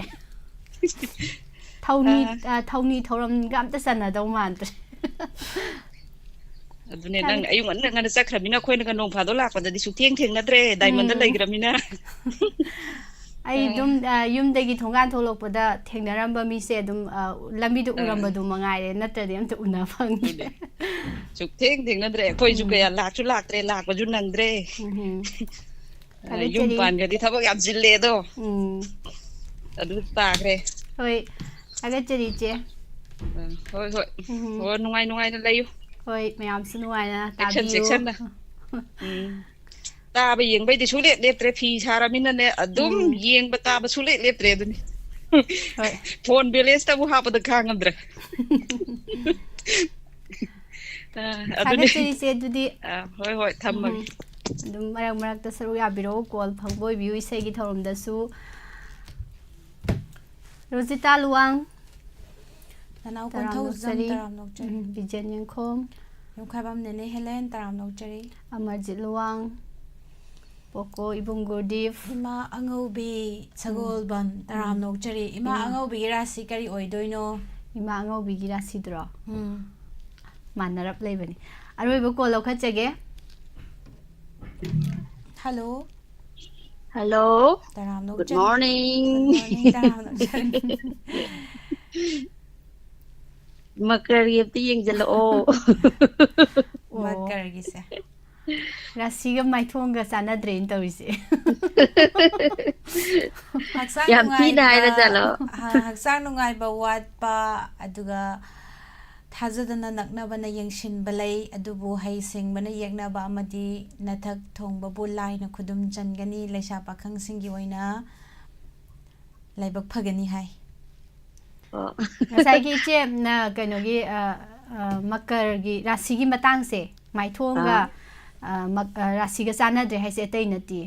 ꯊꯧꯅꯤ, ꯑꯥ꯫ ꯑ, ꯊꯧꯅꯤ ꯊꯧꯔꯝꯒ ꯑꯝꯇ ꯆꯟꯅꯗꯧ ꯃꯥꯟꯗ꯭ꯔꯦ꯫ ꯑꯗꯨꯅꯦ, ꯈꯪ- ꯅꯪ ꯑꯌꯨꯛ ꯉꯟꯅ ꯉꯟꯅ ꯆꯠꯈ꯭ꯔꯃꯤꯅ ꯑꯩꯈꯣꯏꯅꯒ ꯅꯣꯡ ꯐꯥꯗꯣꯛ ꯂꯥꯛꯄꯗꯗꯤ ꯁꯨꯛꯊꯦꯡ ꯊꯦꯡꯅꯗ꯭ꯔꯦ, diamondꯗ ꯎꯝ꯫ ꯂꯩꯈ꯭ꯔꯃꯤꯅ꯫ ꯑꯩ ꯑꯗꯨꯝ, ꯑ, ꯌꯨꯝꯗꯒꯤ ꯊꯣꯡꯒꯥꯟ ꯊꯣꯛꯂꯛꯄꯗ ꯊꯦꯡꯅꯔꯝꯕ ꯃꯤꯁꯦ ꯑꯗꯨꯝ, ꯑ, ꯂꯝꯕꯤꯗ ꯑꯥ꯫ ꯎꯔꯝꯕꯗꯨ ꯃꯉꯥꯏꯔꯦ, ꯅꯠꯇ꯭ꯔꯗꯤ ꯑꯝꯇ ꯎꯅ ꯐꯪꯗ꯭ꯔꯦ꯫ ꯑꯗꯨꯅꯦ꯫ ꯁꯨꯛꯊꯦꯡ ꯊꯦꯡꯅꯗ꯭ꯔꯦ꯫ ꯑꯩꯈꯣꯏꯁꯨ ꯎꯝ꯫ ꯀꯌꯥ ꯂꯥꯛꯁꯨ ꯂꯥꯛꯇ꯭ꯔꯦ, ꯂꯥꯛꯄꯁꯨ ꯅꯪꯗ꯭ꯔꯦ꯫ ꯎꯝꯍꯨꯝ꯫ ꯑ, ꯌꯨꯝ ꯊꯥꯒꯠꯆꯔꯤ꯫ ꯄꯥꯟꯒ꯭ꯔꯗꯤ ꯊꯕꯛ ꯌꯥꯝ ꯆꯤꯜꯂꯦ ꯑꯗꯣ꯫ ꯎꯝ꯫ ꯑꯗꯨ ꯇꯥꯈ꯭ꯔꯦ꯫ ꯍꯣꯏ, ꯊꯥꯒꯠꯆꯔꯤ, ꯏꯆꯦ꯫ ꯑ, ꯍꯣꯏ, ꯍꯣꯏ꯫ ꯎꯝ꯫ ꯍꯣꯏ, ꯅꯨꯡꯉꯥꯏ ꯅꯨꯡꯉꯥꯏꯅ ꯂꯩꯌꯨ꯫ ꯍꯣꯏ, ꯃꯌꯥꯝꯁꯨ ꯅꯨꯡꯉꯥꯏꯅ ꯆꯦꯛꯁꯟ ꯇꯥꯕꯤꯌꯨ꯫ ꯆꯦꯛꯁꯟꯅ꯫ ꯎꯝ꯫ ꯇꯥꯕ ꯌꯦꯡꯕꯩꯗꯤ ꯁꯨꯡꯂꯦꯞ ꯂꯦꯞꯇ꯭ꯔꯦ꯫ ꯐꯤ ꯁꯥꯔꯃꯤꯅꯅꯦ, ꯑꯗꯨꯝ ꯎꯝ꯫ ꯌꯦꯡꯕ ꯇꯥꯕ ꯁꯨꯡꯂꯦꯞ ꯂꯦꯞꯇ꯭ꯔꯦ ꯑꯗꯨꯅꯤ꯫ ꯍꯣꯏ꯫ ꯐꯣꯟ balance ꯇꯕꯨ ꯍꯥꯞꯄꯗ ꯈꯥꯡꯉꯝꯗ꯭ꯔꯦ꯫ ꯑ, ꯑꯗꯨꯅꯤ꯫ ꯊꯥꯒꯠꯆꯔꯤꯁꯦ ꯑꯗꯨꯗꯤ꯫ ꯑ, ꯍꯣꯏ, ꯍꯣꯏ, ꯊꯝꯃꯒꯦ꯫ ꯎꯝ꯫ ꯑꯗꯨꯝ ꯃꯔꯛ ꯃꯔꯛꯇ ꯁꯔꯨꯛ ꯌꯥꯕꯤꯔꯛꯎ, ꯀꯣꯜ ꯐꯪꯕ ꯑꯣꯏꯕꯤꯌꯨ ꯏꯁꯩꯒꯤ ꯊꯧꯔꯝꯗꯁꯨ꯫ ꯔꯣꯖꯤꯇꯥ ꯂꯨꯋꯥꯡ꯫ ꯅꯅꯥꯎ ꯇꯔꯥꯝꯅ ꯀꯣꯟꯊꯧꯖꯝ, ꯑꯣꯛꯆꯔꯤ꯫ ꯇꯔꯥꯝꯅ ꯑꯣꯛꯆꯔꯤ꯫ ꯎꯝ, ꯕꯤꯖꯦꯟ ꯌꯦꯡꯈꯣꯝ꯫ ꯌꯨꯝꯈꯥꯏꯕꯝ ꯅꯦꯅꯦ ꯍꯦꯂꯦꯟ, ꯇꯔꯥꯝꯅ ꯑꯣꯛꯆꯔꯤ꯫ ꯑꯃꯔꯖꯤꯠ ꯂꯨꯋꯥꯡ꯫ ꯄꯣꯀꯣ ꯏꯕꯨꯡ ꯒꯨꯔꯗꯤꯞ꯫ ꯏꯃꯥ ꯑꯉꯧꯕꯤ ꯁꯒꯣꯜꯕꯝ, ꯎꯝ꯫ ꯇꯔꯥꯝꯅ ꯎꯝ꯫ ꯑꯣꯛꯆꯔꯤ꯫ ꯏꯃꯥ ꯏꯃꯥ꯫ ꯑꯉꯧꯕꯤꯒꯤ ꯔꯥꯁꯤ ꯀꯔꯤ ꯑꯣꯏꯗꯣꯏꯅꯣ? ꯏꯃꯥ ꯑꯉꯧꯕꯤꯒꯤ ꯔꯥꯁꯤꯗꯨꯔꯣ? ꯎꯝ꯫ ꯃꯥꯟꯅꯔꯞ ꯂꯩꯕꯅꯤ꯫ ꯑꯔꯣꯏꯕ ꯀꯣꯜ ꯂꯧꯈꯠꯆꯒꯦ꯫ ꯍꯜꯂꯣ꯫ ꯍꯜꯂꯣ꯫ ꯇꯔꯥꯝꯅ Good ꯑꯣꯛꯆꯔꯤ꯫ Morning꯫ Good morning, ꯇꯔꯥꯝꯅ ꯑꯣꯛꯆꯔꯤ꯫ ꯃꯀꯔꯒꯤ ꯑꯝꯇ ꯌꯦꯡꯁꯤꯜꯂꯛꯑꯣ꯫ ꯑꯣ꯫ ꯃꯀꯔꯒꯤꯁꯦ꯫ ꯔꯥꯁꯤꯒ ꯃꯥꯏꯊꯣꯡꯒ ꯆꯥꯟꯅꯗ꯭ꯔꯦꯅ ꯇꯧꯔꯤꯁꯦ꯫ ꯍꯛꯆꯥꯡ ꯌꯥꯝ ꯊꯤꯅ ꯅꯨꯡꯉꯥꯏꯕ, ꯍꯥꯏꯔꯖꯥꯠꯂꯣ? ꯍ-, ꯍꯛꯆꯥꯡ ꯅꯨꯡꯉꯥꯏꯕ ꯋꯥꯠꯄ, ꯑꯗꯨꯒ ꯊꯥꯖꯗꯅ ꯅꯛꯅꯕꯅ ꯌꯦꯡꯁꯤꯟꯕ ꯂꯩ, ꯑꯗꯨꯕꯨ ꯍꯩ ꯁꯤꯡꯕꯅ ꯌꯦꯛꯅꯕ ꯑꯃꯗꯤ ꯅꯊꯛ ꯊꯣꯡꯕꯕꯨ ꯂꯥꯏꯅ ꯈꯨꯗꯨꯝ ꯆꯟꯒꯅꯤ꯫ ꯂꯩꯁꯥ ꯄꯥꯈꯪꯁꯤꯡꯒꯤ ꯑꯣꯏꯅ ꯂꯥꯏꯕꯛ ꯐꯒꯅꯤ ꯍꯥꯏ꯫ ꯑꯣ꯫ ꯉꯁꯥꯏꯒꯤ ꯏꯆꯦꯅ ꯀꯩꯅꯣꯒꯤ, ꯑ, ꯑ, ꯃꯀꯔꯒꯤ ꯔꯥꯁꯤꯒꯤ ꯃꯇꯥꯡꯁꯦ, ꯃꯥꯏꯊꯣꯡꯒ, ꯑꯥ꯫ ꯑ, ꯃꯛ-, ꯑ, ꯔꯥꯁꯤꯒ ꯆꯥꯟꯅꯗ꯭ꯔꯦ ꯍꯥꯏꯁꯦ ꯑꯇꯩ ꯅꯠꯇꯦ꯫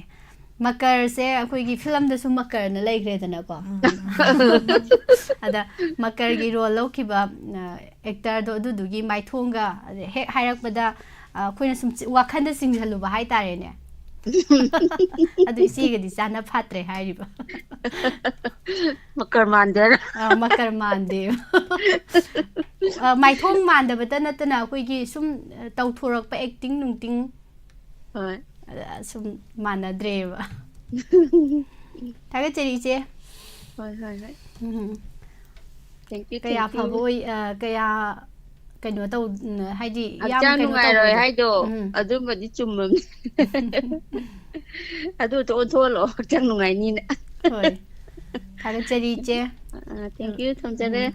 ꯃꯀꯔꯁꯦ ꯑꯩꯈꯣꯏꯒꯤ ꯐꯤꯂꯝꯗꯁꯨ ꯃꯀꯔꯅ ꯂꯩꯈ꯭ꯔꯦꯗꯅꯀꯣ꯫ ꯎꯝ꯫ ꯑꯗ ꯃꯀꯔꯒꯤ role ꯂꯧꯈꯤꯕ, ꯑ, actorꯗꯣ ꯑꯗꯨꯗꯨꯒꯤ ꯃꯥꯏꯊꯣꯡꯒ ꯍꯦꯛ ꯍꯥꯏꯔꯛꯄꯗ, ꯑ, ꯑꯩꯈꯣꯏꯅ ꯁꯨꯝ ꯆꯤ-, ꯋꯥꯈꯟꯗ ꯆꯤꯡꯁꯤꯜꯂꯨꯕ ꯍꯥꯏꯇꯥꯔꯦꯅꯦ꯫ ꯑꯗꯨ ꯏꯆꯦꯒꯗꯤ ꯆꯥꯅ ꯐꯥꯠꯇ꯭ꯔꯦ ꯍꯥꯏꯔꯤꯕ꯫ ꯃꯀꯔ ꯃꯥꯟꯗꯦ ꯍꯥꯏꯔꯣ? ꯑ, ꯃꯀꯔ ꯃꯥꯟꯗꯦ꯫ ꯑ, ꯃꯥꯏꯊꯣꯡ ꯃꯥꯟꯗꯕꯇ ꯅꯠꯇꯅ ꯑꯩꯈꯣꯏꯒꯤ ꯁꯨꯝ, ꯑ, ꯇꯧꯊꯣꯔꯛꯄ acting ꯅꯨꯡꯇꯤꯡ, ꯍꯣꯏ꯫ ꯑ, ꯁꯨꯝ ꯃꯥꯟꯅꯗ꯭ꯔꯦꯕ꯫ ꯊꯥꯒꯠꯆꯔꯤ, ꯏꯆꯦ꯫ ꯍꯣꯏ, ꯍꯣꯏ, ꯍꯣꯏ꯫ ꯎꯝ꯫ Thank you, ꯀꯌꯥ thank you. ꯐꯕ ꯑꯣꯏ ꯑ, ꯀꯌꯥ ꯀꯩꯅꯣ ꯇꯧ ꯎꯝ, ꯍꯥꯏꯗꯤ ꯌꯥꯝ ꯍꯛꯆꯥꯡ ꯀꯩꯅꯣ ꯅꯨꯡꯉꯥꯏꯔꯣꯏ ꯇꯧꯕꯗꯣ꯫ ꯍꯥꯏꯗꯣ ꯎꯝ꯫ ꯑꯗꯨꯝꯕꯗꯤ ꯆꯨꯝꯃꯝꯅꯤ꯫ ꯑꯗꯨ ꯑꯣꯟꯊꯣꯛꯍꯜꯂꯣ, ꯍꯛꯆꯥꯡ ꯅꯨꯡꯉꯥꯏꯅꯤꯅ꯫ ꯍꯣꯏ꯫ ꯊꯥꯒꯠꯆꯔꯤ, ꯏꯆꯦ꯫ ꯑꯥ, thank you, ꯊꯝꯖꯔꯦ꯫ ꯎꯝ꯫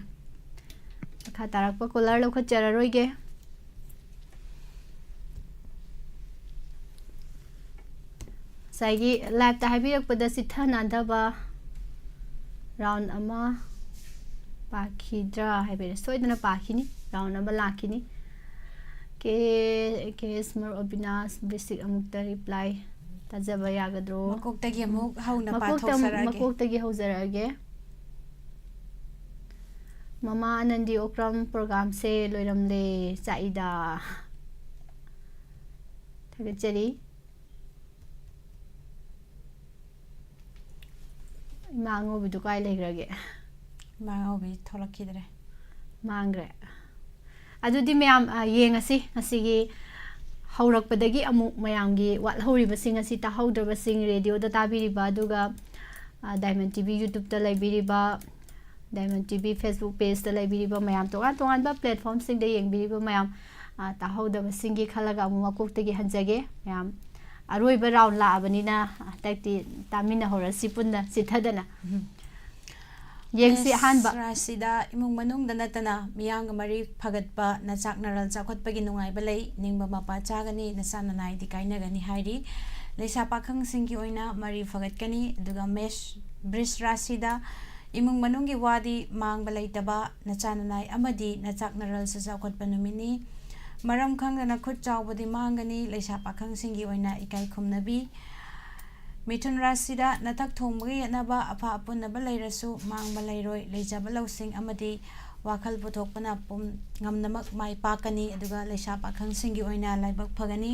ꯃꯈꯥ ꯇꯥꯔꯛꯄ caller ꯂꯧꯈꯠꯆꯔꯔꯣꯏꯒꯦ꯫ ꯉꯁꯥꯏꯒꯤ live-ꯇ ꯍꯥꯏꯕꯤꯔꯛꯄꯗ ꯆꯤꯠꯊ ꯅꯥꯟꯊꯕ round ꯑꯃ ꯄꯥꯈꯤꯗ꯭ꯔꯥ ꯍꯥꯏꯕꯤꯔꯦ꯫ ꯁꯣꯏꯗꯅ ꯄꯥꯈꯤꯅꯤ, round ꯑꯃ ꯂꯥꯛꯈꯤꯅꯤ꯫ ꯀꯦ, ꯀꯦ ꯑꯦꯁ ꯃꯔꯨꯞ ꯑꯕꯤꯅꯥꯁ ꯕ꯭ꯔꯤꯁꯤꯛ ꯑꯃꯨꯛꯇ reply ꯇꯥꯖꯕ ꯌꯥꯒꯗ꯭ꯔꯣ? ꯃꯀꯣꯛꯇꯒꯤ ꯑꯃꯨꯛ ꯍꯧꯅ ꯃꯀꯣꯛꯇ-, ꯄꯥꯊꯣꯛꯆꯔꯛꯑꯒꯦ꯫ ꯃꯀꯣꯛꯇꯒꯤ ꯍꯧꯖꯔꯛꯑꯒꯦ꯫ ꯃꯃꯥ ꯑꯅꯟꯗꯤ ꯑꯣꯀ꯭ꯔꯝ program-ꯁꯦ ꯂꯣꯏꯔꯝꯂꯦ, ꯆꯥꯛꯏꯗ꯫ ꯊꯥꯒꯠꯆꯔꯤ꯫ ꯏꯃꯥ ꯑꯉꯧꯕꯤꯗꯨ ꯀꯥꯏ ꯂꯩꯈ꯭ꯔꯒꯦ? ꯏꯃꯥ ꯑꯉꯧꯕꯤ ꯊꯣꯛꯂꯛꯈꯤꯗ꯭ꯔꯦ꯫ ꯃꯥꯡꯈ꯭ꯔꯦ꯫ ꯑꯗꯨꯗꯤ ꯃꯌꯥꯝ, ꯑ, ꯌꯦꯡꯉꯁꯤ ꯉꯁꯤꯒꯤ ꯍꯧꯔꯛꯄꯗꯒꯤ ꯑꯃꯨꯛ ꯃꯌꯥꯝꯒꯤ ꯋꯥꯠꯍꯧꯔꯤꯕꯁꯤꯡ ꯑꯁꯤ ꯇꯥꯍꯧꯗ꯭ꯔꯕꯁꯤꯡ, radio-ꯗ ꯇꯥꯕꯤꯔꯤꯕ, ꯑꯗꯨꯒ, ꯑ, Diamond T V YouTube-ꯇ ꯂꯩꯕꯤꯔꯤꯕ, Diamond T V Facebook page-ꯇ ꯂꯩꯕꯤꯔꯤꯕ ꯃꯌꯥꯝ, ꯇꯣꯉꯥꯟ ꯇꯣꯉꯥꯟꯕ platform-ꯁꯤꯡꯗ ꯌꯦꯡꯕꯤꯔꯤꯕ ꯃꯌꯥꯝ, ꯑ, ꯇꯥꯍꯧꯗꯕꯁꯤꯡꯒꯤ ꯈꯜꯂꯒ ꯑꯃꯨꯛ ꯃꯀꯣꯛꯇꯒꯤ ꯍꯟꯖꯒꯦ꯫ ꯃꯌꯥꯝ ꯑꯔꯣꯏꯕ round ꯂꯥꯛꯑꯕꯅꯤꯅ ꯍꯟꯗꯛꯇꯤ ꯇꯥꯃꯤꯟꯅꯍꯧꯔꯁꯤ ꯄꯨꯟꯅ ꯆꯤꯠꯊꯗꯅ꯫ ꯌꯦꯡꯁꯤ꯫ ꯑꯍꯥꯟꯕ꯫ ꯃꯦꯁ ꯔꯥꯁꯤꯗ ꯏꯃꯨꯡ ꯃꯅꯨꯡꯗ ꯅꯠꯇꯅ ꯃꯤꯌꯥꯝꯒ ꯃꯔꯤ ꯐꯒꯠꯄ, ꯅꯆꯥꯛ ꯅꯔꯜ ꯆꯥꯎꯈꯠꯄꯒꯤ ꯅꯨꯡꯉꯥꯏꯕ ꯂꯩ, ꯅꯤꯡꯕ ꯃꯄꯥ ꯆꯥꯒꯅꯤ, ꯅꯆꯥ ꯅꯅꯥꯏꯗꯤ ꯀꯥꯏꯅꯒꯅꯤ ꯍꯥꯏꯔꯤ꯫ ꯂꯩꯁꯥ ꯄꯥꯈꯪꯁꯤꯡꯒꯤ ꯑꯣꯏꯅ ꯃꯔꯤ ꯐꯒꯠꯀꯅꯤ꯫ ꯑꯗꯨꯒ ꯃꯦꯁ, ꯕ꯭ꯔꯤꯁ ꯔꯥꯁꯤꯗ ꯏꯃꯨꯡ ꯃꯅꯨꯡꯒꯤ ꯋꯥꯗꯤ ꯃꯥꯡꯕ ꯂꯩꯇꯕ, ꯅꯆꯥ ꯅꯅꯥꯏ ꯑꯃꯗꯤ ꯅꯆꯥꯛ ꯅꯔꯜꯁꯨ ꯆꯥꯎꯈꯠꯄ ꯅꯨꯃꯤꯠꯅꯤ꯫ ꯃꯔꯝ ꯈꯪꯗꯅ ꯈꯨꯠ ꯆꯥꯎꯕꯗꯤ ꯃꯥꯡꯒꯅꯤ, ꯂꯩꯁꯥ ꯄꯥꯈꯪꯁꯤꯡꯒꯤ ꯑꯣꯏꯅ ꯏꯀꯥꯏ ꯈꯨꯝꯅꯕꯤ꯫ ꯃꯤꯊꯨꯟ ꯔꯥꯁꯤꯗ ꯅꯊꯛ ꯊꯣꯡꯕꯒ ꯌꯦꯠꯅꯕ ꯑꯐ ꯑꯄꯨꯟꯅꯕ ꯂꯩꯔꯁꯨ ꯃꯥꯡꯕ ꯂꯩꯔꯣꯏ, ꯂꯩꯖꯕ ꯂꯧꯁꯤꯡ ꯑꯃꯗꯤ ꯋꯥꯈꯜ ꯄꯨꯊꯣꯛꯄꯅ ꯄꯨꯝ-, ꯉꯝꯅꯃꯛ ꯃꯥꯏ ꯄꯥꯛꯀꯅꯤ꯫ ꯑꯗꯨꯒ ꯂꯩꯁꯥ ꯄꯥꯈꯪꯁꯤꯡꯒꯤ ꯑꯣꯏꯅ ꯂꯥꯏꯕꯛ ꯐꯒꯅꯤ꯫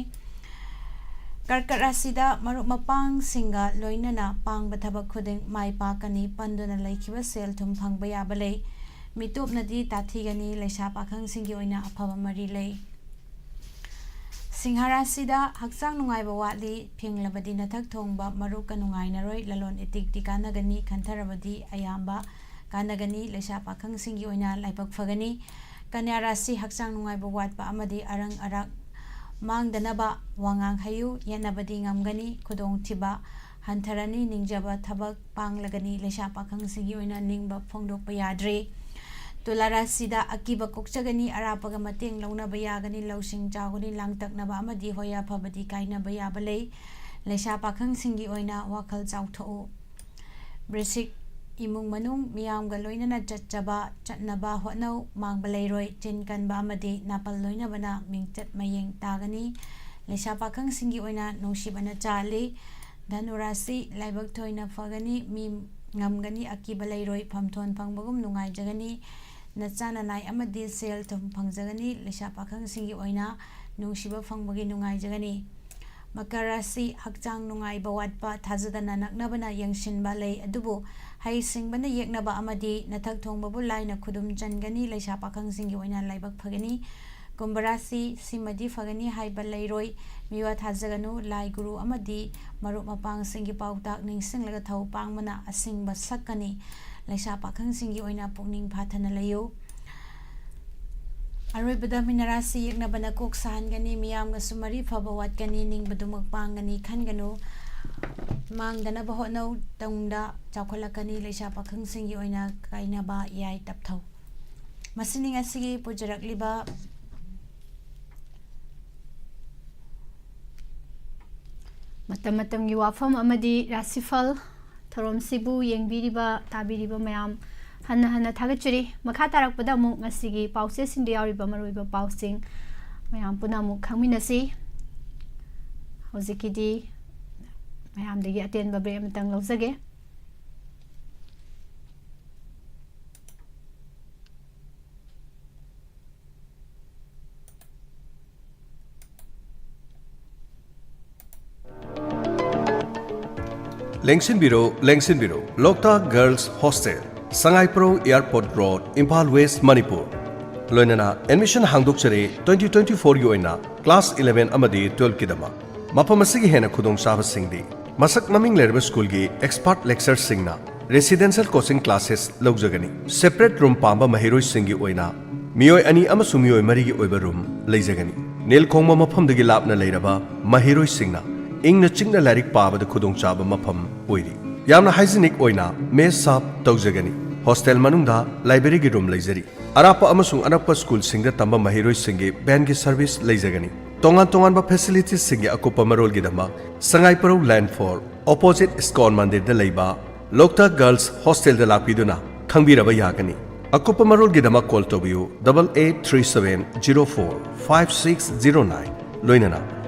ꯀꯔꯀꯠ ꯔꯥꯁꯤꯗ ꯃꯔꯨꯞ ꯃꯄꯥꯡꯁꯤꯡꯒ ꯂꯣꯏꯅꯅ ꯄꯥꯡꯕ ꯊꯕꯛ ꯈꯨꯗꯤꯡ ꯃꯥꯏ ꯄꯥꯛꯀꯅꯤ꯫ ꯄꯟꯗꯨꯅ ꯂꯩꯈꯤꯕ ꯁꯦꯜ ꯊꯨꯝ ꯐꯪꯕ ꯌꯥꯕ ꯂꯩ꯫ ꯃꯤꯇꯣꯞꯅꯗꯤ ꯇꯥꯊꯤꯒꯅꯤ꯫ ꯂꯩꯁꯥ ꯄꯥꯈꯪꯁꯤꯡꯒꯤ ꯑꯣꯏꯅ ꯑꯐꯕ ꯃꯔꯤ ꯂꯩ꯫ ꯁꯤꯡꯍ ꯔꯥꯁꯤꯗ ꯍꯛꯆꯥꯡ ꯅꯨꯡꯉꯥꯏꯕ ꯋꯥꯠꯂꯤ, ꯐꯤꯡꯂꯕꯗꯤ ꯅꯊꯛ ꯊꯣꯡꯕ ꯃꯔꯨꯞꯀ ꯅꯨꯡꯉꯥꯏꯅꯔꯣꯏ, ꯂꯂꯣꯟ ꯏꯇꯤꯛꯇꯤ ꯀꯥꯟꯅꯒꯅꯤ, ꯈꯟꯊꯔꯕꯗꯤ ꯑꯌꯥꯝꯕ ꯀꯥꯟꯅꯒꯅꯤ, ꯂꯩꯁꯥ ꯄꯥꯈꯪꯁꯤꯡꯒꯤ ꯑꯣꯏꯅ ꯂꯥꯏꯕꯛ ꯐꯒꯅꯤ꯫ ꯀꯟꯌꯥ ꯔꯥꯁꯤ ꯍꯛꯆꯥꯡ ꯅꯨꯡꯉꯥꯏꯕ ꯋꯥꯠꯄ ꯑꯃꯗꯤ ꯑꯔꯪ ꯑꯔꯥꯛ ꯃꯥꯡꯗꯅꯕ ꯋꯥꯉꯥꯡ ꯍꯥꯏꯌꯨ, ꯌꯦꯠꯅꯕꯗꯤ ꯉꯝꯒꯅꯤ, ꯈꯨꯗꯣꯡꯊꯤꯕ ꯍꯟꯊꯔꯅꯤ, ꯅꯤꯡꯖꯕ ꯊꯕꯛ ꯄꯥꯡꯂꯒꯅꯤ, ꯂꯩꯁꯥ ꯄꯥꯈꯪꯁꯤꯡꯒꯤ ꯑꯣꯏꯅ ꯅꯤꯡꯕ ꯐꯣꯡꯗꯣꯛꯄ ꯌꯥꯗ꯭ꯔꯤ꯫ ꯇꯨꯂꯥ ꯔꯥꯁꯤꯗ ꯑꯀꯤꯕ ꯀꯣꯛꯆꯒꯅꯤ, ꯑꯔꯥꯞꯄꯒ ꯃꯇꯦꯡ ꯂꯧꯅꯕ ꯌꯥꯒꯅꯤ, ꯂꯧꯁꯤꯡ ꯆꯥꯎꯒꯅꯤ, ꯂꯥꯡꯇꯛꯅꯕ ꯑꯃꯗꯤ ꯍꯣꯌꯥ ꯐꯕꯗꯤ ꯀꯥꯏꯅꯕ ꯌꯥꯕ ꯂꯩ꯫ ꯂꯩꯁꯥ ꯄꯥꯈꯪꯁꯤꯡꯒꯤ ꯑꯣꯏꯅ ꯋꯥꯈꯜ ꯆꯥꯎꯊꯣꯛꯎ꯫ ꯕ꯭ꯔꯤꯁꯤꯛ, ꯏꯃꯨꯡ ꯃꯅꯨꯡ ꯃꯤꯌꯥꯝꯒ ꯂꯣꯏꯅꯅ ꯆꯠꯆꯕ, ꯆꯠꯅꯕ ꯍꯣꯠꯅꯧ, ꯃꯥꯡꯕ ꯂꯩꯔꯣꯏ, ꯆꯤꯟ ꯀꯟꯕ ꯑꯃꯗꯤ ꯅꯥꯄꯜ ꯂꯣꯏꯅꯕꯅ ꯃꯤꯡꯆꯠ ꯃꯌꯦꯡ ꯇꯥꯒꯅꯤ꯫ ꯂꯩꯁꯥ ꯄꯥꯈꯪꯁꯤꯡꯒꯤ ꯑꯣꯏꯅ ꯅꯨꯡꯁꯤꯕꯅ ꯆꯥꯜꯂꯤ꯫ ꯙꯅꯨ ꯔꯥꯁꯤ, ꯂꯥꯏꯕꯛ ꯊꯣꯏꯅ ꯐꯒꯅꯤ, ꯃꯤ ꯉꯝꯒꯅꯤ, ꯑꯀꯤꯕ ꯂꯩꯔꯣꯏ, ꯐꯝꯊꯣꯟ ꯐꯪꯕꯒꯨꯝ ꯅꯨꯡꯉꯥꯏꯖꯒꯅꯤ꯫ ꯅꯆꯥ ꯅꯅꯥꯏ ꯑꯃꯗꯤ ꯁꯦꯜ ꯊꯨꯝ ꯐꯪꯖꯒꯅꯤ꯫ ꯂꯩꯁꯥ ꯄꯥꯈꯪꯁꯤꯡꯒꯤ ꯑꯣꯏꯅ ꯅꯨꯡꯁꯤꯕ ꯐꯪꯕꯒꯤ ꯅꯨꯡꯉꯥꯏꯖꯒꯅꯤ꯫ ꯃꯀꯔ ꯔꯥꯁꯤ, ꯍꯛꯆꯥꯡ ꯅꯨꯡꯉꯥꯏꯕ ꯋꯥꯠꯄ, ꯊꯥꯖꯗꯅ ꯅꯛꯅꯕꯅ ꯌꯦꯡꯁꯤꯟꯕ ꯂꯩ, ꯑꯗꯨꯕꯨ ꯍꯩꯁꯤꯡꯕꯅ ꯌꯦꯛꯅꯕ ꯑꯃꯗꯤ ꯅꯊꯛ ꯊꯣꯡꯕꯕꯨ ꯂꯥꯏꯅ ꯈꯨꯗꯨꯝ ꯆꯟꯒꯅꯤ꯫ ꯂꯩꯁꯥ ꯄꯥꯈꯪꯁꯤꯡꯒꯤ ꯑꯣꯏꯅ ꯂꯥꯏꯕꯛ ꯐꯒꯅꯤ꯫ ꯀꯨꯝꯚ ꯔꯥꯁꯤ, ꯁꯤꯃꯗꯤ ꯐꯒꯅꯤ ꯍꯥꯏꯕ ꯂꯩꯔꯣꯏ꯫ ꯃꯤꯋꯥ ꯊꯥꯖꯒꯅꯨ, ꯂꯥꯏ ꯒꯨꯔꯨ ꯑꯃꯗꯤ ꯃꯔꯨꯞ ꯃꯄꯥꯡꯁꯤꯡꯒꯤ ꯄꯥꯎꯇꯥꯛ ꯅꯤꯡꯁꯤꯡꯂꯒ ꯊꯧ ꯄꯥꯡꯕꯅ ꯑꯁꯤꯡꯕ ꯁꯛꯀꯅꯤ꯫ ꯂꯩꯁꯥ ꯄꯥꯈꯪꯁꯤꯡꯒꯤ ꯑꯣꯏꯅ ꯄꯨꯛꯅꯤꯡ ꯐꯥꯊꯅ ꯂꯩꯌꯨ꯫ ꯑꯔꯣꯏꯕꯗ ꯃꯤꯅ ꯔꯥꯁꯤ ꯌꯦꯛꯅꯕꯅ ꯀꯣꯛ ꯁꯥꯍꯟꯒꯅꯤ, ꯃꯤꯌꯥꯝꯒꯁꯨ ꯃꯔꯤ ꯐꯕ ꯋꯥꯠꯀꯅꯤ, ꯅꯤꯡꯕꯗꯨꯃꯛ ꯄꯥꯡꯒꯅꯤ ꯈꯟꯒꯅꯨ꯫ ꯃꯥꯡꯗꯅꯕ ꯍꯣꯠꯅꯧ, ꯇꯨꯡꯗ ꯆꯥꯎꯈꯠꯂꯛꯀꯅꯤ, ꯂꯩꯁꯥ ꯄꯥꯈꯪꯁꯤꯡꯒꯤ ꯑꯣꯏꯅ ꯀꯥꯏꯅꯕ ꯌꯥꯏ ꯇꯞꯊꯧ꯫ ꯃꯁꯤꯅꯤ ꯉꯁꯤꯒꯤ ꯄꯨꯖꯔꯛꯂꯤꯕ ꯃꯇꯝ ꯃꯇꯝꯒꯤ ꯋꯥꯐꯝ ꯑꯃꯗꯤ ꯔꯥꯁꯤꯐꯜ ꯊꯧꯔꯝꯁꯤꯕꯨ ꯌꯦꯡꯕꯤꯔꯤꯕ, ꯇꯥꯕꯤꯔꯤꯕ ꯃꯌꯥꯝ ꯍꯟꯅ ꯍꯟꯅ ꯊꯥꯒꯠꯆꯔꯤ꯫ ꯃꯈꯥ ꯇꯥꯔꯛꯄꯗ ꯑꯃꯨꯛ ꯉꯁꯤꯒꯤ ꯄꯥꯎꯆꯦꯁꯤꯡꯗ ꯌꯥꯎꯔꯤꯕ ꯃꯔꯨꯑꯣꯏꯕ ꯄꯥꯎꯁꯤꯡ ꯃꯌꯥꯝ ꯄꯨꯟꯅ ꯑꯃꯨꯛ ꯈꯪꯃꯤꯟꯅꯁꯤ꯫ ꯍꯧꯖꯤꯛꯀꯤꯗꯤ ꯃꯌꯥꯝꯗꯒꯤ ꯑꯇꯦꯟꯕ ꯕ꯭ꯔꯦꯛ ꯑꯃꯇꯪ ꯂꯧꯖꯒꯦ꯫ ꯂꯦꯡꯁꯤꯟꯕꯤꯔꯣ, ꯂꯦꯡꯁꯤꯟꯕꯤꯔꯣ꯫ Loktak girls hostel, Sangaiprou airport road, Imphal west, Manipur. ꯂꯣꯏꯅꯅ ꯑꯦꯗꯃꯤꯁꯟ ꯍꯥꯡꯗꯣꯛꯆꯔꯤ ꯇ꯭ꯋꯦꯟꯇꯤ ꯇ꯭ꯋꯦꯟꯇꯤ ꯐꯣꯔꯒꯤ ꯑꯣꯏꯅ ꯀ꯭ꯂꯥꯁ ꯏꯂꯦꯚꯦꯟ ꯑꯃꯗꯤ ꯇꯨꯋꯦꯜꯐꯀꯤꯗꯃꯛ꯫ ꯃꯐꯝ ꯑꯁꯤꯒꯤ ꯍꯦꯟꯅ ꯈꯨꯗꯣꯡꯆꯥꯕꯁꯤꯡꯗꯤ ꯃꯁꯛ ꯃꯃꯤꯡ ꯂꯩꯔꯕ ꯁ꯭ꯀꯨꯜꯒꯤ ꯑꯦꯛꯁꯄꯔꯠ ꯂꯦꯛꯆꯔꯁꯤꯡꯅ ꯔꯦꯁꯤꯗꯦꯟꯁꯤꯌꯦꯜ ꯀꯣꯆꯤꯡ ꯀ꯭ꯂꯥꯁꯦꯁ ꯂꯧꯖꯒꯅꯤ꯫ ꯁꯦꯄꯔꯦꯠ ꯔꯨꯝ ꯄꯥꯝꯕ ꯃꯍꯩꯔꯣꯏꯁꯤꯡꯒꯤ ꯑꯣꯏꯅ ꯃꯤꯑꯣꯏ ꯑꯅꯤ ꯑꯃꯁꯨꯡ ꯃꯤꯑꯣꯏ ꯃꯔꯤꯒꯤ ꯑꯣꯏꯕ ꯔꯨꯝ ꯂꯩꯖꯒꯅꯤ꯫ ꯅꯤꯜ ꯈꯣꯡꯕ ꯃꯐꯝꯗꯒꯤ ꯂꯥꯞꯅ ꯂꯩꯔꯕ ꯃꯍꯩꯔꯣꯏꯁꯤꯡꯅ ꯏꯪꯅ ꯆꯤꯛꯅ ꯂꯥꯏꯔꯤꯛ ꯄꯥꯕꯗ ꯈꯨꯗꯣꯡꯆꯥꯕ ꯃꯐꯝ ꯑꯣꯏꯔꯤ꯫ ꯌꯥꯝꯅ ꯍꯥꯏꯖꯤꯅꯤꯛ ꯑꯣꯏꯅ ꯃꯦꯁ ꯁꯥꯔꯚ ꯇꯧꯖꯒꯅꯤ꯫ ꯍꯣꯁꯇꯦꯜ ꯃꯅꯨꯡꯗ ꯂꯥꯏꯕ꯭ꯔꯦꯔꯤꯒꯤ ꯔꯨꯝ ꯂꯩꯖꯔꯤ꯫ ꯑꯔꯥꯞꯄ ꯑꯃꯁꯨꯡ ꯑꯅꯛꯄ ꯁ꯭ꯀꯨꯜꯁꯤꯡꯗ ꯇꯝꯕ ꯃꯍꯩꯔꯣꯏꯁꯤꯡꯒꯤ ꯚꯦꯟꯒꯤ ꯁꯔꯚꯤꯁ ꯂꯩꯖꯒꯅꯤ꯫ ꯇꯣꯉꯥꯟ ꯇꯣꯉꯥꯟꯕ ꯐꯦꯁꯤꯂꯤꯇꯤꯁꯤꯡꯒꯤ ꯑꯀꯨꯞꯄ ꯃꯔꯣꯜꯒꯤꯗꯃꯛ ꯁꯉꯥꯏꯄꯔꯧ ꯂꯦꯟ ꯐꯣꯔ, ꯑꯣꯄꯣꯖꯤꯠ ꯏꯁꯀꯣꯟ ꯃꯟꯗꯤꯔꯗ ꯂꯩꯕ ꯂꯣꯛꯇꯥꯛ ꯒꯔꯜꯁ ꯍꯣꯁꯇꯦꯜꯗ ꯂꯥꯛꯄꯤꯗꯨꯅ ꯈꯪꯕꯤꯔꯕ ꯌꯥꯒꯅꯤ꯫ ꯑꯀꯨꯞꯄ ꯃꯔꯣꯜꯒꯤꯗꯃꯛ ꯀꯣꯜ ꯇꯧꯕꯤꯌꯨ, double eight three seven zero four five six zero nine, ꯂꯣꯏꯅꯅ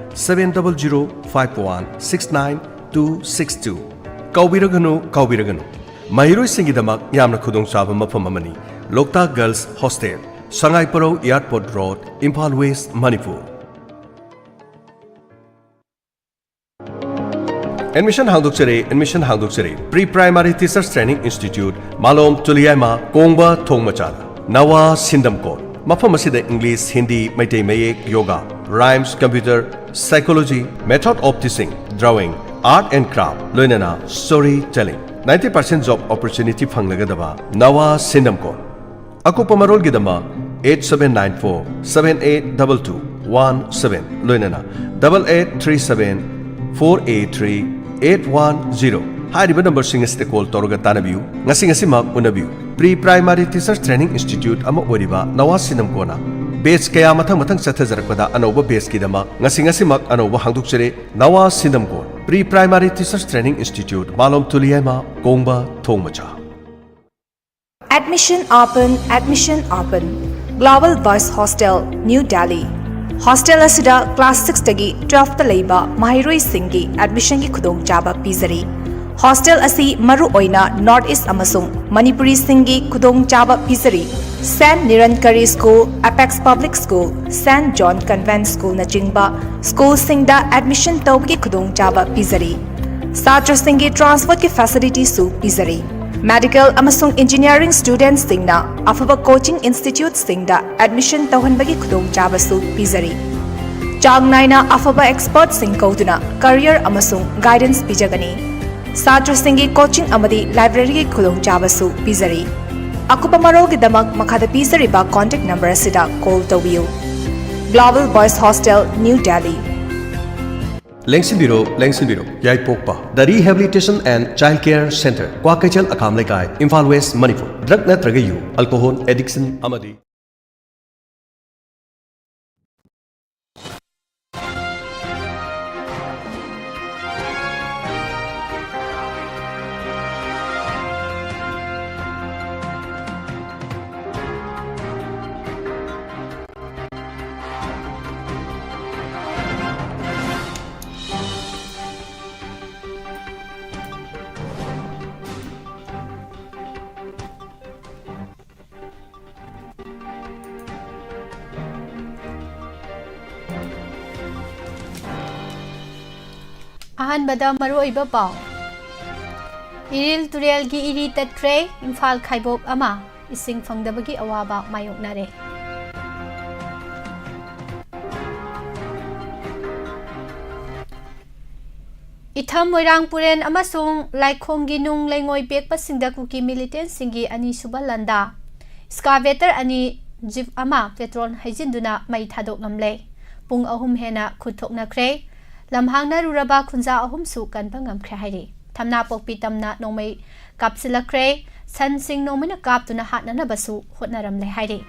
seven double zero five one six nine two six two꯫ ꯀꯥꯎꯕꯤꯔꯒꯅꯨ, ꯀꯥꯎꯕꯤꯔꯒꯅꯨ꯫ ꯃꯍꯩꯔꯣꯏꯁꯤꯡꯒꯤꯗꯃꯛ ꯌꯥꯝꯅ ꯈꯨꯗꯣꯡꯆꯥꯕ ꯃꯐꯝ ꯑꯃꯅꯤ Loktak girls hostel, Sangaiprou airport road, Imphal west, Manipur. Admission ꯍꯥꯡꯗꯣꯛꯆꯔꯦ, ꯑꯦꯗꯃꯤꯁꯟ ꯍꯥꯡꯗꯣꯛꯆꯔꯦ꯫ Pre primary teachers training institute, Malom Tuliyaima, Kongba ꯊꯣꯡ ꯃꯆꯥꯗ꯫ ꯅꯋꯥ ꯁꯤꯟꯗꯝꯀꯣꯟ꯫ ꯃꯐꯝ ꯑꯁꯤꯗ ꯏꯪꯂꯤꯁ, ꯍꯤꯟꯗꯤ, ꯃꯩꯇꯩ ꯃꯌꯦꯛ, yoga, rhymes, computer, psychology, method of teaching, drawing, art and craft, ꯂꯣꯏꯅꯅ story telling꯫ Ninety percent job opportunity ꯐꯪꯂꯒꯗꯕ ꯅꯋꯥ ꯁꯤꯟꯗꯝꯀꯣꯟ꯫ ꯑꯀꯨꯞꯄ ꯃꯔꯣꯜꯒꯤꯗꯃꯛ eight seven nine four seven eight double two one seven, ꯂꯣꯏꯅꯅ double eight three seven four eight three eight one zero ꯍꯥꯏꯔꯤꯕ ꯅꯝꯕꯔꯁꯤꯡ ꯑꯁꯤꯗ call ꯇꯧꯔꯒ ꯇꯥꯟꯅꯕꯤꯌꯨ꯫ ꯉꯁꯤ ꯉꯁꯤꯃꯛ ꯎꯅꯕꯤꯌꯨ꯫ Pre primary teachers training institute ꯑꯃ ꯑꯣꯏꯔꯤꯕ ꯅꯋꯥ ꯁꯤꯟꯗꯝꯀꯣꯟꯅ ꯕꯦꯆ ꯀꯌꯥ ꯃꯊꯪ ꯃꯊꯪ ꯆꯠꯊꯖꯔꯛꯄꯗ ꯑꯅꯧꯕ ꯕꯦꯆꯀꯤꯗꯃꯛ ꯉꯁꯤ ꯉꯁꯤꯃꯛ ꯑꯅꯧꯕ ꯍꯥꯡꯗꯣꯛꯆꯔꯦ꯫ ꯅꯋꯥ ꯁꯤꯟꯗꯝꯀꯣꯟ pre primary teachers training institute, Malom Tuliyaima, Kongba ꯊꯣꯡ ꯃꯆꯥ꯫ Admission open, admission open. Global Boys Hostel, New Delhi. Hostel ꯑꯁꯤꯗ ꯀ꯭ꯂꯥꯁ ꯁꯤꯛꯁꯇꯒꯤ ꯇꯨꯋꯦꯜꯐꯇ ꯂꯩꯕ ꯃꯍꯩꯔꯣꯏꯁꯤꯡꯒꯤ ꯑꯦꯗꯃꯤꯁꯟꯒꯤ ꯈꯨꯗꯣꯡꯆꯥꯕ ꯄꯤꯖꯔꯤ꯫ ꯍꯣꯁꯇꯦꯜ ꯑꯁꯤ ꯃꯔꯨꯑꯣꯏꯅ ꯅꯣꯔꯠ ꯏꯁ ꯑꯃꯁꯨꯡ ꯃꯅꯤꯄꯨꯔꯤꯁꯤꯡꯒꯤ ꯈꯨꯗꯣꯡꯆꯥꯕ ꯄꯤꯖꯔꯤ꯫ Saint Nirankari school, apex public school, saint John convent ꯁ꯭ꯀꯨꯜꯅꯆꯤꯡꯕ ꯁ꯭ꯀꯨꯜꯁꯤꯡꯗ ꯑꯦꯗꯃꯤꯁꯟ ꯇꯧꯕꯒꯤ ꯈꯨꯗꯣꯡꯆꯥꯕ ꯄꯤꯖꯔꯤ꯫ ꯁꯥꯇ꯭ꯔꯁꯤꯡꯒꯤ ꯇ꯭ꯔꯥꯟꯁꯄꯣꯔꯠꯀꯤ ꯐꯦꯁꯤꯂꯤꯇꯤꯁꯨ ꯄꯤꯖꯔꯤ꯫ Medical ꯑꯃꯁꯨꯡ engineering studentꯁꯤꯡꯅ ꯑꯐꯕ coaching instituteꯁꯤꯡꯗ admission ꯇꯧꯍꯟꯕꯒꯤ ꯈꯨꯗꯣꯡꯆꯥꯕꯁꯨ ꯄꯤꯖꯔꯤ꯫ ꯆꯥꯡ ꯅꯥꯏꯅ ꯑꯐꯕ expertꯁꯤꯡ ꯀꯧꯗꯨꯅ career ꯑꯃꯁꯨꯡ guidance ꯄꯤꯖꯒꯅꯤ꯫ ꯁꯥꯇ꯭ꯔꯁꯤꯡꯒꯤ coaching ꯑꯃꯗꯤ libraryꯒꯤ ꯈꯨꯗꯣꯡꯆꯥꯕꯁꯨ ꯄꯤꯖꯔꯤ꯫ ꯑꯀꯨꯞꯄ ꯃꯔꯣꯜꯒꯤꯗꯃꯛ ꯃꯈꯥꯗ ꯄꯤꯖꯔꯤꯕ contact number ꯑꯁꯤꯗ call ꯇꯧꯕꯤꯌꯨ꯫ Global Boys Hostel, New Delhi. ꯂꯦꯡꯁꯤꯟꯕꯤꯔꯣ, ꯂꯦꯡꯁꯤꯟꯕꯤꯔꯣ꯫ ꯌꯥꯏꯄꯣꯛꯄ The Rehabilitation and Child Care Center, Kwakeithel ꯑꯈꯥꯝ ꯂꯩꯀꯥꯏ, ꯏꯝꯐꯥꯜ ꯋꯦꯁ, ꯃꯅꯤꯄꯨꯔ꯫ Drug ꯅꯠꯇ꯭ꯔꯒ ꯌꯨ, alcohol addiction ꯑꯃꯗꯤ ꯑꯍꯥꯟꯕꯗ ꯃꯔꯨꯑꯣꯏꯕ ꯄꯥꯎ꯫ ꯏꯔꯤꯜ ꯇꯨꯔꯦꯜꯒꯤ ꯏꯔꯤ ꯇꯠꯈ꯭ꯔꯦ, ꯏꯝꯐꯥꯜ ꯈꯥꯏꯕꯣꯛ ꯑꯃ ꯏꯁꯤꯡ ꯐꯪꯗꯕꯒꯤ ꯑꯋꯥꯕ ꯃꯥꯌꯣꯛꯅꯔꯦ꯫ ꯏꯊꯝ ꯃꯣꯏꯔꯥꯡ ꯄꯨꯔꯦꯟ ꯑꯃꯁꯨꯡ ꯂꯥꯏꯈꯣꯡꯒꯤ ꯅꯨꯡ ꯂꯩꯉꯣꯏ ꯄꯦꯛꯄꯁꯤꯡꯗ ꯀꯨꯀꯤ militantꯁꯤꯡꯒꯤ ꯑꯅꯤꯁꯨꯕ ꯂꯥꯟꯗꯥ꯫ Excavator ꯑꯅꯤ, jeep ꯑꯃ petrol ꯍꯩꯖꯤꯟꯗꯨꯅ ꯃꯩ ꯊꯥꯗꯣꯛꯂꯝꯂꯦ꯫ ꯄꯨꯡ ꯑꯍꯨꯝ ꯍꯦꯟꯅ ꯈꯨꯠ ꯊꯣꯛꯅꯈ꯭ꯔꯦ꯫ ꯂꯝꯍꯥꯡꯅꯔꯨꯔꯕ ꯈꯨꯟꯖꯥ ꯑꯍꯨꯝꯁꯨ ꯀꯟꯕ ꯉꯝꯈ꯭ꯔꯦ ꯍꯥꯏꯔꯤ꯫ ꯊꯝꯅꯥꯄꯣꯛꯄꯤ ꯇꯝꯅ ꯅꯣꯡꯃꯩ ꯀꯥꯞꯁꯤꯜꯂꯛꯈ꯭ꯔꯦ꯫ ꯁꯟꯁꯤꯡ ꯅꯣꯡꯃꯩꯅ ꯀꯥꯞꯇꯨꯅ ꯍꯥꯠꯅꯅꯕꯁꯨ ꯍꯣꯠꯅꯔꯝꯂꯦ ꯍꯥꯏꯔꯤ꯫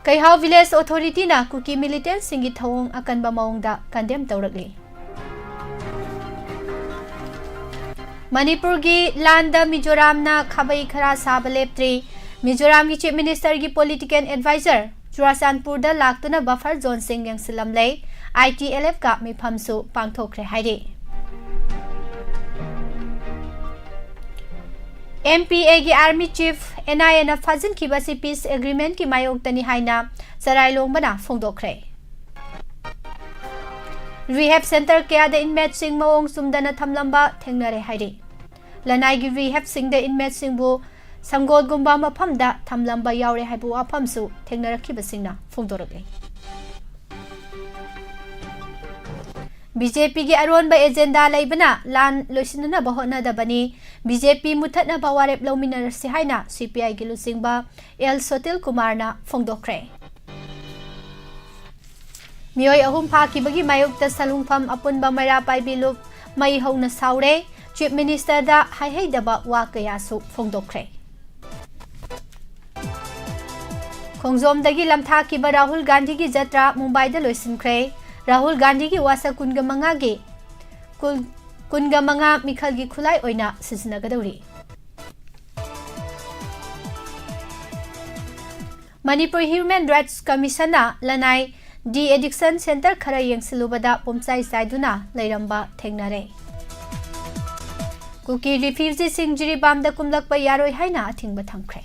ꯀꯩꯍꯥꯎ village authorityꯅ ꯀꯨꯀꯤ militantꯁꯤꯡꯒꯤ ꯊꯧꯑꯣꯡ ꯑꯀꯟꯕ ꯃꯑꯣꯡꯗ condemn ꯇꯧꯔꯛꯂꯤ꯫ ꯃꯅꯤꯄꯨꯔꯒꯤ ꯂꯥꯟꯗ ꯃꯤꯖꯣꯔꯥꯝꯅ ꯈꯥꯕꯩ ꯈꯔ ꯁꯥꯕ ꯂꯦꯞꯇ꯭ꯔꯤ꯫ ꯃꯤꯖꯣꯔꯥꯝꯒꯤ Chief Ministerꯒꯤ political advisor ꯆꯨꯔꯥꯆꯥꯟꯄꯨꯔꯗ ꯂꯥꯛꯇꯨꯅ buffer zoneꯁꯤꯡ ꯌꯦꯡꯁꯤꯜꯂꯝꯂꯦ꯫ ITLFꯀ ꯃꯤꯐꯝꯁꯨ ꯄꯥꯡꯊꯣꯛꯈ꯭ꯔꯦ ꯍꯥꯏꯔꯤ꯫ MPAꯒꯤ army chief NIAꯅ ꯐꯥꯖꯤꯟꯈꯤꯕ ꯑꯁꯤ peace agreementꯀꯤ ꯃꯥꯌꯣꯛꯇꯅꯤ ꯍꯥꯏꯅ ꯆꯔꯥꯏꯂꯣꯡꯕꯅ ꯐꯣꯡꯗꯣꯛꯈ꯭ꯔꯦ꯫ Rehab centre ꯀꯌꯥꯗ inmateꯁꯤꯡ ꯃꯑꯣꯡ ꯆꯨꯝꯗꯅ ꯊꯝꯂꯝꯕ ꯊꯦꯡꯅꯔꯦ ꯍꯥꯏꯔꯤ꯫ ꯂꯅꯥꯏꯒꯤ ꯔꯤꯍꯦꯞꯁꯤꯡꯗ ꯏꯟꯃꯦꯠꯁꯤꯡꯕꯨ ꯁꯪꯒꯣꯠꯒꯨꯝꯕ ꯃꯐꯝꯗ ꯊꯝꯂꯝꯕ ꯌꯥꯎꯔꯦ ꯍꯥꯏꯕ ꯋꯥꯐꯝꯁꯨ ꯊꯦꯡꯅꯔꯛꯈꯤꯕꯁꯤꯡꯅ ꯐꯣꯡꯗꯣꯔꯛꯂꯤ꯫ ꯕꯤ ꯖꯦ ꯄꯤꯒꯤ ꯑꯔꯣꯟꯕ ꯑꯦꯖꯦꯟꯗꯥ ꯂꯩꯕꯅ ꯂꯥꯟ ꯂꯣꯏꯁꯤꯟꯅꯅꯕ ꯍꯣꯠꯅꯗꯕꯅꯤ, ꯕꯤ ꯖꯦ ꯄꯤ ꯃꯨꯊꯠꯅꯕ ꯋꯥꯔꯦꯞ ꯂꯧꯃꯤꯟꯅꯔꯁꯤ ꯍꯥꯏꯅ ꯁꯤ ꯄꯤ ꯑꯥꯏꯒꯤ ꯂꯨꯆꯤꯡꯕ ꯑꯦꯜ ꯁꯣꯇꯤꯜ ꯀꯨꯃꯥꯔꯅ ꯐꯣꯡꯗꯣꯛꯈ꯭ꯔꯦ꯫ ꯃꯤꯑꯣꯏ ꯑꯍꯨꯝ ꯐꯥꯈꯤꯕꯒꯤ ꯃꯥꯌꯣꯛꯇ ꯁꯂꯨꯡꯐꯝ ꯑꯄꯨꯟꯕ ꯃꯩꯔꯥ ꯄꯥꯏꯕꯤ ꯂꯨꯞ ꯃꯩ ꯍꯧꯅ ꯁꯥꯎꯔꯦ꯫ ꯆꯤꯐ ꯃꯤꯅꯤꯁꯇꯔꯗ ꯍꯥꯏꯍꯩꯗꯕ ꯋꯥ ꯀꯌꯥꯁꯨ ꯐꯣꯡꯗꯣꯛꯈ꯭ꯔꯦ꯫ ꯈꯣꯡꯖꯣꯝꯗꯒꯤ ꯂꯝꯊꯥꯈꯤꯕ ꯔꯥꯍꯨꯜ ꯒꯥꯟꯙꯤꯒꯤ ꯖꯇ꯭ꯔꯥ ꯃꯨꯝꯕꯥꯏꯗ ꯂꯣꯏꯁꯤꯟꯈ꯭ꯔꯦ꯫ ꯔꯥꯍꯨꯜ ꯒꯥꯟꯙꯤꯒꯤ ꯋꯥꯁꯛ ꯀꯨꯟꯒ ꯃꯉꯥꯒꯤ ꯀꯨꯟ-, ꯀꯨꯟꯒ ꯃꯉꯥ ꯃꯤꯈꯜꯒꯤ ꯈꯨꯠꯂꯥꯏ ꯑꯣꯏꯅ ꯁꯤꯖꯤꯟꯅꯒꯗꯧꯔꯤ꯫ ꯃꯅꯤꯄꯨꯔ ꯍ꯭ꯌꯨꯃꯦꯟ ꯔꯥꯏꯠꯁ ꯀꯃꯤꯁꯟꯅ ꯂꯅꯥꯏ ꯗꯤ ꯑꯦꯗꯤꯛꯁꯟ ꯁꯦꯟꯇꯔ ꯈꯔ ꯌꯦꯡꯁꯤꯜꯂꯨꯕꯗ ꯄꯨꯝꯆꯥꯏ ꯆꯥꯏꯗꯨꯅ ꯂꯩꯔꯝꯕ ꯊꯦꯡꯅꯔꯦ꯫ ꯀꯨꯀꯤ ꯔꯤꯐ꯭ꯌꯨꯖꯤꯁꯤꯡ ꯖꯤꯔꯤꯕꯥꯝꯗ ꯀꯨꯝꯂꯛꯄ ꯌꯥꯔꯣꯏ ꯍꯥꯏꯅ ꯑꯊꯤꯡꯕ ꯊꯝꯈ꯭ꯔꯦ꯫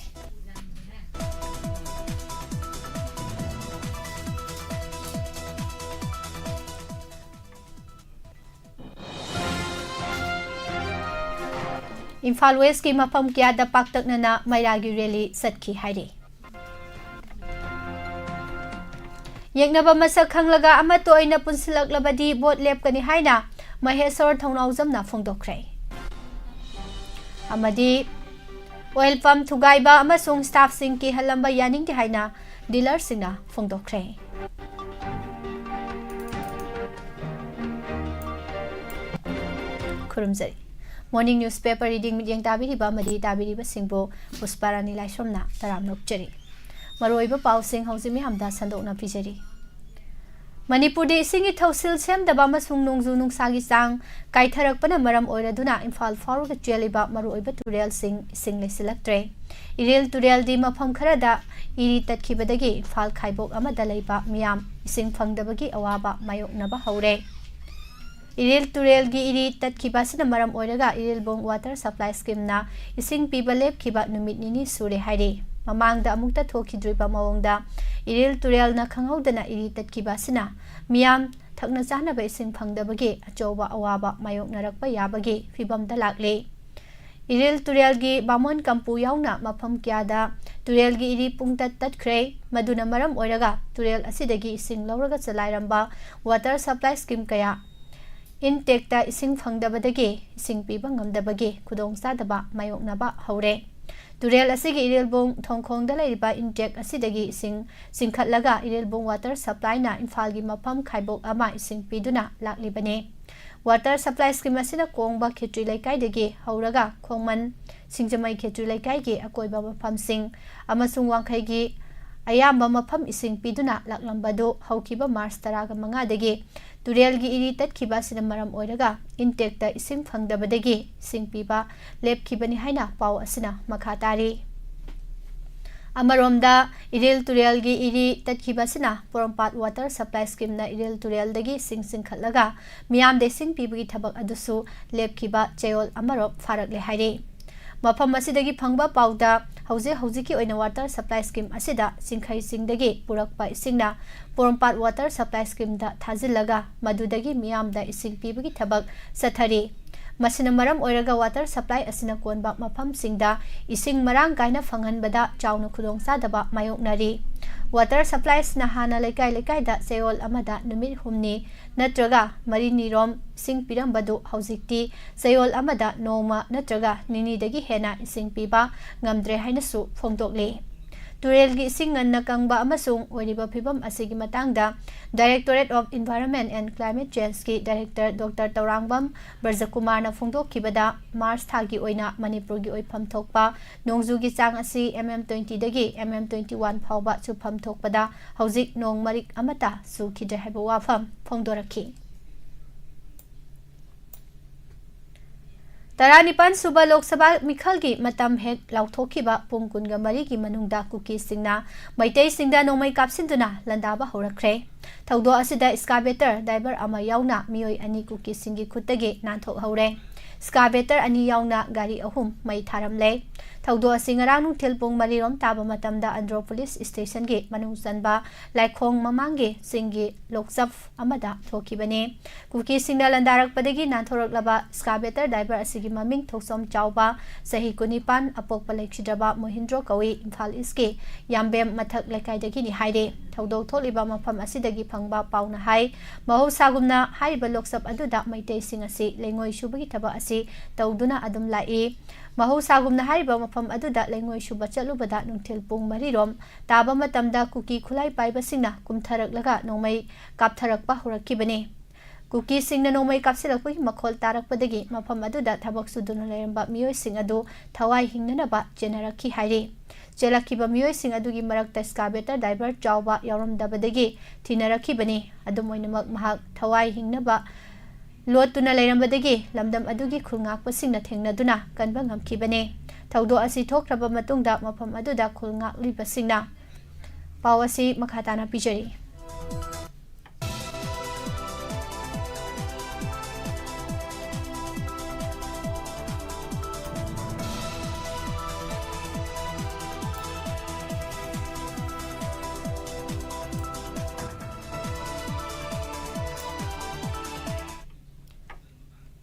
ꯏꯝꯐꯥꯜ ꯋꯦꯁꯀꯤ ꯃꯐꯝ ꯀꯌꯥꯗ ꯄꯥꯛꯇꯛꯅꯅ ꯃꯩꯔꯥꯒꯤ ꯔꯦꯂꯤ ꯆꯠꯈꯤ ꯍꯥꯏꯔꯤ꯫ ꯌꯦꯛꯅꯕ ꯃꯁꯛ ꯈꯪꯂꯒ ꯑꯃꯠꯇ ꯑꯣꯏꯅ ꯄꯨꯟꯁꯤꯜꯂꯛꯂꯕꯗꯤ ꯚꯣꯠ ꯂꯦꯞꯀꯅꯤ ꯍꯥꯏꯅ ꯃꯍꯦꯁꯣꯔ ꯊꯧꯅꯥꯎꯖꯝꯅ ꯐꯣꯡꯗꯣꯛꯈ꯭ꯔꯦ꯫ ꯑꯃꯗꯤ ꯑꯣꯏꯜ ꯄꯝ ꯊꯨꯒꯥꯏꯕ ꯑꯃꯁꯨꯡ ꯁ꯭ꯇꯥꯐꯁꯤꯡ ꯀꯤꯍꯜꯂꯝꯕ ꯌꯥꯅꯤꯡꯗꯦ ꯍꯥꯏꯅ ꯗꯤꯂꯔꯁꯤꯡꯅ ꯐꯣꯡꯗꯣꯛꯈ꯭ꯔꯦ꯫ ꯈꯨꯔꯨꯝꯖꯔꯤ꯫ ꯃꯣꯔꯅꯤꯡ ꯅ꯭ꯌꯨꯁꯄꯦꯄꯔ ꯔꯤꯗꯤꯡ ꯃꯤꯠꯌꯦꯡ ꯇꯥꯕꯤꯔꯤꯕ ꯑꯃꯗꯤ ꯇꯥꯕꯤꯔꯤꯕꯁꯤꯡꯕꯨ ꯄꯨꯁꯄꯥꯔꯥꯅꯤ ꯂꯥꯏꯁ꯭ꯔꯝꯅ ꯇꯔꯥꯝꯅ ꯑꯣꯛꯆꯔꯤ꯫ ꯃꯔꯨꯑꯣꯏꯕ ꯄꯥꯎꯁꯤꯡ ꯍꯧꯖꯤꯛ ꯃꯤꯌꯥꯝꯗ ꯁꯟꯗꯣꯛꯅ ꯄꯤꯖꯔꯤ꯫ ꯃꯅꯤꯄꯨꯔꯗ ꯏꯁꯤꯡꯒꯤ ꯊꯧꯁꯤꯜ ꯁꯦꯝꯗꯕ ꯑꯃꯁꯨꯡ ꯅꯣꯡꯖꯨ ꯅꯨꯡꯁꯥꯒꯤ ꯆꯥꯡ ꯀꯥꯏꯊꯔꯛꯄꯅ ꯃꯔꯝ ꯑꯣꯏꯔꯗꯨꯅ ꯏꯝꯐꯥꯜ ꯐꯥꯎꯔꯒ ꯆꯦꯜꯂꯤꯕ ꯃꯔꯨꯑꯣꯏꯕ ꯇꯨꯔꯦꯜꯁꯤꯡ ꯏꯁꯤꯡ ꯂꯩꯁꯤꯜꯂꯛꯇ꯭ꯔꯦ꯫ ꯏꯔꯤꯜ ꯇꯨꯔꯦꯜꯗꯤ ꯃꯐꯝ ꯈꯔꯗ ꯏꯔꯤ ꯇꯠꯈꯤꯕꯗꯒꯤ ꯏꯝꯐꯥꯜ ꯈꯥꯏꯕꯣꯛ ꯑꯃꯗ ꯂꯩꯕ ꯃꯤꯌꯥꯝ ꯏꯁꯤꯡ ꯐꯪꯗꯕꯒꯤ ꯑꯋꯥꯕ ꯃꯥꯌꯣꯛꯅꯕ ꯍꯧꯔꯦ꯫ ꯏꯔꯤꯜ ꯇꯨꯔꯦꯜꯒꯤ ꯏꯔꯤ ꯇꯠꯈꯤꯕ ꯑꯁꯤꯅ ꯃꯔꯝ ꯑꯣꯏꯔꯒ ꯏꯔꯤꯜꯕꯣꯡ ꯋꯥꯇꯔ ꯁꯄ꯭ꯂꯥꯏ ꯁ꯭ꯀꯤꯝꯅ ꯏꯁꯤꯡ ꯄꯤꯕ ꯂꯦꯞꯈꯤꯕ ꯅꯨꯃꯤꯠ ꯅꯤꯅꯤ ꯁꯨꯔꯦ ꯍꯥꯏꯔꯤ꯫ ꯃꯃꯥꯡꯗ ꯑꯃꯨꯛꯇ ꯊꯣꯛꯈꯤꯗ꯭ꯔꯤꯕ ꯃꯑꯣꯡꯗ ꯏꯔꯤꯜ ꯇꯨꯔꯦꯜꯅ ꯈꯪꯍꯧꯗꯅ ꯏꯔꯤ ꯇꯠꯈꯤꯕ ꯑꯁꯤꯅ ꯃꯤꯌꯥꯝ ꯊꯛꯅ ꯆꯥꯅꯕ ꯏꯁꯤꯡ ꯐꯪꯗꯕꯒꯤ ꯑꯆꯧꯕ ꯑꯋꯥꯕ ꯃꯥꯌꯣꯛꯅꯔꯛꯄ ꯌꯥꯕꯒꯤ ꯐꯤꯚꯝꯗ ꯂꯥꯛꯂꯤ꯫ ꯏꯔꯤꯜ ꯇꯨꯔꯦꯜꯒꯤ ꯕꯥꯃꯣꯟ ꯀꯝꯄꯨ ꯌꯥꯎꯅ ꯃꯐꯝ ꯀꯌꯥꯗ ꯇꯨꯔꯦꯜꯒꯤ ꯏꯔꯤ ꯄꯨꯡꯇꯠ ꯇꯠꯈ꯭ꯔꯦ꯫ ꯃꯗꯨꯅ ꯃꯔꯝ ꯑꯣꯏꯔꯒ ꯇꯨꯔꯦꯜ ꯑꯁꯤꯗꯒꯤ ꯏꯁꯤꯡ ꯂꯧꯔꯒ ꯆꯂꯥꯏꯔꯝꯕ water supply scheme ꯀꯌꯥ ꯏꯟꯇꯦꯛꯇ ꯏꯁꯤꯡ ꯐꯪꯗꯕꯗꯒꯤ ꯏꯁꯤꯡ ꯄꯤꯕ ꯉꯝꯗꯕꯒꯤ ꯈꯨꯗꯣꯡꯆꯥꯗꯕ ꯃꯥꯌꯣꯛꯅꯕ ꯍꯧꯔꯦ꯫ ꯇꯨꯔꯦꯜ ꯑꯁꯤꯒꯤ ꯏꯔꯤꯜꯕꯨꯡ ꯊꯣꯡꯈꯣꯡꯗ ꯂꯩꯔꯤꯕ ꯏꯟꯇꯦꯛ ꯑꯁꯤꯗꯒꯤ ꯏꯁꯤꯡ ꯆꯤꯡꯈꯠꯂꯒ ꯏꯔꯤꯜꯕꯨꯡ water supplyꯅ ꯏꯝꯐꯥꯜꯒꯤ ꯃꯐꯝ ꯈꯥꯏꯕꯣꯛ ꯑꯃ ꯏꯁꯤꯡ ꯄꯤꯗꯨꯅ ꯂꯥꯛꯂꯤꯕꯅꯤ꯫ Water supply scheme ꯑꯁꯤꯅ ꯀꯣꯡꯕ ꯈꯦꯇ꯭ꯔꯤ ꯂꯩꯀꯥꯏꯗꯒꯤ ꯍꯧꯔꯒ ꯈꯣꯡꯃꯟ, ꯁꯤꯡꯖꯃꯩ ꯈꯦꯇ꯭ꯔꯤ ꯂꯩꯀꯥꯏꯒꯤ ꯑꯀꯣꯏꯕ ꯃꯐꯝꯁꯤꯡ ꯑꯃꯁꯨꯡ ꯋꯥꯡꯈꯩꯒꯤ ꯑꯌꯥꯝꯕ ꯃꯐꯝ ꯏꯁꯤꯡ ꯄꯤꯗꯨꯅ ꯂꯥꯛꯂꯝꯕꯗꯨ ꯍꯧꯈꯤꯕ ꯃꯥꯔꯆ ꯇꯔꯥꯒ ꯃꯉꯥꯗꯒꯤ ꯇꯨꯔꯦꯜꯒꯤ ꯏꯔꯤ ꯇꯠꯈꯤꯕ ꯑꯁꯤꯅ ꯃꯔꯝ ꯑꯣꯏꯔꯒ ꯏꯟꯇꯦꯛꯇ ꯏꯁꯤꯡ ꯐꯪꯗꯕꯗꯒꯤ ꯏꯁꯤꯡ ꯄꯤꯕ ꯂꯦꯞꯈꯤꯕꯅꯤ ꯍꯥꯏꯅ ꯄꯥꯎ ꯑꯁꯤꯅ ꯃꯈꯥ ꯇꯥꯔꯤ꯫ ꯑꯃꯔꯣꯝꯗ, ꯏꯔꯤꯜ ꯇꯨꯔꯦꯜꯒꯤ ꯏꯔꯤ ꯇꯠꯈꯤꯕ ꯑꯁꯤꯅ ꯄꯣꯔꯣꯝꯄꯥꯠ water supply schemeꯅ ꯏꯔꯤꯜ ꯇꯨꯔꯦꯜꯗꯒꯤ ꯏꯁꯤꯡ ꯆꯤꯡꯈꯠꯂꯒ ꯃꯤꯌꯥꯝꯗ ꯏꯁꯤꯡ ꯄꯤꯕꯒꯤ ꯊꯕꯛ ꯑꯗꯨꯁꯨ ꯂꯦꯞꯈꯤꯕ ꯆꯌꯣꯜ ꯑꯃꯔꯣꯝ ꯐꯥꯔꯛꯂꯦ ꯍꯥꯏꯔꯤ꯫ ꯃꯐꯝ ꯑꯁꯤꯗꯒꯤ ꯐꯪꯕ ꯄꯥꯎꯗ, ꯍꯧꯖꯤꯛ ꯍꯧꯖꯤꯛꯀꯤ ꯑꯣꯏꯅ water supply scheme ꯑꯁꯤꯗ ꯆꯤꯡꯈꯩ ꯆꯤꯡꯗꯒꯤ ꯄꯨꯔꯛꯄ ꯏꯁꯤꯡꯅ ꯄꯣꯔꯣꯝꯄꯥꯠ water supply schemeꯗ ꯊꯥꯖꯤꯜꯂꯒ ꯃꯗꯨꯗꯒꯤ ꯃꯤꯌꯥꯝꯗ ꯏꯁꯤꯡ ꯄꯤꯕꯒꯤ ꯊꯕꯛ ꯆꯠꯊꯔꯤ꯫ ꯃꯁꯤꯅ ꯃꯔꯝ ꯑꯣꯏꯔꯒ water supply ꯑꯁꯤꯅ ꯀꯣꯟꯕ ꯃꯐꯝꯁꯤꯡꯗ ꯏꯁꯤꯡ ꯃꯔꯥꯡ ꯀꯥꯏꯅ ꯐꯪꯍꯟꯕꯗ ꯆꯥꯎꯅ ꯈꯨꯗꯣꯡꯆꯥꯗꯕ ꯃꯥꯌꯣꯛꯅꯔꯤ꯫ Water supply ꯑꯁꯤꯅ ꯍꯥꯟꯅ ꯂꯩꯀꯥꯏ ꯂꯩꯀꯥꯏꯗ ꯆꯌꯣꯜ ꯑꯃꯗ ꯅꯨꯃꯤꯠ ꯍꯨꯝꯅꯤ ꯅꯠꯇ꯭ꯔꯒ ꯃꯔꯤꯅꯤꯔꯣꯝ ꯏꯁꯤꯡ ꯄꯤꯔꯝꯕꯗꯨ ꯍꯧꯖꯤꯛꯇꯤ ꯆꯌꯣꯜ ꯑꯃꯗ ꯅꯣꯡꯃ ꯅꯠꯇ꯭ꯔꯒ ꯅꯤꯅꯤꯗꯒꯤ ꯍꯦꯟꯅ ꯏꯁꯤꯡ ꯄꯤꯕ ꯉꯝꯗ꯭ꯔꯦ ꯍꯥꯏꯅꯁꯨ ꯐꯣꯡꯗꯣꯛꯂꯤ꯫ ꯇꯨꯔꯦꯜꯒꯤ ꯏꯁꯤꯡ ꯉꯟꯅ ꯀꯪꯕ ꯑꯃꯁꯨꯡ ꯑꯣꯏꯔꯤꯕ ꯐꯤꯕꯝ ꯑꯁꯤꯒꯤ ꯃꯇꯥꯡꯗ Directorate of Environment and Climate Changeꯀꯤ director Doctor ꯇꯧꯔꯥꯡꯕꯝ ꯕ꯭ꯔꯖꯀꯨꯃꯥꯔꯅ ꯐꯣꯡꯗꯣꯛꯈꯤꯕꯗ, ꯃꯥꯔꯆ ꯊꯥꯒꯤ ꯑꯣꯏꯅ ꯃꯅꯤꯄꯨꯔꯒꯤ ꯑꯣꯏꯐꯝ ꯊꯣꯛꯄ ꯅꯣꯡꯖꯨꯒꯤ ꯆꯥꯡ ꯑꯁꯤ M M twentyꯗꯒꯤ M M twenty one ꯐꯥꯎꯕ ꯆꯨꯐꯝ ꯊꯣꯛꯄꯗ ꯍꯧꯖꯤꯛ ꯅꯣꯡ ꯃꯔꯤꯛ ꯑꯃꯠꯇ ꯆꯨꯈꯤꯗ꯭ꯔꯦ ꯍꯥꯏꯕ ꯋꯥꯐꯝ ꯐꯣꯡꯗꯣꯔꯛꯈꯤ꯫ ꯇꯔꯥꯅꯤꯄꯥꯟ ꯁꯨꯕ ꯂꯣꯛ ꯁꯚꯥ ꯃꯤꯈꯜꯒꯤ ꯃꯇꯝ ꯍꯦꯛ ꯂꯥꯎꯊꯣꯛꯈꯤꯕ ꯄꯨꯡ ꯀꯨꯟꯒ ꯃꯔꯤꯒꯤ ꯃꯅꯨꯡꯗ ꯀꯨꯀꯤꯁꯤꯡꯅ ꯃꯩꯇꯩꯁꯤꯡꯗ ꯅꯣꯡꯃꯩ ꯀꯥꯞꯁꯤꯟꯗꯨꯅ ꯂꯥꯟꯗꯥꯕ ꯍꯧꯔꯛꯈ꯭ꯔꯦ꯫ ꯊꯧꯗꯣꯛ ꯑꯁꯤꯗ excavator driver ꯑꯃ ꯌꯥꯎꯅ ꯃꯤꯑꯣꯏ ꯑꯅꯤ ꯀꯨꯀꯤꯁꯤꯡꯒꯤ ꯈꯨꯠꯇꯒꯤ ꯅꯥꯟꯊꯣꯛꯍꯧꯔꯦ꯫ Excavator ꯑꯅꯤ ꯌꯥꯎꯅ ꯒꯥꯔꯤ ꯑꯍꯨꯝ ꯃꯩ ꯊꯥꯔꯝꯂꯦ꯫ ꯊꯧꯗꯣꯛ ꯑꯁꯤ ꯉꯔꯥꯡ ꯅꯨꯡꯊꯤꯜ ꯄꯨꯡ ꯃꯔꯤꯔꯣꯝ ꯇꯥꯕ ꯃꯇꯝꯗ ꯑꯟꯗ꯭ꯔꯣ ꯄꯨꯂꯤꯁ ꯁ꯭ꯇꯦꯁꯟꯒꯤ ꯃꯅꯨꯡ ꯆꯟꯕ ꯂꯥꯏꯈꯣꯡ ꯃꯃꯥꯡꯒꯤ ꯆꯤꯡꯒꯤ ꯂꯣꯛꯆꯞ ꯑꯃꯗ ꯊꯣꯛꯈꯤꯕꯅꯤ꯫ ꯀꯨꯀꯤꯁꯤꯡꯅ ꯂꯥꯟꯗꯥꯔꯛꯄꯗꯒꯤ ꯅꯥꯟꯊꯣꯔꯛꯂꯕ excavator driver ꯑꯁꯤꯒꯤ ꯃꯃꯤꯡ ꯊꯣꯛꯆꯣꯝ ꯆꯥꯎꯕ, ꯆꯍꯤ ꯀꯨꯟꯅꯤꯄꯥꯟ, ꯑꯄꯣꯛꯄ ꯂꯩꯈꯤꯗ꯭ꯔꯕ ꯃꯣꯍꯤꯟꯗ꯭ꯔꯣ ꯀꯧꯏ, ꯏꯝꯐꯥꯜ ꯏꯁꯀꯤ ꯌꯥꯝꯕꯦꯝ ꯃꯊꯛ ꯂꯩꯀꯥꯏꯗꯒꯤꯅꯤ ꯍꯥꯏꯔꯤ꯫ ꯊꯧꯗꯣꯛ ꯊꯣꯛꯂꯤꯕ ꯃꯐꯝ ꯑꯁꯤꯗꯒꯤ ꯐꯪꯕ ꯄꯥꯎꯅ ꯍꯥꯏ, ꯃꯍꯧꯁꯥꯒꯨꯝꯅ ꯍꯥꯏꯔꯤꯕ ꯂꯣꯛꯆꯞ ꯑꯗꯨꯗ ꯃꯩꯇꯩꯁꯤꯡ ꯑꯁꯤ ꯂꯩꯉꯣꯏ ꯁꯨꯕꯒꯤ ꯊꯕꯛ ꯑꯁꯤ ꯇꯧꯗꯨꯅ ꯑꯗꯨꯝ ꯂꯥꯛꯏ꯫ ꯃꯍꯧꯁꯥꯒꯨꯝꯅ ꯍꯥꯏꯔꯤꯕ ꯃꯐꯝ ꯑꯗꯨꯗ ꯂꯩꯉꯣꯏ ꯁꯨꯕ ꯆꯠꯂꯨꯕꯗ ꯅꯨꯡꯊꯤꯜ ꯄꯨꯡ ꯃꯔꯤꯔꯣꯝ ꯇꯥꯕ ꯃꯇꯝꯗ ꯀꯨꯀꯤ ꯈꯨꯠꯂꯥꯏ ꯄꯥꯏꯕꯁꯤꯡꯅ ꯀꯨꯝꯊꯔꯛꯂꯒ ꯅꯣꯡꯃꯩ ꯀꯥꯞꯊꯔꯛꯄ ꯍꯧꯔꯛꯈꯤꯕꯅꯤ꯫ ꯀꯨꯀꯤꯁꯤꯡꯅ ꯅꯣꯡꯃꯩ ꯀꯥꯞꯁꯤꯜꯂꯛꯄꯒꯤ ꯃꯈꯣꯜ ꯇꯥꯔꯛꯄꯗꯒꯤ ꯃꯐꯝ ꯑꯗꯨꯗ ꯊꯕꯛ ꯁꯨꯗꯨꯅ ꯂꯩꯔꯝꯕ ꯃꯤꯑꯣꯏꯁꯤꯡ ꯑꯗꯨ ꯊꯋꯥꯏ ꯍꯤꯡꯅꯅꯕ ꯆꯦꯟꯅꯔꯛꯈꯤ ꯍꯥꯏꯔꯤ꯫ ꯆꯦꯜꯂꯛꯈꯤꯕ ꯃꯤꯑꯣꯏꯁꯤꯡ ꯑꯗꯨꯒꯤ ꯃꯔꯛꯇ excavator driver ꯆꯥꯎꯕ ꯌꯥꯎꯔꯝꯗꯕꯗꯒꯤ ꯊꯤꯅꯔꯛꯈꯤꯕꯅꯤ꯫ ꯑꯗꯨꯝ ꯑꯣꯏꯅꯃꯛ, ꯃꯍꯥꯛ ꯊꯋꯥꯏ ꯍꯤꯡꯅꯕ ꯂꯣꯠꯇꯨꯅ ꯂꯩꯔꯝꯕꯗꯒꯤ ꯂꯝꯗꯝ ꯑꯗꯨꯒꯤ ꯈꯨꯜ ꯉꯥꯛꯄꯁꯤꯡꯅ ꯊꯦꯡꯅꯗꯨꯅ ꯀꯟꯕ ꯉꯝꯈꯤꯕꯅꯤ꯫ ꯊꯧꯗꯣꯛ ꯑꯁꯤ ꯊꯣꯛꯈ꯭ꯔꯕ ꯃꯇꯨꯡꯗ ꯃꯐꯝ ꯑꯗꯨꯗ ꯈꯨꯜ ꯉꯥꯛꯂꯤꯕꯁꯤꯡꯅ ꯄꯥꯎ ꯑꯁꯤ ꯃꯈꯥ ꯇꯥꯅ ꯄꯤꯖꯔꯤ꯫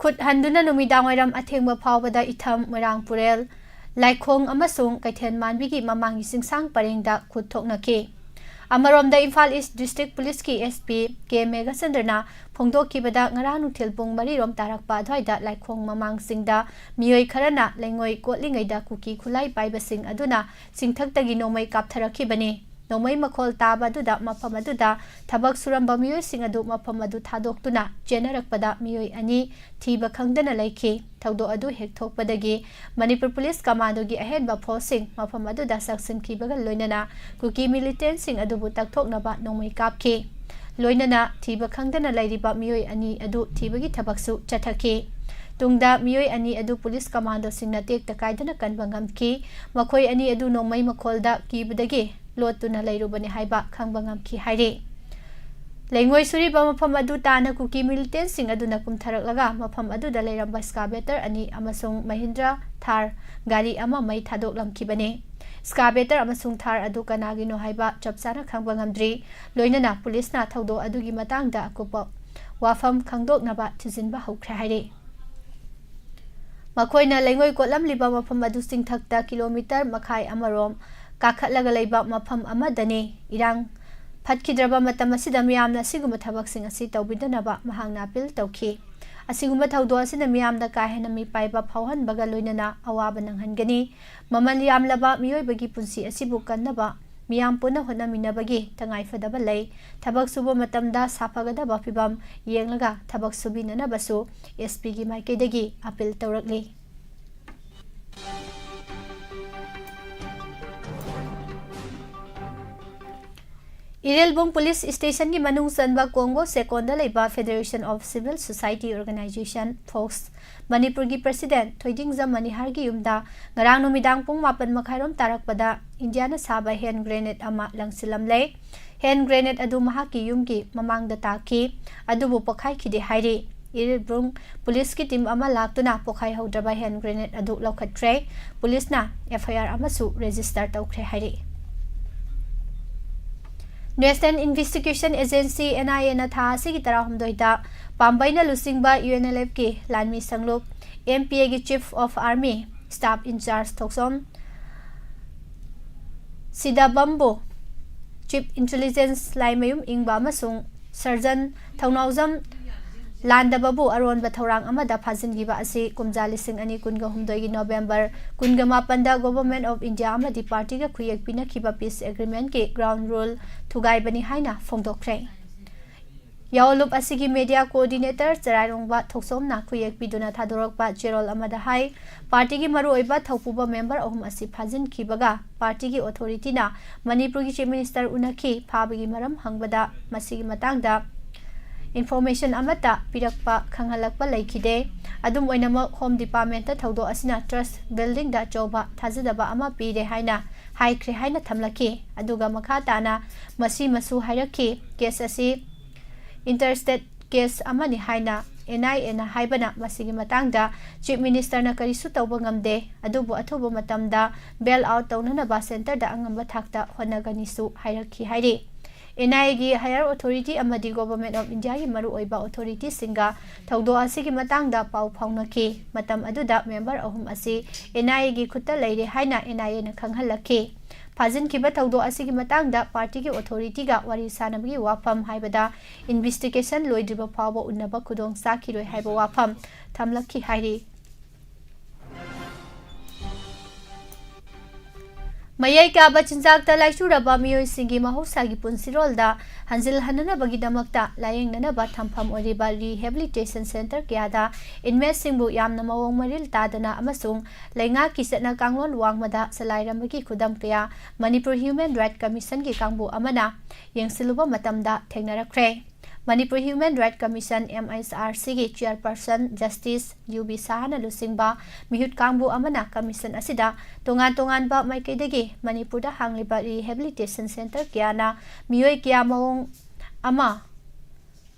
ꯈꯨꯠ ꯍꯟꯗꯨꯅ ꯅꯨꯃꯤꯗꯥꯡꯋꯥꯏꯔꯝ ꯑꯊꯦꯡꯕ ꯐꯥꯎꯕꯗ ꯏꯊꯝ, ꯃꯣꯏꯔꯥꯡ ꯄꯨꯔꯦꯜ, ꯂꯥꯏꯈꯣꯡ ꯑꯃꯁꯨꯡ ꯀꯩꯊꯦꯜ ꯃꯥꯟꯕꯤꯒꯤ ꯃꯃꯥꯡꯒꯤ ꯆꯤꯡꯁꯥꯡ ꯄꯔꯦꯡꯗ ꯈꯨꯠ ꯊꯣꯛꯅꯈꯤ꯫ ꯑꯃꯔꯣꯝꯗ, ꯏꯝꯐꯥꯜ ꯏꯁ ꯗꯤꯁꯇ꯭ꯔꯤꯛ ꯄꯨꯂꯤꯁꯀꯤ SP ꯀꯦ ꯃꯦꯘꯆꯟꯗ꯭ꯔꯅ ꯐꯣꯡꯗꯣꯛꯈꯤꯕꯗ, ꯉꯔꯥꯡ ꯅꯨꯡꯊꯤꯜ ꯄꯨꯡ ꯃꯔꯤꯔꯣꯝ ꯇꯥꯔꯛꯄ ꯑꯗꯨꯋꯥꯏꯗ ꯂꯥꯏꯈꯣꯡ ꯃꯃꯥꯡꯁꯤꯡꯗ ꯃꯤꯑꯣꯏ ꯈꯔꯅ ꯂꯩꯉꯣꯏ ꯀꯣꯠꯂꯤꯉꯩꯗ ꯀꯨꯀꯤ ꯈꯨꯠꯂꯥꯏ ꯄꯥꯏꯕꯁꯤꯡ ꯑꯗꯨꯅ ꯆꯤꯡꯊꯛꯇꯒꯤ ꯅꯣꯡꯃꯩ ꯀꯥꯞꯊꯔꯛꯈꯤꯕꯅꯤ꯫ ꯅꯣꯡꯃꯩ ꯃꯈꯣꯜ ꯇꯥꯕ ꯑꯗꯨꯗ ꯃꯐꯝ ꯑꯗꯨꯗ ꯊꯕꯛ ꯁꯨꯔꯝꯕ ꯃꯤꯑꯣꯏꯁꯤꯡ ꯑꯗꯨ ꯃꯐꯝ ꯑꯗꯨ ꯊꯥꯗꯣꯛꯇꯨꯅ ꯆꯦꯟꯅꯔꯛꯄꯗ ꯃꯤꯑꯣꯏ ꯑꯅꯤ ꯊꯤꯕ ꯈꯪꯗꯅ ꯂꯩꯈꯤ꯫ ꯊꯧꯗꯣꯛ ꯑꯗꯨ ꯍꯦꯛ ꯊꯣꯛꯄꯗꯒꯤ ꯃꯅꯤꯄꯨꯔ ꯄꯨꯂꯤꯁ ꯀꯃꯥꯟꯗꯣꯒꯤ ꯑꯍꯦꯟꯕ ꯐꯣꯔꯁꯁꯤꯡ ꯃꯐꯝ ꯑꯗꯨꯗ ꯆꯪꯁꯤꯟꯈꯤꯕꯒ ꯂꯣꯏꯅꯅ ꯀꯨꯀꯤ ꯃꯤꯂꯤꯇꯦꯟꯁꯤꯡ ꯑꯗꯨꯕꯨ ꯇꯛꯊꯣꯛꯅꯕ ꯅꯣꯡꯃꯩ ꯀꯥꯞꯈꯤ꯫ ꯂꯣꯏꯅꯅ ꯊꯤꯕ ꯈꯪꯗꯅ ꯂꯩꯔꯤꯕ ꯃꯤꯑꯣꯏ ꯑꯅꯤ ꯑꯗꯨ ꯊꯤꯕꯒꯤ ꯊꯕꯛꯁꯨ ꯆꯠꯊꯈꯤ꯫ ꯇꯨꯡꯗ ꯃꯤꯑꯣꯏ ꯑꯅꯤ ꯑꯗꯨ ꯄꯨꯂꯤꯁ ꯀꯃꯥꯟꯗꯣꯁꯤꯡꯅ ꯇꯦꯛꯇ ꯀꯥꯏꯗꯅ ꯀꯟꯕ ꯉꯝꯈꯤ꯫ ꯃꯈꯣꯏ ꯑꯅꯤ ꯑꯗꯨ ꯅꯣꯡꯃꯩ ꯃꯈꯣꯜꯗ ꯀꯤꯕꯗꯒꯤ ꯂꯣꯠꯇꯨꯅ ꯂꯩꯔꯨꯕꯅꯤ ꯍꯥꯏꯕ ꯈꯪꯕ ꯉꯝꯈꯤ ꯍꯥꯏꯔꯤ꯫ ꯂꯩꯉꯣꯏ ꯁꯨꯔꯤꯕ ꯃꯐꯝ ꯑꯗꯨ ꯇꯥꯟꯅ ꯀꯨꯀꯤ ꯃꯤꯂꯤꯇꯦꯟꯁꯤꯡ ꯑꯗꯨꯅ ꯀꯨꯝꯊꯔꯛꯂꯒ ꯃꯐꯝ ꯑꯗꯨꯗ ꯂꯩꯔꯝꯕ excavator ꯑꯅꯤ ꯑꯃꯁꯨꯡ ꯃꯍꯤꯟꯗ꯭ꯔꯥ ꯊꯥꯔ ꯒꯥꯔꯤ ꯑꯃ ꯃꯩ ꯊꯥꯗꯣꯛꯂꯝꯈꯤꯕꯅꯤ꯫ Excavator ꯑꯃꯁꯨꯡ ꯊꯥꯔ ꯑꯗꯨ ꯀꯅꯥꯒꯤꯅꯣ ꯍꯥꯏꯕ ꯆꯞ ꯆꯥꯅ ꯈꯪꯕ ꯉꯝꯗ꯭ꯔꯤ꯫ ꯂꯣꯏꯅꯅ ꯄꯨꯂꯤꯁꯅ ꯊꯧꯗꯣꯛ ꯑꯗꯨꯒꯤ ꯃꯇꯥꯡꯗ ꯑꯀꯨꯞꯄ ꯋꯥꯐꯝ ꯈꯪꯗꯣꯛꯅꯕ ꯊꯤꯖꯤꯟꯕ ꯍꯧꯈ꯭ꯔꯦ ꯍꯥꯏꯔꯤ꯫ ꯃꯈꯣꯏꯅ ꯂꯩꯉꯣꯏ ꯀꯣꯠꯂꯝꯂꯤꯕ ꯃꯐꯝ ꯑꯗꯨ ꯆꯤꯡꯊꯛꯇ ꯀꯤꯂꯣꯃꯤꯇꯔ ꯃꯈꯥꯏ ꯑꯃꯔꯣꯝ ꯀꯥꯈꯠꯂꯒ ꯂꯩꯕ ꯃꯐꯝ ꯑꯃꯗꯅꯤ꯫ ꯏꯔꯥꯡ ꯐꯠꯈꯤꯗ꯭ꯔꯕ ꯃꯇꯝ ꯑꯁꯤꯗ ꯃꯤꯌꯥꯝꯅ ꯑꯁꯤꯒꯨꯝꯕ ꯊꯕꯛꯁꯤꯡ ꯑꯁꯤ ꯇꯧꯕꯤꯗꯅꯕ ꯃꯍꯥꯛꯅ ꯑꯄꯤꯜ ꯇꯧꯈꯤ꯫ ꯑꯁꯤꯒꯨꯝꯕ ꯊꯧꯗꯣꯛ ꯑꯁꯤꯅ ꯃꯤꯌꯥꯝꯗ ꯀꯥ ꯍꯦꯟꯅ ꯃꯤꯄꯥꯏꯕ ꯐꯥꯎꯍꯟꯕꯒ ꯂꯣꯏꯅꯅ ꯑꯋꯥꯕ ꯅꯪꯍꯟꯒꯅꯤ꯫ ꯃꯃꯜ ꯌꯥꯝꯂꯕ ꯃꯤꯑꯣꯏꯕꯒꯤ ꯄꯨꯟꯁꯤ ꯑꯁꯤꯕꯨ ꯀꯟꯅꯕ ꯃꯤꯌꯥꯝ ꯄꯨꯟꯅ ꯍꯣꯠꯅꯃꯤꯟꯅꯕꯒꯤ ꯇꯉꯥꯏꯐꯗꯕ ꯂꯩ꯫ ꯊꯕꯛ ꯁꯨꯕ ꯃꯇꯝꯗ ꯁꯥꯐꯒꯗꯕ ꯐꯤꯚꯝ ꯌꯦꯡꯂꯒ ꯊꯕꯛ ꯁꯨꯕꯤꯅꯅꯕꯁꯨ S P ꯒꯤ ꯃꯥꯏꯀꯩꯗꯒꯤ ꯑꯄꯤꯜ ꯇꯧꯔꯛꯂꯤ꯫ ꯏꯔꯤꯜꯕꯨꯡ ꯄꯨꯂꯤꯁ ꯁ꯭ꯇꯦꯁꯟꯒꯤ ꯃꯅꯨꯡ ꯆꯟꯕ ꯀꯣꯡꯕꯣ ꯁꯦꯀꯣꯟꯗ ꯂꯩꯕ Federation of Civil Society Organisation, fox, ꯃꯅꯤꯄꯨꯔꯒꯤ president ꯊꯣꯏꯗꯤꯡꯖꯝ ꯃꯅꯤꯍꯥꯔꯒꯤ ꯌꯨꯝꯗ ꯉꯔꯥꯡ ꯅꯨꯃꯤꯗꯥꯡ ꯄꯨꯡ ꯃꯥꯄꯟ ꯃꯈꯥꯏꯔꯣꯝ ꯇꯥꯔꯛꯄꯗ ꯏꯟꯗꯤꯌꯥꯅ ꯁꯥꯕ hand grenade ꯑꯃ ꯂꯪꯁꯤꯜꯂꯝꯂꯦ꯫ Hand grenade ꯑꯗꯨ ꯃꯍꯥꯛꯀꯤ ꯌꯨꯝꯒꯤ ꯃꯃꯥꯡꯗ ꯇꯥꯈꯤ, ꯑꯗꯨꯕꯨ ꯄꯣꯈꯥꯏꯈꯤꯗꯦ ꯍꯥꯏꯔꯤ꯫ ꯏꯔꯤꯜꯕꯨꯡ ꯄꯨꯂꯤꯁꯀꯤ team ꯑꯃ ꯂꯥꯛꯇꯨꯅ ꯄꯣꯈꯥꯏꯍꯧꯗ꯭ꯔꯕ hand grenade ꯑꯗꯨ ꯂꯧꯈꯠꯈ꯭ꯔꯦ꯫ ꯄꯨꯂꯤꯁꯅ F I R ꯑꯃꯁꯨ register ꯇꯧꯈ꯭ꯔꯦ ꯍꯥꯏꯔꯤ꯫ National Investigation Agency, N I A ꯅ ꯊꯥ ꯑꯁꯤꯒꯤ ꯇꯔꯥꯍꯨꯝꯗꯣꯏꯗ ꯄꯥꯝꯕꯩꯅ ꯂꯨꯆꯤꯡꯕ U N L F ꯀꯤ ꯂꯥꯟꯃꯤ ꯁꯪꯂꯨꯞ M P A ꯒꯤ Chief of Army Staff in Charge Thokchom ꯁꯤꯗꯥꯕꯝꯕꯨ Chief Intelligence Laimayum ꯏꯪꯕ ꯑꯃꯁꯨꯡ Surgeon ꯊꯧꯅꯥꯎꯖꯝ ꯂꯥꯟꯗꯕꯕꯨ ꯑꯔꯣꯟꯕ ꯊꯧꯔꯥꯡ ꯑꯃꯗ ꯐꯥꯖꯤꯟꯈꯤꯕ ꯑꯁꯤ ꯀꯨꯝꯖꯥ ꯂꯤꯁꯤꯡ ꯑꯅꯤ ꯀꯨꯟꯒ ꯍꯨꯝꯗꯣꯏꯒꯤ November ꯀꯨꯟꯒ ꯃꯥꯄꯟꯗ Government of India ꯑꯃꯗꯤ party ꯒ ꯈꯨꯌꯦꯛ ꯄꯤꯅꯈꯤꯕ peace agreement ꯀꯤ ground rule ꯊꯨꯒꯥꯏꯕꯅꯤ ꯍꯥꯏꯅ ꯐꯣꯡꯗꯣꯛꯈ꯭ꯔꯦ꯫ ꯌꯥꯑꯣꯂꯨꯞ ꯑꯁꯤꯒꯤ media coordinator ꯆꯔꯥꯏꯔꯣꯡꯕ ꯊꯣꯛꯆꯣꯝꯅ ꯈꯨꯌꯦꯛ ꯄꯤꯗꯨꯅ ꯊꯥꯗꯣꯔꯛꯄ ꯆꯦꯔꯣꯜ ꯑꯃꯗ ꯍꯥꯏ, party ꯒꯤ ꯃꯔꯨꯑꯣꯏꯕ ꯊꯧꯄꯨꯕ member ꯑꯍꯨꯝ ꯑꯁꯤ ꯐꯥꯖꯤꯟꯈꯤꯕꯒ party ꯒꯤ authority ꯅ ꯃꯅꯤꯄꯨꯔꯒꯤ Chief Minister ꯎꯅꯈꯤ꯫ ꯐꯥꯕꯒꯤ ꯃꯔꯝ ꯍꯪꯕꯗ ꯃꯁꯤꯒꯤ ꯃꯇꯥꯡꯗ information ꯑꯃꯠꯇ ꯄꯤꯔꯛꯄ, ꯈꯪꯍꯜꯂꯛꯄ ꯂꯩꯈꯤꯗꯦ꯫ ꯑꯗꯨꯝ ꯑꯣꯏꯅꯃꯛ, Home Department ꯇ ꯊꯧꯗꯣꯛ ꯑꯁꯤꯅ trust building ꯗ ꯑꯆꯧꯕ ꯊꯥꯖꯗꯕ ꯑꯃ ꯄꯤꯔꯦ ꯍꯥꯏꯅ ꯍꯥꯏꯈ꯭ꯔꯦ ꯍꯥꯏꯅ ꯊꯝꯂꯛꯈꯤ꯫ ꯑꯗꯨꯒ ꯃꯈꯥ ꯇꯥꯅ ꯃꯁꯤꯃꯁꯨ ꯍꯥꯏꯔꯛꯈꯤ, case ꯑꯁꯤ ꯏꯟꯇꯔ ꯁ꯭ꯇꯦꯠ ꯀꯦꯁ ꯑꯃꯅꯤ ꯍꯥꯏꯅ ꯑꯦꯟ ꯑꯥꯏ ꯑꯦꯅ ꯍꯥꯏꯕꯅ ꯃꯁꯤꯒꯤ ꯃꯇꯥꯡꯗ ꯆꯤꯐ ꯃꯤꯅꯤꯁꯇꯔꯅ ꯀꯔꯤꯁꯨ ꯇꯧꯕ ꯉꯝꯗꯦ, ꯑꯗꯨꯕꯨ ꯑꯊꯨꯕ ꯃꯇꯝꯗ ꯕꯦꯜ ꯑꯥꯎꯠ ꯇꯧꯅꯅꯕ ꯁꯦꯟꯇꯔꯗ ꯑꯉꯝꯕ ꯊꯥꯛꯇ ꯍꯣꯠꯅꯒꯅꯤꯁꯨ ꯍꯥꯏꯔꯛꯈꯤ ꯍꯥꯏꯔꯤ꯫ ꯑꯦꯟ ꯑꯥꯏ ꯑꯦꯒꯤ ꯍꯥꯌꯔ ꯑꯣꯊꯣꯔꯤꯇꯤ ꯑꯃꯗꯤ ꯒꯣꯚꯔꯟꯃꯦꯟꯠ ꯑꯣꯐ ꯏꯟꯗꯤꯌꯥꯒꯤ ꯃꯔꯨꯑꯣꯏꯕ ꯑꯣꯊꯣꯔꯤꯇꯤꯁꯤꯡꯒ ꯊꯧꯗꯣꯛ ꯑꯁꯤꯒꯤ ꯃꯇꯥꯡꯗ ꯄꯥꯎ ꯐꯥꯎꯅꯈꯤ꯫ ꯃꯇꯝ ꯑꯗꯨꯗ ꯃꯦꯝꯕꯔ ꯑꯍꯨꯝ ꯑꯁꯤ ꯑꯦꯟ ꯑꯥꯏ ꯑꯦꯒꯤ ꯈꯨꯠꯇ ꯂꯩꯔꯦ ꯍꯥꯏꯅ ꯑꯦꯟ ꯑꯥꯏ ꯑꯦꯅ ꯈꯪꯍꯜꯂꯛꯈꯤ꯫ ꯐꯥꯖꯤꯟꯈꯤꯕ ꯊꯧꯗꯣꯛ ꯑꯁꯤꯒꯤ ꯃꯇꯥꯡꯗ ꯄꯥꯔꯇꯤꯒꯤ ꯑꯣꯊꯣꯔꯤꯇꯤꯒ ꯋꯥꯔꯤ ꯁꯥꯅꯕꯒꯤ ꯋꯥꯐꯝ ꯍꯥꯏꯕꯗ ꯏꯟꯚꯦꯁꯇꯤꯒꯦꯁꯟ ꯂꯣꯏꯗ꯭ꯔꯤꯕ ꯐꯥꯎꯕ ꯎꯅꯕ ꯈꯨꯗꯣꯡ ꯆꯥꯈꯤꯔꯣꯏ ꯍꯥꯏꯕ ꯋꯥꯐꯝ ꯊꯝꯂꯛꯈꯤ ꯍꯥꯏꯔꯤ꯫ ꯃꯌꯥꯏ ꯀꯥꯕ ꯆꯤꯟꯖꯥꯛꯇ ꯂꯥꯏꯆꯨꯔꯕ ꯃꯤꯑꯣꯏꯁꯤꯡꯒꯤ ꯃꯍꯧꯁꯥꯒꯤ ꯄꯨꯟꯁꯤꯔꯣꯜꯗ ꯍꯟꯖꯤꯜꯍꯟꯅꯅꯕꯒꯤꯗꯃꯛꯇ ꯂꯥꯌꯦꯡꯅꯅꯕ ꯊꯝꯐꯝ ꯑꯣꯏꯔꯤꯕ ꯔꯤꯍꯦꯕꯤꯂꯤꯇꯦꯁꯟ ꯁꯦꯟꯇꯔ ꯀꯌꯥꯗ ꯏꯟꯃꯦꯠꯁꯤꯡꯕꯨ ꯌꯥꯝꯅ ꯃꯑꯣꯡ ꯃꯔꯤꯜ ꯇꯥꯗꯅ ꯑꯃꯁꯨꯡ ꯂꯩꯉꯥꯛꯀꯤ ꯆꯠꯅ ꯀꯥꯡꯂꯣꯟ ꯋꯥꯡꯃꯗ ꯆꯂꯥꯏꯔꯝꯕꯒꯤ ꯈꯨꯗꯝ ꯀꯌꯥ ꯃꯅꯤꯄꯨꯔ ꯍ꯭ꯌꯨꯃꯦꯟ ꯔꯥꯏꯠ ꯀꯃꯤꯁꯟꯒꯤ ꯀꯥꯡꯕꯨ ꯑꯃꯅ ꯌꯦꯡꯁꯤꯜꯂꯨꯕ ꯃꯇꯝꯗ ꯊꯦꯡꯅꯔꯛꯈ꯭ꯔꯦ꯫ Manipur human rights commission, M H R ꯁꯤꯒꯤ ꯆꯤꯌꯔꯄꯔꯁꯟ ꯖꯁꯇꯤꯁ ꯌꯨ ꯕꯤ ꯁꯍꯥꯅ ꯂꯨꯆꯤꯡꯕ ꯃꯤꯍꯨꯠ ꯀꯥꯡꯕꯨ ꯑꯃꯅ ꯀꯃꯤꯁꯟ ꯑꯁꯤꯗ ꯇꯣꯉꯥꯟ ꯇꯣꯉꯥꯟꯕ ꯃꯥꯏꯀꯩꯗꯒꯤ ꯃꯅꯤꯄꯨꯔꯗ ꯍꯥꯡꯂꯤꯕ ꯔꯤꯍꯦꯕꯤꯂꯤꯇꯦꯁꯟ ꯁꯦꯟꯇꯔ ꯀꯌꯥꯅ ꯃꯤꯑꯣꯏ ꯀꯌꯥ ꯃꯑꯣꯡ ꯑꯃ,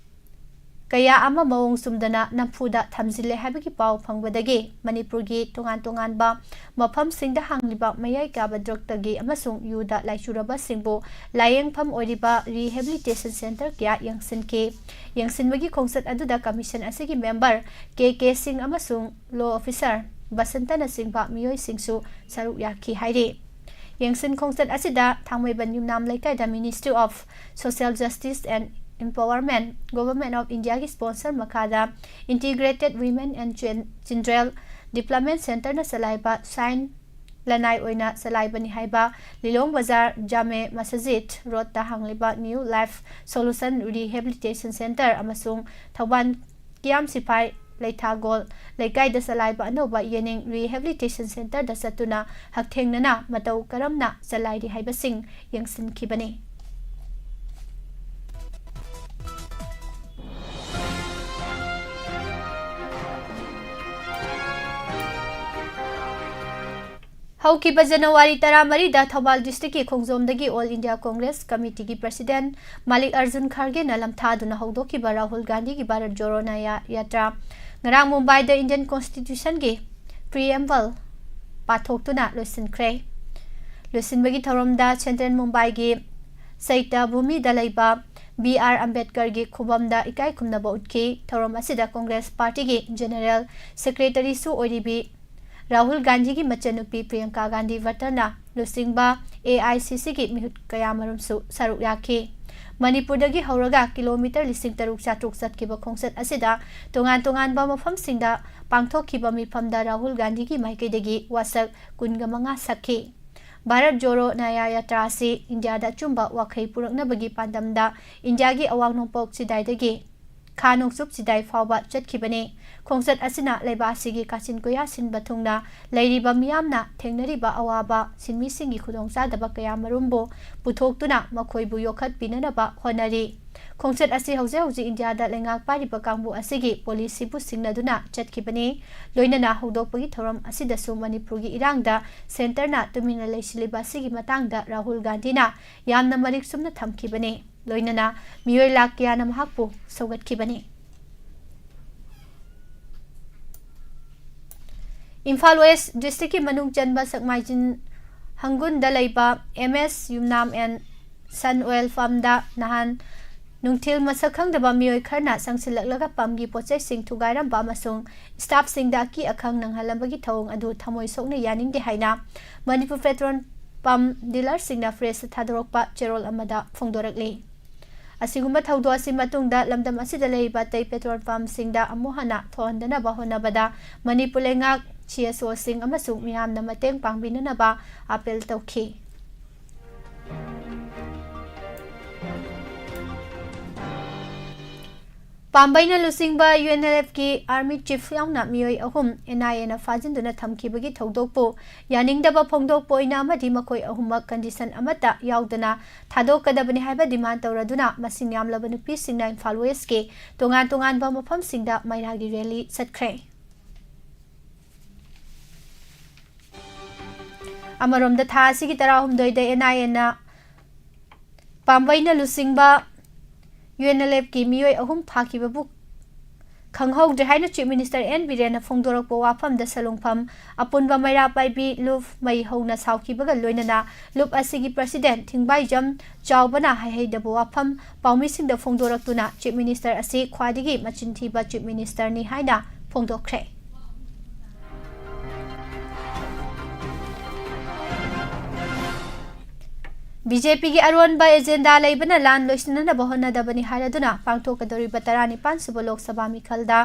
ꯀꯌꯥ ꯑꯃ ꯃꯑꯣꯡ ꯆꯨꯝꯗꯅ ꯅꯝꯐꯨꯗ ꯊꯝꯖꯤꯜꯂꯦ ꯍꯥꯏꯕꯒꯤ ꯄꯥꯎ ꯐꯪꯕꯗꯒꯤ ꯃꯅꯤꯄꯨꯔꯒꯤ ꯇꯣꯉꯥꯟ ꯇꯣꯉꯥꯟꯕ ꯃꯐꯝꯁꯤꯡꯗ ꯍꯥꯡꯂꯤꯕ ꯃꯌꯥꯏ ꯀꯥꯕ ꯗ꯭ꯔꯒꯇꯒꯤ ꯑꯃꯁꯨꯡ ꯌꯨꯗ ꯂꯥꯏꯆꯨꯔꯕꯁꯤꯡꯕꯨ ꯂꯥꯌꯦꯡꯐꯝ ꯑꯣꯏꯔꯤꯕ ꯔꯤꯍꯦꯕꯤꯂꯤꯇꯦꯁꯟ ꯁꯦꯟꯇꯔ ꯀꯌꯥ ꯌꯦꯡꯁꯤꯟꯈꯤ꯫ ꯌꯦꯡꯁꯤꯟꯕꯒꯤ ꯈꯣꯡꯆꯠ ꯑꯗꯨꯗ ꯀꯃꯤꯁꯟ ꯑꯁꯤꯒꯤ ꯃꯦꯝꯕꯔ ꯀꯦ ꯀꯦ ꯁꯤꯡ ꯑꯃꯁꯨꯡ ꯂꯣ ꯑꯣꯐꯤꯁꯥꯔ ꯕꯁꯟꯇꯅꯆꯤꯡꯕ ꯃꯤꯑꯣꯏꯁꯤꯡꯁꯨ ꯁꯔꯨꯛ ꯌꯥꯈꯤ ꯍꯥꯏꯔꯤ꯫ ꯌꯦꯡꯁꯤꯟ ꯈꯣꯡꯆꯠ ꯑꯁꯤꯗ ꯊꯥꯡꯃꯩꯕꯟ ꯌꯨꯝꯅꯥꯝ ꯂꯩꯀꯥꯏꯗ Ministry of Social Justice and Empowerment, Government of India ꯒꯤ sponsor ꯃꯈꯥꯗ Integrated Women and Chil-, Children Development Centre ꯅ ꯆꯂꯥꯏꯕ ꯁꯥꯏꯟ ꯂꯅꯥꯏ ꯑꯣꯏꯅ ꯆꯂꯥꯏꯕꯅꯤ ꯍꯥꯏꯕ ꯂꯤꯂꯣꯡ ꯕꯖꯥꯔ ꯖꯥꯃꯦ masjid ꯔꯣꯗꯇ ꯍꯥꯡꯂꯤꯕ New Life Solution Rehabilitation Centre ꯑꯃꯁꯨꯡ ꯊꯧꯕꯥꯜ ꯀꯤꯌꯥꯝ ꯁꯤꯐꯥꯏ ꯂꯩꯊꯥꯒꯣꯜ ꯂꯩꯀꯥꯏꯗ ꯆꯂꯥꯏꯕ ꯑꯅꯧꯕ ꯌꯦꯅꯤꯡ ꯔꯤꯍꯦꯕꯤꯂꯤꯇꯦꯁꯟ ꯁꯦꯟꯇꯔꯗ ꯆꯠꯇꯨꯅ ꯍꯛꯊꯦꯡꯅꯅ ꯃꯇꯧ ꯀꯔꯝꯅ ꯆꯂꯥꯏꯔꯤ ꯍꯥꯏꯕꯁꯤꯡ ꯌꯦꯡꯁꯤꯟꯈꯤꯕꯅꯤ꯫ ꯍꯧꯈꯤꯕ ꯖꯅꯋꯥꯔꯤ ꯇꯔꯥꯃꯔꯤꯗ ꯊꯧꯕꯥꯜ ꯗꯤꯁꯇ꯭ꯔꯤꯛꯀꯤ ꯈꯣꯡꯖꯣꯝꯗꯒꯤ ꯑꯣꯜ ꯏꯟꯗꯤꯌꯥ ꯀꯣꯡꯒ꯭ꯔꯦꯁ ꯀꯃꯤꯇꯤꯒꯤ ꯄ꯭ꯔꯁꯤꯗꯦꯟꯠ ꯃꯥꯂꯤꯛ ꯑꯔꯖꯨꯟ ꯈꯥꯔꯒꯦꯅ ꯂꯝꯊꯥꯗꯨꯅ ꯍꯧꯗꯣꯛꯈꯤꯕ ꯔꯥꯍꯨꯜ ꯒꯥꯟꯙꯤꯒꯤ ꯚꯥꯔꯠ ꯖꯣꯔꯣ ꯅꯌꯥ ꯌꯥꯇ꯭ꯔꯥ ꯉꯔꯥꯡ ꯃꯨꯝꯕꯥꯏꯗ ꯏꯟꯗꯤꯌꯟ ꯀꯣꯟꯁꯇꯤꯇ꯭ꯌꯨꯁꯟꯒꯤ ꯄ꯭ꯔꯤꯑꯦꯝꯕꯜ ꯄꯥꯊꯣꯛꯇꯨꯅ ꯂꯣꯏꯁꯤꯟꯈ꯭ꯔꯦ꯫ ꯂꯣꯏꯁꯤꯟꯕꯒꯤ ꯊꯧꯔꯝꯗ ꯁꯦꯟꯇ꯭ꯔꯦꯜ ꯃꯨꯝꯕꯥꯏꯒꯤ ꯆꯩꯇ꯭ꯌ ꯚꯨꯃꯤꯗ ꯂꯩꯕ ꯕꯤ ꯑꯥꯔ ꯑꯝꯕꯦꯗꯀꯔꯒꯤ ꯈꯨꯕꯝꯗ ꯏꯀꯥꯏ ꯈꯨꯝꯅꯕ ꯎꯠꯈꯤ꯫ ꯊꯧꯔꯝ ꯑꯁꯤꯗ ꯀꯣꯡꯒ꯭ꯔꯦꯁ ꯄꯥꯔꯇꯤꯒꯤ ꯖꯦꯅꯔꯦꯜ ꯁꯦꯀ꯭ꯔꯦꯇꯔꯤꯁꯨ ꯑꯣꯏꯔꯤꯕꯤ ꯔꯥꯍꯨꯜ ꯒꯥꯟꯙꯤꯒꯤ ꯃꯆꯟꯅꯨꯄꯤ ꯄ꯭ꯔꯤꯌꯪꯀꯥ ꯒꯥꯟꯙꯤ ꯚꯠꯇꯅ ꯂꯨꯆꯤꯡꯕ ꯑꯦ ꯑꯥꯏ ꯁꯤ ꯁꯤꯒꯤ ꯃꯤꯍꯨꯠ ꯀꯌꯥꯃꯔꯨꯝꯁꯨ ꯁꯔꯨꯛ ꯌꯥꯈꯤ꯫ ꯃꯅꯤꯄꯨꯔꯗꯒꯤ ꯍꯧꯔꯒ ꯀꯤꯂꯣꯃꯤꯇꯔ ꯂꯤꯁꯤꯡ ꯇꯔꯨꯛ ꯆꯥꯇ꯭ꯔꯨꯛ ꯆꯠꯈꯤꯕ ꯈꯣꯡꯆꯠ ꯑꯁꯤꯗ ꯇꯣꯉꯥꯟ ꯇꯣꯉꯥꯟꯕ ꯃꯐꯝꯁꯤꯡꯗ ꯄꯥꯡꯊꯣꯛꯈꯤꯕ ꯃꯤꯐꯝꯗ ꯔꯥꯍꯨꯜ ꯒꯥꯟꯙꯤꯒꯤ ꯃꯥꯏꯀꯩꯗꯒꯤ ꯋꯥꯁꯛ ꯀꯨꯟꯒ ꯃꯉꯥ ꯁꯛꯈꯤ꯫ ꯚꯥꯔꯠ ꯖꯣꯔꯣ ꯅꯌꯥ ꯌꯥꯇ꯭ꯔꯥ ꯑꯁꯤ ꯏꯟꯗꯤꯌꯥꯗ ꯑꯆꯨꯝꯕ ꯋꯥꯈꯩ ꯄꯨꯔꯛꯅꯕꯒꯤ ꯄꯥꯟꯗꯝꯗ ꯏꯟꯗꯤꯌꯥꯒꯤ ꯑꯋꯥꯡ ꯅꯣꯡꯄꯣꯛ ꯆꯤꯗꯥꯏꯗꯒꯤ ꯈꯥ ꯅꯣꯡꯆꯨꯞ ꯆꯤꯗꯥꯏ ꯐꯥꯎꯕ ꯆꯠꯈꯤꯕꯅꯤ꯫ ꯈꯣꯡꯆꯠ ꯑꯁꯤꯅ ꯂꯩꯕꯥꯛ ꯑꯁꯤꯒꯤ ꯀꯥꯆꯤꯟ ꯀꯣꯌꯥ ꯁꯤꯟꯕ ꯊꯨꯡꯅ ꯂꯩꯔꯤꯕ ꯃꯤꯌꯥꯝꯅ ꯊꯦꯡꯅꯔꯤꯕ ꯑꯋꯥꯕ, ꯁꯤꯟꯃꯤꯁꯤꯡꯒꯤ ꯈꯨꯗꯣꯡꯆꯥꯗꯕ ꯀꯌꯥꯃꯔꯨꯝꯕꯨ ꯄꯨꯊꯣꯛꯇꯨꯅ ꯃꯈꯣꯏꯕꯨ ꯌꯣꯛꯈꯠꯄꯤꯅꯅꯕ ꯍꯣꯠꯅꯔꯤ꯫ ꯈꯣꯡꯆꯠ ꯑꯁꯤ ꯍꯧꯖꯤꯛ ꯍꯧꯖꯤꯛ ꯏꯟꯗꯤꯌꯥꯗ ꯂꯩꯉꯥꯛ ꯄꯥꯏꯔꯤꯕ ꯀꯥꯡꯕꯨ ꯑꯁꯤꯒꯤ ꯄꯣꯂꯤꯁꯤꯕꯨ ꯁꯤꯡꯅꯗꯨꯅ ꯆꯠꯈꯤꯕꯅꯤ꯫ ꯂꯣꯏꯅꯅ ꯍꯧꯗꯣꯛꯄꯒꯤ ꯊꯧꯔꯝ ꯑꯁꯤꯗꯁꯨ ꯃꯅꯤꯄꯨꯔꯒꯤ ꯏꯔꯥꯡꯗ ꯁꯦꯟꯇꯔꯅ ꯇꯨꯃꯤꯟꯅ ꯂꯩꯁꯤꯜꯂꯤꯕ ꯑꯁꯤꯒꯤ ꯃꯇꯥꯡꯗ ꯔꯥꯍꯨꯜ ꯒꯥꯟꯙꯤꯅ ꯌꯥꯝꯅ ꯃꯔꯤꯛ ꯆꯨꯝꯅ ꯊꯝꯈꯤꯕꯅꯤ꯫ ꯂꯣꯏꯅꯅ ꯃꯤꯑꯣꯏ ꯂꯥꯈ ꯀꯌꯥꯅ ꯃꯍꯥꯛꯄꯨ ꯁꯧꯒꯠꯈꯤꯕꯅꯤ꯫ ꯏꯝꯐꯥꯜ ꯋꯦꯁ ꯗꯤꯁꯇ꯭ꯔꯤꯛꯀꯤ ꯃꯅꯨꯡ ꯆꯟꯕ ꯁꯛꯃꯥꯏꯖꯤꯟ ꯍꯪꯒꯨꯟꯗ ꯂꯩꯕ M S Yumnam and son oil ꯄꯝꯗ ꯅꯍꯥꯟ ꯅꯨꯡꯊꯤꯜ ꯃꯁꯛ ꯈꯪꯗꯕ ꯃꯤꯑꯣꯏ ꯈꯔꯅ ꯆꯪꯁꯤꯜꯂꯛꯂꯒ ꯄꯝꯒꯤ ꯄꯣꯠꯆꯩꯁꯤꯡ ꯊꯨꯒꯥꯏꯔꯝꯕ ꯑꯃꯁꯨꯡ ꯁ꯭ꯇꯥꯐꯁꯤꯡꯗ ꯑꯀꯤ ꯑꯈꯪ ꯅꯪꯍꯜꯂꯝꯕꯒꯤ ꯊꯧꯑꯣꯡ ꯑꯗꯨ ꯊꯃꯣꯏ ꯁꯣꯛꯅ ꯌꯥꯅꯤꯡꯗꯦ ꯍꯥꯏꯅ ꯃꯅꯤꯄꯨꯔ ꯄꯦꯇ꯭ꯔꯣꯜ ꯄꯝ ꯗꯤꯂꯔꯁꯤꯡꯅ ꯄ꯭ꯔꯦꯁꯇ ꯊꯥꯗꯣꯔꯛꯄ ꯆꯦꯔꯣꯜ ꯑꯃꯗ ꯐꯣꯡꯗꯣꯔꯛꯂꯤ꯫ ꯑꯁꯤꯒꯨꯝꯕ ꯊꯧꯗꯣꯛ ꯑꯁꯤ ꯃꯇꯨꯡꯗ ꯂꯝꯗꯝ ꯑꯁꯤꯗ ꯂꯩꯔꯤꯕ ꯑꯇꯩ ꯄꯦꯇ꯭ꯔꯣꯜ ꯄꯝꯁꯤꯡꯗ ꯑꯃꯨꯛ ꯍꯟꯅ ꯊꯣꯛꯍꯟꯗꯅꯕ ꯍꯣꯠꯅꯕꯗ ꯃꯅꯤꯄꯨꯔ ꯂꯩꯉꯥꯛ, ꯁꯤ ꯑꯦꯁ ꯑꯣꯁꯤꯡ ꯑꯃꯁꯨꯡ ꯃꯤꯌꯥꯝꯅ ꯃꯇꯦꯡ ꯄꯥꯡꯕꯤꯅꯅꯕ ꯑꯥꯄꯤꯜ ꯇꯧꯈꯤ꯫ ꯄꯥꯝꯕꯩꯅ ꯂꯨꯆꯤꯡꯕ ꯌꯨ ꯑꯦꯟ ꯑꯦꯜ ꯑꯦꯐꯀꯤ ꯑꯥꯔꯃꯤ ꯆꯤꯐ ꯌꯥꯎꯅ ꯃꯤꯑꯣꯏ ꯑꯍꯨꯝ ꯑꯦꯟ ꯑꯥꯏ ꯑꯦꯅ ꯐꯥꯖꯤꯟꯗꯨꯅ ꯊꯝꯈꯤꯕꯒꯤ ꯊꯧꯗꯣꯛꯄꯨ ꯌꯥꯅꯤꯡꯗꯕ ꯐꯣꯡꯗꯣꯛꯄ ꯑꯣꯏꯅ ꯑꯃꯗꯤ ꯃꯈꯣꯏ ꯑꯍꯨꯝꯃꯛ ꯀꯟꯗꯤꯁꯟ ꯑꯃꯠꯇ ꯌꯥꯎꯗꯅ ꯊꯥꯗꯣꯛꯀꯗꯕꯅꯤ ꯍꯥꯏꯕ ꯗꯤꯃꯥꯟ ꯇꯧꯔꯗꯨꯅ ꯃꯁꯤꯡ ꯌꯥꯝꯂꯕ ꯅꯨꯄꯤꯁꯤꯡꯅ ꯏꯝꯐꯥꯜ ꯋꯦꯁꯀꯤ ꯇꯣꯉꯥꯟ ꯇꯣꯉꯥꯟꯕ ꯃꯐꯝꯁꯤꯡꯗ ꯃꯩꯔꯥꯒꯤ ꯔꯦꯂꯤ ꯆꯠꯈ꯭ꯔꯦ꯫ ꯑꯃꯔꯣꯝꯗ, ꯊꯥ ꯑꯁꯤꯒꯤ ꯇꯔꯥꯍꯨꯝꯗꯣꯏꯗ NIAꯅ ꯄꯥꯝꯕꯩꯅ ꯂꯨꯆꯤꯡꯕ UNLFꯀꯤ ꯃꯤꯑꯣꯏ ꯑꯍꯨꯝ ꯐꯥꯈꯤꯕꯕꯨ ꯈꯪꯍꯧꯗ꯭ꯔꯦ ꯍꯥꯏꯅ Chief Minister N ꯕꯤꯔꯦꯟꯅ ꯐꯣꯡꯗꯣꯔꯛꯄ ꯋꯥꯐꯝꯗ ꯁꯂꯨꯡꯐꯝ ꯑꯄꯨꯟꯕ ꯃꯩꯔꯥ ꯄꯥꯏꯕꯤ ꯂꯨꯞ ꯃꯩ ꯍꯧꯅ ꯁꯥꯎꯈꯤꯕꯒ ꯂꯣꯏꯅꯅ ꯂꯨꯞ ꯑꯁꯤꯒꯤ President ꯊꯤꯡꯕꯥꯏꯖꯝ ꯆꯥꯎꯕꯅ ꯍꯥꯏꯍꯩꯗꯕ ꯋꯥꯐꯝ ꯄꯥꯎꯃꯤꯁꯤꯡꯗ ꯐꯣꯡꯗꯣꯔꯛꯇꯨꯅ Chief Minister ꯑꯁꯤ ꯈ꯭ꯋꯥꯏꯗꯒꯤ ꯃꯆꯤꯟ ꯊꯤꯕ Chief Ministerꯅꯤ ꯍꯥꯏꯅ ꯐꯣꯡꯗꯣꯛꯈ꯭ꯔꯦ꯫ BJPꯒꯤ ꯑꯔꯣꯟꯕ agenda ꯂꯩꯕꯅ ꯂꯥꯟ ꯂꯣꯏꯁꯤꯟꯅꯅꯕ ꯍꯣꯠꯅꯗꯕꯅꯤ ꯍꯥꯏꯔꯗꯨꯅ ꯄꯥꯡꯊꯣꯛꯀꯗꯧꯔꯤꯕ ꯇꯔꯥꯅꯤꯄꯥꯟ ꯁꯨꯕ ꯂꯣꯛ ꯁꯚꯥ ꯃꯤꯈꯜꯗ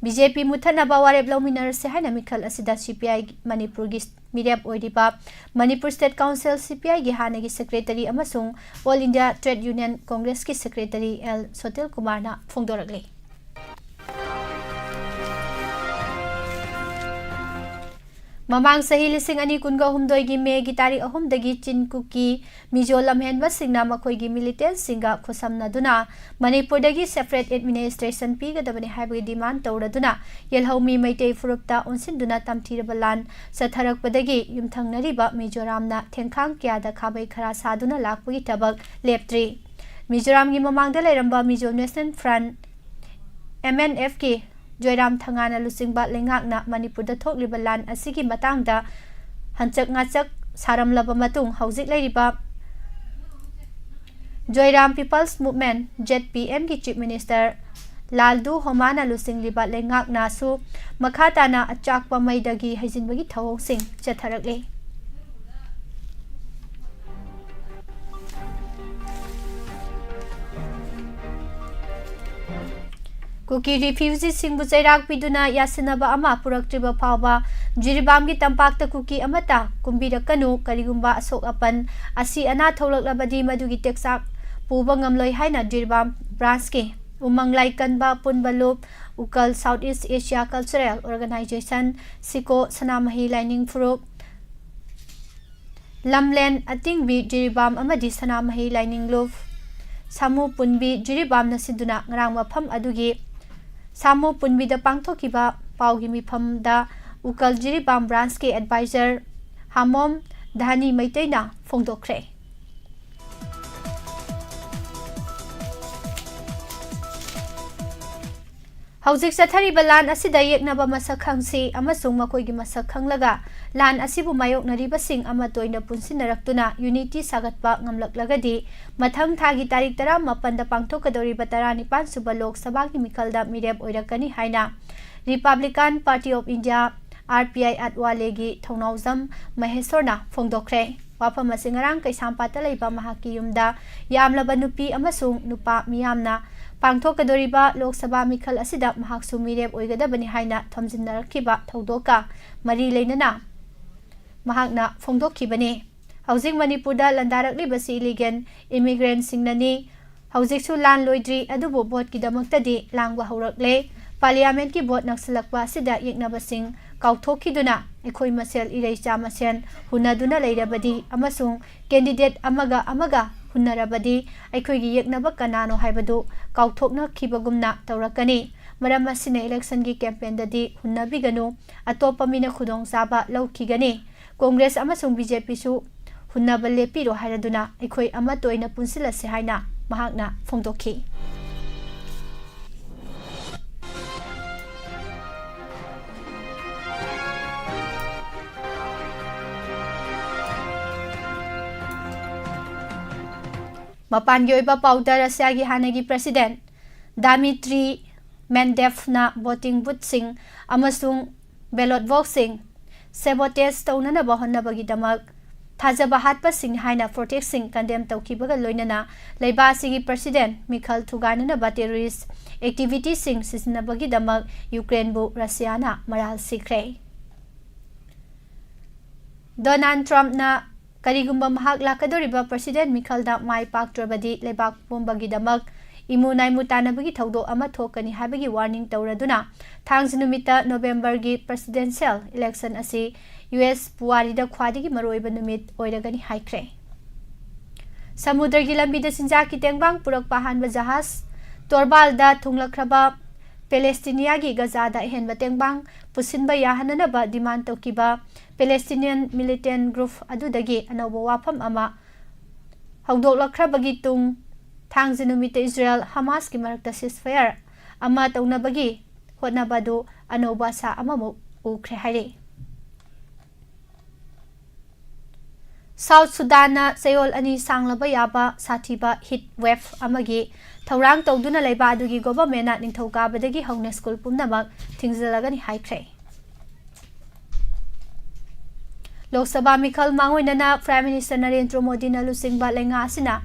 BJP ꯃꯨꯠꯊꯠꯅꯕ ꯋꯥꯔꯦꯞ ꯂꯧꯃꯤꯟꯅꯔꯁꯤ ꯍꯥꯏꯅ ꯃꯤꯈꯜ ꯑꯁꯤꯗ CPI ꯃꯅꯤꯄꯨꯔꯒꯤ ꯃꯤꯔꯦꯞ ꯑꯣꯏꯔꯤꯕ Manipur State Council, CPIꯒꯤ ꯍꯥꯟꯅꯒꯤ Secretaryꯒꯤ ꯑꯃꯁꯨꯡ All India Trade Union Congressꯀꯤ Secretary L ꯁꯣꯇꯤꯜ ꯀꯨꯃꯥꯔꯅ ꯐꯣꯡꯗꯣꯔꯛꯂꯤ꯫ ꯃꯃꯥꯡ ꯆꯍꯤ ꯂꯤꯁꯤꯡ ꯑꯅꯤ ꯀꯨꯟꯒ ꯍꯨꯝꯗꯣꯏꯒꯤ ꯃꯦꯒꯤ ꯇꯥꯔꯤꯛ ꯑꯍꯨꯝꯗꯒꯤ ꯆꯤꯟ ꯀꯨꯀꯤ ꯃꯤꯖꯣ ꯂꯝꯍꯦꯟꯕꯁꯤꯡꯅ ꯃꯈꯣꯏꯒꯤ militantꯁꯤꯡꯒ ꯈꯨꯠꯁꯝꯅꯗꯨꯅ ꯃꯅꯤꯄꯨꯔꯗꯒꯤ separate administration ꯄꯤꯒꯗꯕꯅꯤ ꯍꯥꯏꯕꯒꯤ demand ꯇꯧꯔꯗꯨꯅ ꯌꯦꯜꯍꯧꯃꯤ ꯃꯩꯇꯩ ꯐꯨꯔꯨꯞꯇ ꯑꯣꯟꯁꯤꯟꯗꯨꯅ ꯇꯝꯊꯤꯔꯕ ꯂꯥꯟ ꯆꯠꯊꯔꯛꯄꯗꯒꯤ ꯌꯨꯝꯊꯪꯅꯔꯤꯕ ꯃꯤꯖꯣꯔꯥꯝꯅ ꯊꯦꯡꯈꯥꯡ ꯀꯌꯥꯗ ꯈꯥꯕꯩ ꯈꯔꯥ ꯁꯥꯗꯨꯅ ꯂꯥꯛꯄꯒꯤ ꯊꯕꯛ ꯂꯦꯞꯇ꯭ꯔꯤ꯫ ꯃꯤꯖꯣꯔꯥꯝꯒꯤ ꯃꯃꯥꯡꯗ ꯂꯩꯔꯝꯕ Mizo National Front, MNFꯀꯤ ꯖꯣꯏꯔꯥꯝ ꯊꯉꯥꯅ ꯂꯨꯆꯤꯡꯕ ꯂꯩꯉꯥꯛꯅ ꯃꯅꯤꯄꯨꯔꯗ ꯊꯣꯛꯂꯤꯕ ꯂꯥꯟ ꯑꯁꯤꯒꯤ ꯃꯇꯥꯡꯗ ꯍꯟꯆꯛ ꯉꯥꯆꯛ ꯁꯥꯔꯝꯂꯕ ꯃꯇꯨꯡ, ꯍꯧꯖꯤꯛ ꯂꯩꯔꯤꯕ ꯖꯣꯏꯔꯥꯝ People's Movement, ZPMꯒꯤ Chief Minister ꯂꯥꯜꯗꯨ ꯍꯣꯃꯥꯅ ꯂꯨꯆꯤꯡꯂꯤꯕ ꯂꯩꯉꯥꯛꯅꯁꯨ ꯃꯈꯥ ꯇꯥꯅ ꯑꯆꯥꯛꯄ ꯃꯩꯗꯒꯤ ꯍꯩꯖꯤꯟꯕꯒꯤ ꯊꯧꯑꯣꯡꯁꯤꯡ ꯆꯠꯊꯔꯛꯂꯤ꯫ ꯀꯨꯀꯤ refugeeꯁꯤꯡꯕꯨ ꯆꯩꯔꯥꯛ ꯄꯤꯗꯨꯅ ꯌꯥꯁꯤꯟꯅꯕ ꯑꯃ ꯄꯨꯔꯛꯇ꯭ꯔꯤꯕ ꯐꯥꯎꯕ ꯖꯤꯔꯤꯕꯥꯝꯒꯤ ꯇꯝꯄꯥꯛꯇ ꯀꯨꯀꯤ ꯑꯃꯠꯇ ꯀꯨꯝꯕꯤꯔꯛꯀꯅꯨ, ꯀꯔꯤꯒꯨꯝꯕ ꯑꯁꯣꯛ ꯑꯄꯟ, ꯑꯁꯤ ꯑꯅꯥ ꯊꯣꯛꯂꯛꯂꯕꯗꯤ ꯃꯗꯨꯒꯤ ꯇꯦꯛꯆꯥꯛ ꯄꯨꯕ ꯉꯝꯂꯣꯏ ꯍꯥꯏꯅ ꯖꯤꯔꯤꯕꯥꯝ branchꯀꯤ ꯎꯃꯪ ꯂꯥꯏꯀꯟꯕ ꯑꯄꯨꯟꯕ ꯂꯨꯞ, ꯎꯀꯜ South East Asia Cultural Organization, ꯁꯤꯀꯣ, ꯁꯅꯥꯃꯍꯤ ꯂꯥꯏꯅꯤꯡ ꯐꯨꯔꯨꯞ, ꯂꯝꯂꯦꯟ ꯑꯇꯤꯡꯕꯤ ꯖꯤꯔꯤꯕꯥꯝ ꯑꯃꯗꯤ ꯁꯅꯥꯃꯍꯤ ꯂꯥꯏꯅꯤꯡ ꯂꯨꯞ, ꯁꯥꯃꯨ ꯄꯨꯟꯕꯤ ꯖꯤꯔꯤꯕꯥꯝꯅ ꯁꯤꯟꯗꯨꯅ ꯉꯔꯥꯡ ꯃꯐꯝ ꯑꯗꯨꯒꯤ ꯁꯥꯃꯨ ꯄꯨꯟꯕꯤꯗ ꯄꯥꯡꯊꯣꯛꯈꯤꯕ ꯄꯥꯎꯒꯤ ꯃꯤꯐꯝꯗ ꯎꯀꯜ ꯖꯤꯔꯤꯕꯥꯝ branchꯀꯤ advisor ꯍꯥꯃꯣꯝ ꯙꯥꯅꯤ ꯃꯩꯇꯩꯅ ꯐꯣꯡꯗꯣꯛꯈ꯭ꯔꯦ꯫ ꯍꯧꯖꯤꯛ ꯆꯠꯊꯔꯤꯕ ꯂꯥꯟ ꯑꯁꯤꯗ ꯌꯦꯛꯅꯕ ꯃꯁꯛ ꯈꯪꯁꯤ ꯑꯃꯁꯨꯡ ꯃꯈꯣꯏꯒꯤ ꯃꯁꯛ ꯈꯪꯂꯒ ꯂꯥꯟ ꯑꯁꯤꯕꯨ ꯃꯥꯌꯣꯛꯅꯔꯤꯕꯁꯤꯡ ꯑꯃꯠꯇ ꯑꯣꯏꯅ ꯄꯨꯟꯁꯤꯟꯅꯔꯛꯇꯨꯅ unity ꯁꯥꯒꯠꯄ ꯉꯝꯂꯛꯂꯒꯗꯤ ꯃꯊꯪ ꯊꯥꯒꯤ ꯇꯥꯔꯤꯛ ꯇꯔꯥꯃꯥꯄꯟꯗ ꯄꯥꯡꯊꯣꯛꯀꯗꯧꯔꯤꯕ ꯇꯔꯥꯅꯤꯄꯥꯟ ꯁꯨꯕ ꯂꯣꯛ ꯁꯚꯥꯒꯤ ꯃꯤꯈꯜꯗ ꯃꯤꯔꯦꯞ ꯑꯣꯏꯔꯛꯀꯅꯤ ꯍꯥꯏꯅ Republican Party of India, RPI, ꯑꯠꯋꯥꯂꯦꯒꯤ ꯊꯧꯅꯥꯎꯖꯝ ꯃꯍꯦꯁꯣꯔꯅ ꯐꯣꯡꯗꯣꯛꯈ꯭ꯔꯦ꯫ ꯋꯥꯐꯝ ꯑꯁꯤ ꯉꯔꯥꯡ ꯀꯩꯁꯥꯝꯄꯥꯠꯇ ꯂꯩꯕ ꯃꯍꯥꯛꯀꯤ ꯌꯨꯝꯗ ꯌꯥꯝꯂꯕ ꯅꯨꯄꯤ ꯑꯃꯁꯨꯡ ꯅꯨꯄꯥ ꯃꯤꯌꯥꯝꯅ ꯄꯥꯡꯊꯣꯛꯀꯗꯧꯔꯤꯕ ꯂꯣꯛ ꯁꯚꯥ ꯃꯤꯈꯜ ꯑꯁꯤꯗ ꯃꯍꯥꯛꯁꯨ ꯃꯤꯔꯦꯞ ꯑꯣꯏꯒꯗꯕꯅꯤ ꯍꯥꯏꯅ ꯊꯝꯖꯤꯟꯅꯔꯛꯈꯤꯕ ꯊꯧꯗꯣꯛꯀ ꯃꯔꯤ ꯂꯩꯅꯅ ꯃꯍꯥꯛꯅ ꯐꯣꯡꯗꯣꯛꯈꯤꯕꯅꯤ꯫ ꯍꯧꯖꯤꯛ ꯃꯅꯤꯄꯨꯔꯗ ꯂꯥꯟꯗꯥꯔꯛꯂꯤꯕꯁꯤ illegal immigrantꯁꯤꯡꯅꯅꯤ꯫ ꯍꯧꯖꯤꯛꯁꯨ ꯂꯥꯟ ꯂꯣꯏꯗ꯭ꯔꯤ, ꯑꯗꯨꯕꯨ ꯚꯣꯠꯀꯤꯗꯃꯛꯇꯗꯤ ꯂꯥꯡꯕ ꯍꯧꯔꯛꯂꯦ꯫ Parliamentꯀꯤ ꯚꯣꯠ ꯅꯛꯁꯤꯜꯂꯛꯄ ꯑꯁꯤꯗ ꯌꯦꯛꯅꯕꯁꯤꯡ ꯀꯥꯎꯊꯣꯛꯈꯤꯗꯨꯅ ꯑꯩꯈꯣꯏ ꯃꯁꯦꯜ ꯏꯔꯩꯆꯥ ꯃꯁꯦꯜ ꯍꯨꯟꯅꯗꯨꯅ ꯂꯩꯔꯕꯗꯤ ꯑꯃꯁꯨꯡ candidate ꯑꯃꯒ ꯑꯃꯒ ꯍꯨꯟꯅꯔꯕꯗꯤ ꯑꯩꯈꯣꯏꯒꯤ ꯌꯦꯛꯅꯕ ꯀꯅꯥꯅꯣ ꯍꯥꯏꯕꯗꯨ ꯀꯥꯎꯊꯣꯛꯅꯈꯤꯕꯒꯨꯝꯅ ꯇꯧꯔꯛꯀꯅꯤ꯫ ꯃꯔꯝ ꯑꯁꯤꯅ electionꯒꯤ campaignꯗꯗꯤ ꯍꯨꯟꯅꯕꯤꯒꯅꯨ, ꯑꯇꯣꯞꯄ ꯃꯤꯅ ꯈꯨꯗꯣꯡꯆꯥꯕ ꯂꯧꯈꯤꯒꯅꯤ꯫ Congress ꯑꯃꯁꯨꯡ BJPꯁꯨ ꯍꯨꯟꯅꯕ ꯂꯦꯞꯄꯤꯔꯣ ꯍꯥꯏꯔꯗꯨꯅ ꯑꯩꯈꯣꯏ ꯑꯃꯠꯇ ꯑꯣꯏꯅ ꯄꯨꯟꯁꯤꯜꯂꯁꯤ ꯍꯥꯏꯅ ꯃꯍꯥꯛꯅ ꯐꯣꯡꯗꯣꯛꯈꯤ꯫ ꯃꯄꯥꯟꯒꯤ ꯑꯣꯏꯕ ꯄꯥꯎꯗ, ꯔꯁꯤꯌꯥꯒꯤ ꯍꯥꯟꯅꯒꯤ president Dmitry Medvedevꯅ voting boothꯁꯤꯡ ꯑꯃꯁꯨꯡ ballot boxꯁꯤꯡ sabotage ꯇꯧꯅꯅꯕ ꯍꯣꯠꯅꯕꯒꯤꯗꯃꯛ ꯊꯥꯖꯕ ꯍꯥꯠꯄꯁꯤꯡ ꯍꯥꯏꯅ protestꯁꯤꯡ condemn ꯇꯧꯈꯤꯕꯒ ꯂꯣꯏꯅꯅ ꯂꯩꯕꯥꯛ ꯑꯁꯤꯒꯤ president ꯃꯤꯈꯜ ꯊꯨꯒꯥꯏꯅꯅꯕ terrorist activityꯁꯤꯡ ꯁꯤꯖꯤꯟꯅꯕꯒꯤꯗꯃꯛ ꯌꯨꯀ꯭ꯔꯦꯟꯕꯨ ꯔꯁꯤꯌꯥꯅ ꯃꯔꯥꯜ ꯁꯤꯈ꯭ꯔꯦ꯫ ꯗꯣꯅꯥꯜꯗ ꯇ꯭ꯔꯝꯞꯅ ꯀꯔꯤꯒꯨꯝꯕ ꯃꯍꯥꯛ ꯂꯥꯛꯀꯗꯧꯔꯤꯕ president ꯃꯤꯈꯜꯗ ꯃꯥꯏ ꯄꯥꯛꯇ꯭ꯔꯕꯗꯤ ꯂꯩꯕꯥꯛ ꯄꯨꯝꯕꯒꯤꯗꯃꯛ ꯏꯃꯨ ꯅꯥꯏꯃꯨ ꯇꯥꯟꯅꯕꯒꯤ ꯊꯧꯗꯣꯛ ꯑꯃ ꯊꯣꯛꯀꯅꯤ ꯍꯥꯏꯕꯒꯤ warning ꯇꯧꯔꯗꯨꯅ ꯊꯥꯡꯖ ꯅꯨꯃꯤꯠꯇ Novemberꯒꯤ presidential election ꯑꯁꯤ US ꯄꯨꯋꯥꯔꯤꯗ ꯈ꯭ꯋꯥꯏꯗꯒꯤ ꯃꯔꯨꯑꯣꯏꯕ ꯅꯨꯃꯤꯠ ꯑꯣꯏꯔꯒꯅꯤ ꯍꯥꯏꯈ꯭ꯔꯦ꯫ ꯁꯃꯨꯗ꯭ꯔꯒꯤ ꯂꯝꯕꯤꯗ ꯆꯤꯟꯖꯥꯛꯀꯤ ꯇꯦꯡꯕꯥꯡ ꯄꯨꯔꯛꯄ ꯑꯍꯥꯟꯕ ꯖꯍꯥꯖ ꯇꯣꯔꯕꯥꯜꯗ ꯊꯨꯡꯂꯈ꯭ꯔꯕ ꯄꯦꯂꯦꯁꯇꯤꯅꯤꯌꯥꯒꯤ ꯒꯖꯥꯗ ꯑꯍꯦꯟꯕ ꯇꯦꯡꯕꯥꯡ ꯄꯨꯁꯤꯟꯕ ꯌꯥꯍꯟꯅꯅꯕ demand ꯇꯧꯈꯤꯕ Palestinian militant group ꯑꯗꯨꯗꯒꯤ ꯑꯅꯧꯕ ꯋꯥꯐꯝ ꯑꯃ ꯍꯧꯗꯣꯛꯂꯛꯈ꯭ꯔꯕꯒꯤ ꯇꯨꯡ, ꯊꯥꯡꯖ ꯅꯨꯃꯤꯠꯇ ꯏꯖꯔꯦꯜ ꯍꯃꯥꯁꯀꯤ ꯃꯔꯛꯇ ceasefire ꯑꯃ ꯇꯧꯅꯕꯒꯤ ꯍꯣꯠꯅꯕ ꯑꯗꯨ ꯑꯅꯧꯕ ꯑꯁꯥ ꯑꯃꯃꯨꯛ ꯎꯈ꯭ꯔꯦ ꯍꯥꯏꯔꯤ꯫ ꯁꯥꯎꯠ ꯁꯨꯗꯥꯟꯅ ꯆꯌꯣꯜ ꯑꯅꯤ ꯁꯥꯡꯂꯕ ꯌꯥꯕ ꯁꯥꯊꯤꯕ heat wave ꯑꯃꯒꯤ ꯊꯧꯔꯥꯡ ꯇꯧꯗꯨꯅ ꯂꯩꯕ ꯑꯗꯨꯒꯤ ꯒꯣꯚꯔꯟꯃꯦꯟꯠꯅ ꯅꯤꯡꯊꯧꯀꯥꯕꯗꯒꯤ ꯍꯧꯅ ꯁ꯭ꯀꯨꯜ ꯄꯨꯝꯅꯃꯛ ꯊꯤꯡꯖꯤꯜꯂꯒꯅꯤ ꯍꯥꯏꯈ꯭ꯔꯦ꯫ ꯂꯣꯛ ꯁꯚꯥ ꯃꯤꯈꯜ ꯃꯥꯡꯑꯣꯏꯅꯅ ꯄ꯭ꯔꯥꯏꯝ ꯃꯤꯅꯤꯁꯇꯔ ꯅꯔꯦꯟꯗ꯭ꯔ ꯃꯣꯗꯤꯅ ꯂꯨꯆꯤꯡꯕ ꯂꯩꯉꯥꯛ ꯑꯁꯤꯅ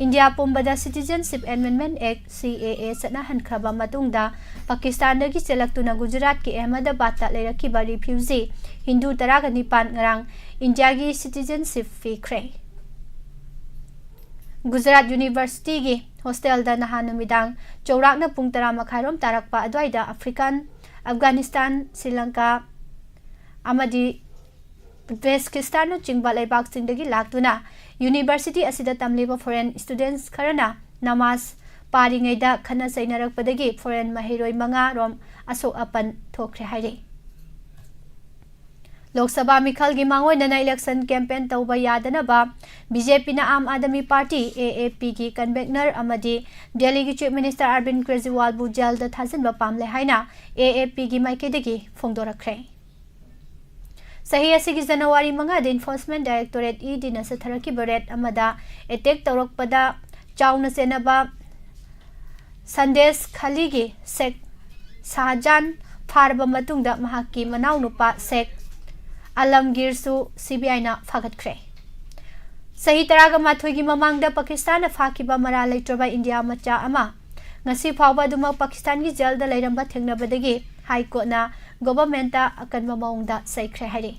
ꯏꯟꯗꯤꯌꯥ ꯄꯨꯝꯕꯗ Citizenship Amendment Act, C A A, ꯆꯠꯅꯍꯟꯈ꯭ꯔꯕ ꯃꯇꯨꯡꯗ ꯄꯥꯀꯤꯁꯇꯥꯟꯗꯒꯤ ꯆꯦꯜꯂꯛꯇꯨꯅ ꯒꯨꯖꯔꯥꯠꯀꯤ ꯑꯍꯃꯗꯕꯥꯗꯇ ꯂꯩꯔꯛꯈꯤꯕ refugee ꯍꯤꯟꯗꯨ ꯇꯔꯥꯒ ꯅꯤꯄꯥꯟ ꯉꯔꯥꯡ ꯏꯟꯗꯤꯌꯥꯒꯤ citizenship ꯄꯤꯈ꯭ꯔꯦ꯫ ꯒꯨꯖꯔꯥꯠ ꯌꯨꯅꯤꯚꯔꯁꯤꯇꯤꯒꯤ ꯍꯣꯁꯇꯦꯜꯗ ꯅꯍꯥꯟ ꯅꯨꯃꯤꯗꯥꯡ ꯆꯧꯔꯥꯛꯅ ꯄꯨꯡ ꯇꯔꯥ ꯃꯈꯥꯏꯔꯣꯝ ꯇꯥꯔꯛꯄ ꯑꯗꯨꯋꯥꯏꯗ ꯑꯐ꯭ꯔꯤꯀꯥꯟ, ꯑꯐꯒꯥꯅꯤꯁꯇꯥꯟ, ꯁ꯭ꯔꯤ ꯂꯪꯀꯥ ꯑꯃꯗꯤ ꯎꯖꯕꯦꯀꯤꯁꯇꯥꯟꯅꯆꯤꯡꯕ ꯂꯩꯕꯥꯛꯁꯤꯡꯗꯒꯤ ꯂꯥꯛꯇꯨꯅ ꯌꯨꯅꯤꯚꯔꯁꯤꯇꯤ ꯑꯁꯤꯗ ꯇꯝꯂꯤꯕ foreign students ꯈꯔꯅ ꯅꯃꯥꯖ ꯄꯥꯔꯤꯉꯩꯗ ꯈꯠꯅ ꯆꯩꯅꯔꯛꯄꯗꯒꯤ foreign ꯃꯍꯩꯔꯣꯏ ꯃꯉꯥ ꯔꯣꯝ ꯑꯁꯣꯛ ꯑꯄꯟ ꯊꯣꯛꯈ꯭ꯔꯦ ꯍꯥꯏꯔꯤ꯫ ꯂꯣꯛ ꯁꯚꯥ ꯃꯤꯈꯜꯒꯤ ꯃꯥꯡꯑꯣꯏꯅꯅ election campaign ꯇꯧꯕ ꯌꯥꯗꯅꯕ BJPꯅ ꯑꯥꯝ ꯑꯥꯗꯃꯤ ꯄꯥꯔꯇꯤ, AAPꯒꯤ convener ꯑꯃꯗꯤ ꯗꯦꯜꯂꯤꯒꯤ Chief Minister Arvind ꯀꯦꯖ꯭ꯔꯤꯋꯥꯜꯕꯨ ꯖꯦꯜꯗ ꯊꯥꯖꯤꯟꯕ ꯄꯥꯝꯂꯦ ꯍꯥꯏꯅ AAPꯒꯤ ꯃꯥꯏꯀꯩꯗꯒꯤ ꯐꯣꯡꯗꯣꯔꯛꯈ꯭ꯔꯦ꯫ ꯆꯍꯤ ꯑꯁꯤꯒꯤ ꯖꯅꯋꯥꯔꯤ ꯃꯉꯥꯗ Enforcement Directorate, EDꯅ ꯆꯠꯊꯔꯛꯈꯤꯕ raid ꯑꯃꯗ attack ꯇꯧꯔꯛꯄꯗ ꯆꯥꯎꯅ ꯆꯦꯟꯅꯕ ꯁꯟꯗꯦꯁ ꯈꯥꯂꯤꯒꯤ ꯁꯦꯈ ꯁꯥꯍꯖꯥꯟ ꯐꯥꯔꯕ ꯃꯇꯨꯡꯗ ꯃꯍꯥꯛꯀꯤ ꯃꯅꯥꯎꯅꯨꯄꯥ ꯁꯦꯈ ꯑꯂꯝꯒꯤꯔꯁꯨ CBIꯅ ꯐꯥꯒꯠꯈ꯭ꯔꯦ꯫ ꯆꯍꯤ ꯇꯔꯥꯒ ꯃꯥꯊꯣꯏꯒꯤ ꯃꯃꯥꯡꯗ ꯄꯥꯀꯤꯁꯇꯥꯟꯅ ꯐꯥꯈꯤꯕ ꯃꯔꯥꯜ ꯂꯩꯇ꯭ꯔꯕ ꯏꯟꯗꯤꯌꯥ ꯃꯆꯥ ꯑꯃ ꯉꯁꯤ ꯐꯥꯎꯕ ꯑꯗꯨꯃꯛ ꯄꯥꯀꯤꯁꯇꯥꯟꯒꯤ ꯖꯦꯜꯗ ꯂꯩꯔꯝꯕ ꯊꯦꯡꯅꯕꯗꯒꯤ ꯍꯥꯏ ꯀꯣꯔꯠꯅ ꯒꯣꯚꯔꯟꯃꯦꯟꯠꯇ ꯑꯀꯟꯕ ꯃꯑꯣꯡꯗ ꯆꯩꯈ꯭ꯔꯦ ꯍꯥꯏꯔꯤ꯫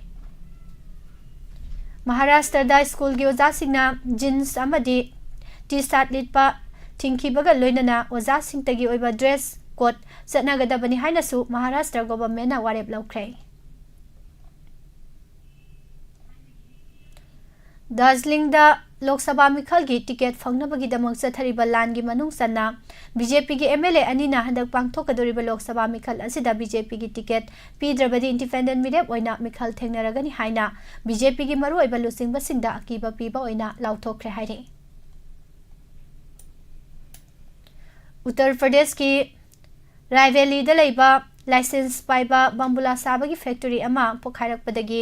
ꯃꯍꯥꯔꯥꯁꯇ꯭ꯔꯗ ꯁ꯭ꯀꯨꯜꯒꯤ ꯑꯣꯖꯥꯁꯤꯡꯅ jeans ꯑꯃꯗꯤ T-shirt ꯂꯤꯠꯄ ꯊꯤꯡꯈꯤꯕꯒ ꯂꯣꯏꯅꯅ ꯑꯣꯖꯥꯁꯤꯡꯇꯒꯤ ꯑꯣꯏꯕ dress code ꯆꯠꯅꯒꯗꯕꯅꯤ ꯍꯥꯏꯅꯁꯨ ꯃꯍꯥꯔꯥꯁꯇ꯭ꯔ ꯒꯣꯚꯔꯟꯃꯦꯟꯠꯅ ꯋꯥꯔꯦꯞ ꯂꯧꯈ꯭ꯔꯦ꯫ ꯗꯥꯔꯖꯤꯂꯤꯡꯗ ꯂꯣꯛ ꯁꯚꯥ ꯃꯤꯈꯜꯒꯤ ꯇꯤꯀꯦꯠ ꯐꯪꯅꯕꯒꯤꯗꯃꯛ ꯆꯠꯊꯔꯤꯕ ꯂꯥꯟꯒꯤ ꯃꯅꯨꯡ ꯆꯟꯅ ꯕꯤ ꯖꯦ ꯄꯤꯒꯤ ꯑꯦꯝ ꯑꯦꯜ ꯑꯦ ꯑꯅꯤꯅ ꯍꯟꯗꯛ ꯄꯥꯡꯊꯣꯛꯀꯗꯧꯔꯤꯕ ꯂꯣꯛ ꯁꯚꯥ ꯃꯤꯈꯜ ꯑꯁꯤꯗ ꯕꯤ ꯖꯦ ꯄꯤꯒꯤ ꯇꯤꯀꯦꯠ ꯄꯤꯗ꯭ꯔꯕꯗꯤ ꯏꯟꯗꯤꯄꯦꯟꯗꯦꯟ ꯃꯤꯔꯦꯞ ꯑꯣꯏꯅ ꯃꯤꯈꯜ ꯊꯦꯡꯅꯔꯒꯅꯤ ꯍꯥꯏꯅ ꯕꯤ ꯖꯦ ꯄꯤꯒꯤ ꯃꯔꯨꯑꯣꯏꯕ ꯂꯨꯆꯤꯡꯕꯁꯤꯡꯗ ꯑꯀꯤꯕ ꯄꯤꯕ ꯑꯣꯏꯅ ꯂꯥꯎꯊꯣꯛꯈ꯭ꯔꯦ ꯍꯥꯏꯔꯤ꯫ ꯎꯠꯇꯔ ꯄ꯭ꯔꯗꯦꯁꯀꯤ ꯔꯥꯏꯕꯦꯂꯤꯗ ꯂꯩꯕ ꯂꯥꯏꯁꯦꯟꯁ ꯄꯥꯏꯕ ꯕꯝꯕꯨꯂꯥ ꯁꯥꯕꯒꯤ ꯐꯦꯛꯇꯔꯤ ꯑꯃ ꯄꯣꯈꯥꯏꯔꯛꯄꯗꯒꯤ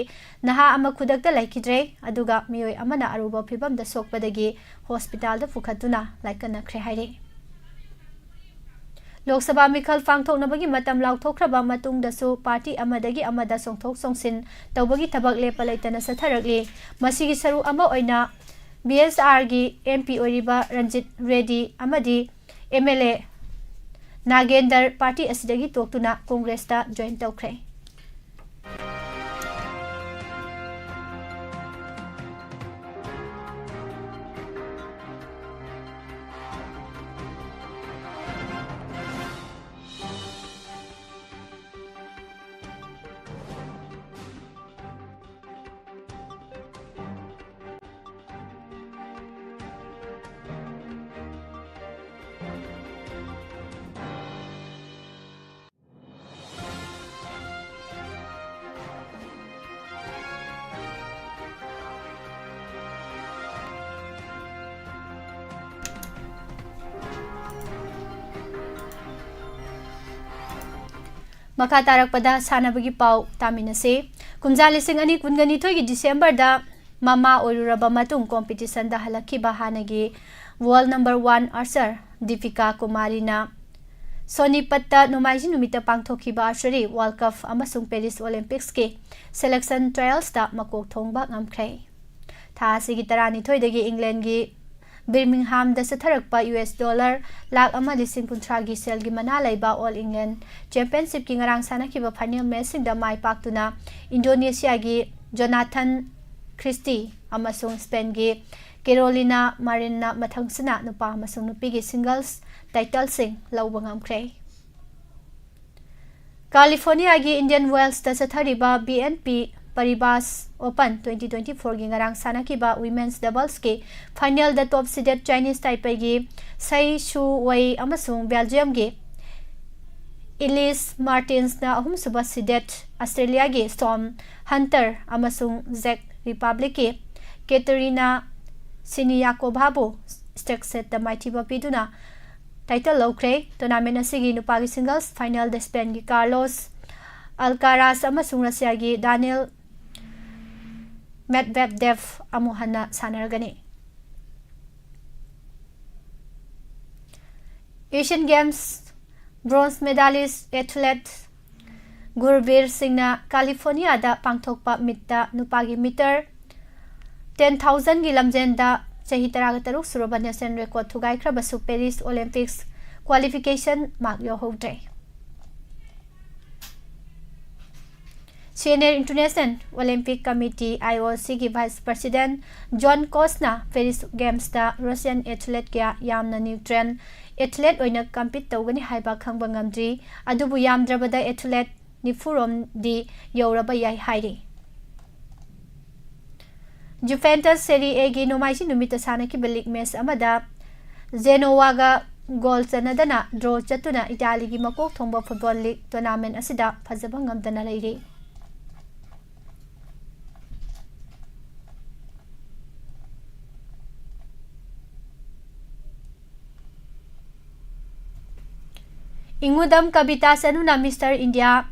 ꯅꯍꯥ ꯑꯃ ꯈꯨꯗꯛꯇ ꯂꯩꯈꯤꯗ꯭ꯔꯦ, ꯑꯗꯨꯒ ꯃꯤꯑꯣꯏ ꯑꯃꯅ ꯑꯔꯨꯕ ꯐꯤꯚꯝꯗ ꯁꯣꯛꯄꯗꯒꯤ ꯍꯣꯁꯄꯤꯇꯥꯜꯗ ꯄꯨꯈꯠꯇꯨꯅ ꯂꯥꯏꯀꯠꯅꯈ꯭ꯔꯦ ꯍꯥꯏꯔꯤ꯫ ꯂꯣꯛ ꯁꯚꯥ ꯃꯤꯈꯜ ꯄꯥꯡꯊꯣꯛꯅꯕꯒꯤ ꯃꯇꯝ ꯂꯥꯎꯊꯣꯛꯈ꯭ꯔꯕ ꯃꯇꯨꯡꯗꯁꯨ ꯄꯥꯔꯇꯤ ꯑꯃꯗꯒꯤ ꯑꯃꯗ ꯆꯣꯡꯊꯣꯛ ꯆꯣꯡꯁꯤꯟ ꯇꯧꯕꯒꯤ ꯊꯕꯛ ꯂꯦꯞꯄ ꯂꯩꯇꯅ ꯆꯠꯊꯔꯛꯂꯤ꯫ ꯃꯁꯤꯒꯤ ꯁꯔꯨꯛ ꯑꯃ ꯑꯣꯏꯅ ꯕꯤ ꯑꯦꯁ ꯑꯥꯔꯒꯤ ꯑꯦꯝ ꯄꯤ ꯑꯣꯏꯔꯤꯕ ꯔꯟꯖꯤꯠ ꯔꯦꯗꯤ ꯑꯃꯗꯤ ꯑꯦꯝ ꯑꯦꯜ ꯑꯦ ꯅꯥꯒꯦꯟꯗꯔ ꯄꯥꯔꯇꯤ ꯑꯁꯤꯗꯒꯤ ꯇꯣꯛꯇꯨꯅ ꯀꯣꯡꯒ꯭ꯔꯦꯁꯇ ꯖꯣꯏꯟ ꯇꯧꯈ꯭ꯔꯦ꯫ ꯃꯈꯥ ꯇꯥꯔꯛꯄꯗ ꯁꯥꯟꯅꯕꯒꯤ ꯄꯥꯎ ꯇꯥꯃꯤꯟꯅꯁꯤ꯫ ꯀꯨꯝꯖꯥ ꯂꯤꯁꯤꯡ ꯑꯅꯤ ꯀꯨꯟꯒ ꯅꯤꯊꯣꯏꯒꯤ ꯗꯤꯁꯦꯝꯕꯔꯗ ꯃꯃꯥ ꯑꯣꯏꯔꯨꯔꯕ ꯃꯇꯨꯡ ꯀꯣꯝꯄꯤꯇꯤꯁꯟꯗ ꯍꯜꯂꯛꯈꯤꯕ ꯍꯥꯟꯅꯒꯤ world number one archer Deepika ꯀꯨꯃꯥꯔꯤꯅ ꯁꯣꯅꯤꯄꯠꯇ ꯅꯣꯡꯃꯥꯏꯖꯤꯡ ꯅꯨꯃꯤꯠꯇ ꯄꯥꯡꯊꯣꯛꯈꯤꯕ ꯑꯥꯔꯆꯔꯤ ꯋꯥꯔꯜ ꯀꯞ ꯑꯃꯁꯨꯡ ꯄꯦꯔꯤꯁ ꯑꯣꯂꯤꯝꯄꯤꯛꯁꯀꯤ ꯁꯦꯂꯦꯛꯁꯟ ꯇ꯭ꯔꯥꯌꯜꯁꯇ ꯃꯀꯣꯛ ꯊꯣꯡꯕ ꯉꯝꯈ꯭ꯔꯦ꯫ ꯊꯥ ꯑꯁꯤꯒꯤ ꯇꯔꯥꯅꯤꯊꯣꯏꯗꯒꯤ ꯏꯪꯂꯦꯟꯒꯤ ꯕꯤꯔꯃꯤꯡꯍꯥꯝꯗ ꯆꯠꯊꯔꯛꯄ ꯌꯨ ꯑꯦꯁ ꯗꯣꯂꯔ ꯂꯥꯈ ꯑꯃ ꯂꯤꯁꯤꯡ ꯀꯨꯟꯊ꯭ꯔꯥꯒꯤ ꯁꯦꯜꯒꯤ ꯃꯅꯥ ꯂꯩꯕ ꯑꯣꯜ ꯏꯪꯂꯦꯟ ꯆꯦꯝꯄꯤꯌꯟꯁꯤꯞꯀꯤ ꯉꯔꯥꯡ ꯁꯥꯟꯅꯈꯤꯕ ꯐꯥꯏꯅꯦꯜ ꯃꯦꯆꯁꯤꯡꯗ ꯃꯥꯏ ꯄꯥꯛꯇꯨꯅ ꯏꯟꯗꯣꯅꯦꯁꯤꯌꯥꯒꯤ ꯖꯣꯅꯥꯊꯟ ꯈ꯭ꯔꯤꯁꯇꯤ ꯑꯃꯁꯨꯡ ꯁ꯭ꯄꯦꯟꯒꯤ ꯀꯦꯔꯣꯂꯤꯅꯥ ꯃꯥꯔꯤꯟꯅ ꯃꯊꯪꯁꯤꯅ ꯅꯨꯄꯥ ꯑꯃꯁꯨꯡ ꯅꯨꯄꯤꯒꯤ ꯁꯤꯡꯒꯜꯁ ꯇꯥꯏꯇꯜꯁꯤꯡ ꯂꯧꯕ ꯉꯝꯈ꯭ꯔꯦ꯫ ꯀꯥꯂꯤꯐꯣꯔꯅꯤꯌꯥꯒꯤ ꯏꯟꯗꯤꯌꯟ ꯋꯦꯜꯁꯇ ꯆꯠꯊꯔꯤꯕ B N P Paribas Open twenty twenty-fourꯒꯤ ꯉꯔꯥꯡ ꯁꯥꯟꯅꯈꯤꯕ women's doublesꯀꯤ finalꯗ top seeded Chinese Taipeiꯒꯤ Sei Shu Wei ꯑꯃꯁꯨꯡ Belgiumꯒꯤ Elise Martinsꯅ ꯑꯍꯨꯝꯁꯨꯕ seeded Australiaꯒꯤ Storm Hunter ꯑꯃꯁꯨꯡ Czech Republicꯀꯤ Katerina Siniakovaꯕꯨ straight setꯇ ꯃꯥꯏꯊꯤꯕ ꯄꯤꯗꯨꯅ title ꯂꯧꯈ꯭ꯔꯦ꯫ Tournament ꯑꯁꯤꯒꯤ ꯅꯨꯄꯥꯒꯤ singles finalꯗ Spainꯒꯤ Carlos Alcaraz ꯑꯃꯁꯨꯡ Russiaꯒꯤ Daniil Medvedev ꯑꯃꯨꯛ ꯍꯟꯅ ꯁꯥꯟꯅꯔꯒꯅꯤ꯫ Asian Games bronze medalist athlete ꯒꯨꯔꯕꯤꯔ ꯁꯤꯡꯅ ꯀꯥꯂꯤꯐꯣꯔꯅꯤꯌꯥꯗ ꯄꯥꯡꯊꯣꯛꯄ ꯃꯤꯠꯇ ꯅꯨꯄꯥꯒꯤ ꯃꯤꯇꯔ ten thousandꯒꯤ ꯂꯝꯖꯦꯟꯗ ꯆꯍꯤ ꯇꯔꯥꯒ ꯇꯔꯨꯛ ꯁꯨꯔꯕ national record ꯊꯨꯒꯥꯏꯈ꯭ꯔꯕꯁꯨ Paris Olympics qualification mark ꯌꯧꯍꯧꯗ꯭ꯔꯦ꯫ CNA International Olympic Committee, IOCꯒꯤ Vice President John Kochꯅ Paris Gamesꯇ Russian athlete ꯀꯌꯥ ꯌꯥꯝꯅ neutral athlete ꯑꯣꯏꯅ compete ꯇꯧꯒꯅꯤ ꯍꯥꯏꯕ ꯈꯪꯕ ꯉꯝꯗ꯭ꯔꯤ, ꯑꯗꯨꯕꯨ ꯌꯥꯝꯗ꯭ꯔꯕꯗ athlete ꯅꯤꯐꯨꯔꯣꯝꯗꯤ ꯌꯧꯔꯕ ꯌꯥꯏ ꯍꯥꯏꯔꯤ꯫ Juventus Serie Aꯒꯤ ꯅꯣꯡꯃꯥꯏꯖꯤꯡ ꯅꯨꯃꯤꯠꯇ ꯁꯥꯟꯅꯈꯤꯕ league match ꯑꯃꯗ Genoaꯒ goal ꯆꯟꯅꯗꯅ draw ꯆꯠꯇꯨꯅ ꯏꯇꯥꯂꯤꯒꯤ ꯃꯀꯣꯛ ꯊꯣꯡꯕ football league tournament ꯑꯁꯤꯗ ꯐꯖꯕ ꯉꯝꯗꯅ ꯂꯩꯔꯤ꯫ ꯏꯉꯨꯗꯝ ꯀꯕꯤꯇꯥ ꯆꯅꯨꯅ Mister India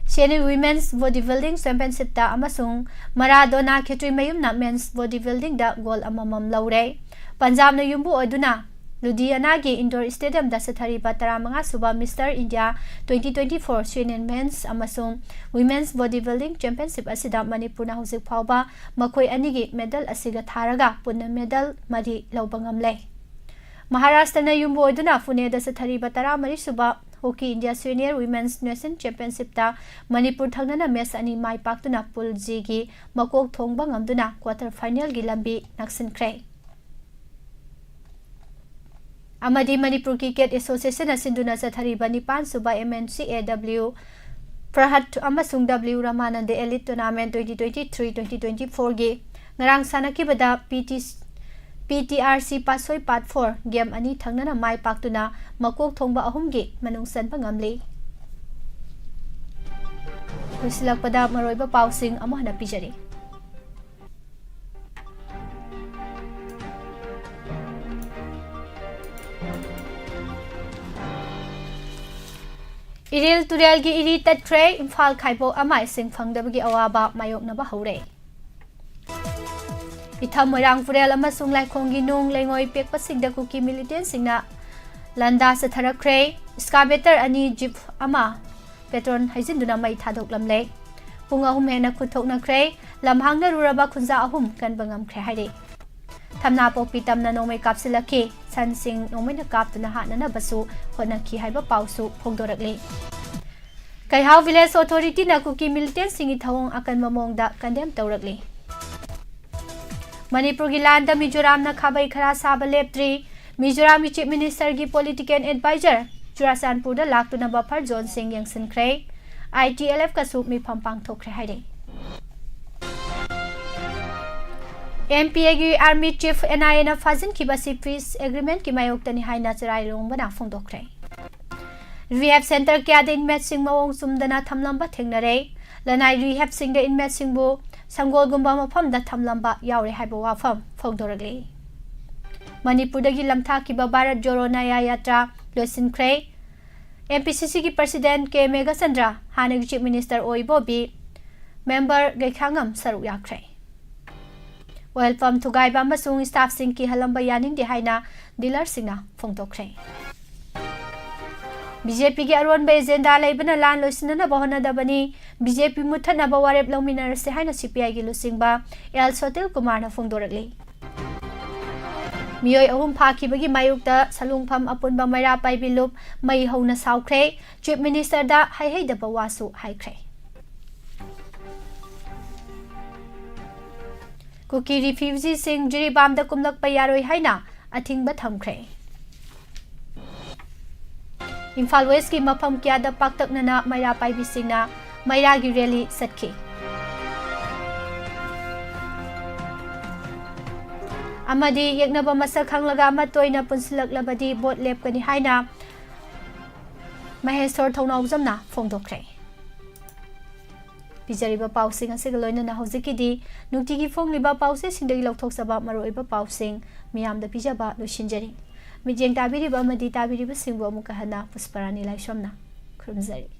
Senior Women's Bodybuilding Championshipꯇ ꯑꯃꯁꯨꯡ ꯃꯔꯥꯗꯣꯅꯥ ꯈꯦꯇ꯭ꯔꯤꯃꯌꯨꯝꯅ Men's Bodybuildingꯗ gold ꯑꯃꯃꯝ ꯂꯧꯔꯦ꯫ ꯄꯟꯖꯥꯕꯅ ꯌꯨꯝꯕꯨ ꯑꯣꯏꯗꯨꯅ ꯂꯨꯙꯤꯌꯥꯅꯥꯒꯤ indoor stadiumꯗ ꯆꯠꯊꯔꯤꯕ ꯇꯔꯥꯃꯉꯥ ꯁꯨꯕ Mister India twenty twenty-four Senior Men's ꯑꯃꯁꯨꯡ Women's Bodybuilding Championship ꯑꯁꯤꯗ ꯃꯅꯤꯄꯨꯔꯅ ꯍꯧꯖꯤꯛ ꯐꯥꯎꯕ ꯃꯈꯣꯏ ꯑꯅꯤꯒꯤ medal ꯑꯁꯤꯒ ꯊꯥꯔꯒ ꯄꯨꯟꯅ medal ꯃꯔꯤ ꯂꯧꯕ ꯉꯝꯂꯦ꯫ ꯃꯍꯥꯔꯥꯁꯇ꯭ꯔꯅ ꯌꯨꯝꯕꯨ ꯑꯣꯏꯗꯨꯅ ꯄꯨꯅꯦꯗ ꯆꯠꯊꯔꯤꯕ ꯇꯔꯥꯃꯔꯤ ꯁꯨꯕ Hockey India Senior Women's National Championshipꯇ Manipur ꯊꯪꯅꯅ match ꯑꯅꯤ ꯃꯥꯏ ꯄꯥꯛꯇꯨꯅ Pool Gꯒꯤ ꯃꯀꯣꯛ ꯊꯣꯡꯕ ꯉꯝꯗꯨꯅ quarter finalꯒꯤ ꯂꯝꯕꯤ ꯅꯛꯁꯤꯟꯈ꯭ꯔꯦ꯫ ꯑꯃꯗꯤ ꯃꯅꯤꯄꯨꯔ Cricket Associationꯅ ꯁꯤꯟꯗꯨꯅ ꯆꯠꯊꯔꯤꯕ ꯅꯤꯄꯥꯟ ꯁꯨꯕ MNCAW ꯐꯔꯍꯠ ꯑꯃꯁꯨꯡ W Ramananda Elite Tournament twenty twenty-three twenty twenty-four ꯒꯤ ꯉꯔꯥꯡ ꯁꯥꯟꯅꯈꯤꯕꯗ PT, PTRC ꯄꯥꯠꯁꯣꯏ ꯄꯥꯠ four game ꯑꯅꯤ ꯊꯪꯅꯅ ꯃꯥꯏ ꯄꯥꯛꯇꯨꯅ ꯃꯀꯣꯛ ꯊꯣꯡꯕ ꯑꯍꯨꯝꯒꯤ ꯃꯅꯨꯡ ꯆꯟꯕ ꯉꯝꯂꯤ꯫ ꯂꯣꯏꯁꯤꯜꯂꯛꯄꯗ ꯃꯔꯨꯑꯣꯏꯕ ꯄꯥꯎꯁꯤꯡ ꯑꯃꯨꯛ ꯍꯟꯅ ꯄꯤꯖꯔꯤ꯫ ꯏꯔꯤꯜ ꯇꯨꯔꯦꯜꯒꯤ ꯏꯔꯤ ꯇꯠꯈ꯭ꯔꯦ꯫ ꯏꯝꯐꯥꯜ ꯈꯥꯏꯕꯣꯛ ꯑꯃ ꯏꯁꯤꯡ ꯐꯪꯗꯕꯒꯤ ꯑꯋꯥꯕ ꯃꯥꯌꯣꯛꯅꯕ ꯍꯧꯔꯦ꯫ ꯏꯊꯝ ꯃꯣꯏꯔꯥꯡ ꯐꯨꯔꯦꯜ ꯑꯃꯁꯨꯡ ꯂꯥꯏꯈꯣꯡꯒꯤ ꯅꯨꯡ ꯂꯩꯉꯣꯏ ꯄꯦꯛꯄꯁꯤꯡꯗ ꯀꯨꯀꯤ ꯃꯤꯂꯤꯇꯦꯟꯁꯤꯡꯅ ꯂꯥꯟꯗꯥ ꯆꯠꯊꯔꯛꯈ꯭ꯔꯦ꯫ Excavator ꯑꯅꯤ, jeep ꯑꯃ ꯄꯦꯇ꯭ꯔꯣꯜ ꯍꯩꯖꯤꯟꯗꯨꯅ ꯃꯩ ꯊꯥꯗꯣꯛꯂꯝꯂꯦ꯫ ꯄꯨꯡ ꯑꯍꯨꯝ ꯍꯦꯟꯅ ꯈꯨꯠ ꯊꯣꯛꯅꯈ꯭ꯔꯦ꯫ ꯂꯝꯍꯥꯡꯅꯔꯨꯔꯕ ꯈꯨꯟꯖꯥ ꯑꯍꯨꯝ ꯀꯟꯕ ꯉꯝꯈ꯭ꯔꯦ ꯍꯥꯏꯔꯤ꯫ ꯊꯝꯅꯥꯄꯣꯛꯄꯤ ꯇꯝꯅ ꯅꯣꯡꯃꯩ ꯀꯥꯞꯁꯤꯜꯂꯛꯈꯤ꯫ ꯁꯟꯁꯤꯡ ꯅꯣꯡꯃꯩꯅ ꯀꯥꯞꯇꯨꯅ ꯍꯥꯠꯅꯅꯕꯁꯨ ꯍꯣꯠꯅꯈꯤ ꯍꯥꯏꯕ ꯄꯥꯎꯁꯨ ꯐꯣꯡꯗꯣꯔꯛꯂꯤ꯫ ꯀꯩꯍꯥꯎ Village Authority ꯅ ꯀꯨꯀꯤ ꯃꯤꯂꯤꯇꯦꯟꯁꯤꯡꯒꯤ ꯊꯧꯑꯣꯡ ꯑꯀꯟꯕ ꯃꯑꯣꯡꯗ condemn ꯇꯧꯔꯛꯂꯤ꯫ ꯃꯅꯤꯄꯨꯔꯒꯤ ꯂꯥꯟꯗ ꯃꯤꯖꯣꯔꯥꯝꯅ ꯈꯥꯕꯩ ꯈꯔꯥ ꯁꯥꯕ ꯂꯦꯞꯇ꯭ꯔꯤ꯫ ꯃꯤꯖꯣꯔꯥꯝꯒꯤ Chief Minister ꯒꯤ political advisor ꯆꯨꯔꯥꯆꯥꯟꯄꯨꯔꯗ ꯂꯥꯛꯇꯨꯅ buffer zone ꯁꯤꯡ ꯌꯦꯡꯁꯤꯟꯈ꯭ꯔꯦ꯫ ITLF ꯀꯁꯨ ꯃꯤꯐꯝ ꯄꯥꯡꯊꯣꯛꯈ꯭ꯔꯦ ꯍꯥꯏꯔꯤ꯫ MPA ꯒꯤ army chief NIA ꯅ ꯐꯥꯖꯤꯟꯈꯤꯕ ꯑꯁꯤ peace agreement ꯀꯤ ꯃꯥꯌꯣꯛꯇꯅꯤ ꯍꯥꯏꯅ ꯆꯔꯥꯏꯔꯣꯡꯕꯅ ꯐꯣꯡꯗꯣꯛꯈ꯭ꯔꯦ꯫ Rehab center ꯀꯌꯥꯗ inmate ꯁꯤꯡ ꯃꯑꯣꯡ ꯆꯨꯝꯗꯅ ꯊꯝꯂꯝꯕ ꯊꯦꯡꯅꯔꯦ꯫ ꯂꯅꯥꯏ rehab ꯁꯤꯡꯗ inmate ꯁꯤꯡꯕꯨ ꯁꯪꯒꯣꯜꯒꯨꯝꯕ ꯃꯐꯝꯗ ꯊꯝꯂꯝꯕ ꯌꯥꯎꯔꯦ ꯍꯥꯏꯕ ꯋꯥꯐꯝ ꯐꯣꯡꯗꯣꯔꯛꯂꯤ꯫ ꯃꯅꯤꯄꯨꯔꯗꯒꯤ ꯂꯝꯊꯥꯈꯤꯕ ꯚꯥꯔꯠ ꯖꯣꯔꯣ ꯅꯌꯥ ꯌꯥꯇ꯭ꯔꯥ ꯂꯣꯏꯁꯤꯟꯈ꯭ꯔꯦ꯫ MPCC ꯒꯤ President ꯀꯦ ꯃꯦꯘꯆꯟꯗ꯭ꯔ, ꯍꯥꯟꯅꯒꯤ Chief Minister ꯑꯣ ꯏꯕꯣꯕꯤ, member ꯒꯩꯈꯥꯉꯝ ꯁꯔꯨꯛ ꯌꯥꯈ꯭ꯔꯦ꯫ Oil pump ꯊꯨꯒꯥꯏꯕ ꯑꯃꯁꯨꯡ staff ꯁꯤꯡ ꯀꯤꯍꯜꯂꯝꯕ ꯌꯥꯅꯤꯡꯗꯦ ꯍꯥꯏꯅ dealer ꯁꯤꯡꯅ ꯐꯣꯡꯗꯣꯛꯈ꯭ꯔꯦ꯫ BJP ꯒꯤ ꯑꯔꯣꯟꯕ agenda ꯂꯩꯕꯅ ꯂꯥꯟ ꯂꯣꯏꯁꯤꯟꯅꯅꯕ ꯍꯣꯠꯅꯗꯕꯅꯤ, BJP ꯃꯨꯠꯊꯠꯅꯕ ꯋꯥꯔꯦꯞ ꯂꯧꯃꯤꯟꯅꯔꯁꯤ ꯍꯥꯏꯅ CPI ꯒꯤ ꯂꯨꯆꯤꯡꯕ ꯑꯦꯜ ꯁꯣꯇꯤꯜ ꯀꯨꯃꯥꯔꯅ ꯐꯣꯡꯗꯣꯔꯛꯂꯤ꯫ ꯃꯤꯑꯣꯏ ꯑꯍꯨꯝ ꯐꯥꯈꯤꯕꯒꯤ ꯃꯥꯌꯣꯛꯇ ꯁꯂꯨꯡꯐꯝ ꯑꯄꯨꯟꯕ ꯃꯩꯔꯥ ꯄꯥꯏꯕꯤ ꯂꯨꯞ ꯃꯩ ꯍꯧꯅ ꯁꯥꯎꯈ꯭ꯔꯦ꯫ Chief Minister ꯗ ꯍꯥꯏꯍꯩꯗꯕ ꯋꯥꯁꯨ ꯍꯥꯏꯈ꯭ꯔꯦ꯫ ꯀꯨꯀꯤ refugee ꯁꯤꯡ ꯖꯤꯔꯤꯕꯥꯝꯗ ꯀꯨꯝꯂꯛꯄ ꯌꯥꯔꯣꯏ ꯍꯥꯏꯅ ꯑꯊꯤꯡꯕ ꯊꯝꯈ꯭ꯔꯦ꯫ ꯏꯝꯐꯥꯜ ꯋꯦꯁꯀꯤ ꯃꯐꯝ ꯀꯌꯥꯗ ꯄꯥꯛꯇꯛꯅꯅ ꯃꯩꯔꯥ ꯄꯥꯏꯕꯤꯁꯤꯡꯅ ꯃꯩꯔꯥꯒꯤ ꯔꯦꯂꯤ ꯆꯠꯈꯤ꯫ ꯑꯃꯗꯤ ꯌꯦꯛꯅꯕ ꯃꯁꯛ ꯈꯪꯂꯒ ꯑꯃꯠꯇ ꯑꯣꯏꯅ ꯄꯨꯟꯁꯤꯜꯂꯛꯂꯕꯗꯤ ꯚꯣꯠ ꯂꯦꯞꯀꯅꯤ ꯍꯥꯏꯅ ꯃꯍꯦꯁꯣꯔ ꯊꯧꯅꯥꯎꯖꯝꯅ ꯐꯣꯡꯗꯣꯛꯈ꯭ꯔꯦ꯫ ꯄꯤꯖꯔꯤꯕ ꯄꯥꯎꯁꯤꯡ ꯑꯁꯤꯒ ꯂꯣꯏꯅꯅ ꯍꯧꯖꯤꯛꯀꯤꯗꯤ ꯅꯨꯡꯇꯤꯒꯤ ꯐꯣꯡꯂꯤꯕ ꯄꯥꯎꯆꯦꯁꯤꯡꯗꯒꯤ ꯂꯧꯊꯣꯛꯆꯕ ꯃꯔꯨꯑꯣꯏꯕ ꯄꯥꯎꯁꯤꯡ ꯃꯤꯌꯥꯝꯗ ꯄꯤꯖꯕ ꯂꯣꯏꯁꯤꯟꯖꯔꯤ꯫ ꯃꯤꯠꯌꯦꯡ ꯇꯥꯕꯤꯔꯤꯕ ꯑꯃꯗꯤ ꯇꯥꯕꯤꯔꯤꯕꯁꯤꯡꯕꯨ ꯑꯃꯨꯛꯀ ꯍꯟꯅ ꯄꯨꯁꯄꯔꯥꯅꯤ ꯂꯥꯏꯁ꯭ꯔꯝꯅ ꯈꯨꯔꯨꯝꯖꯔꯤ꯫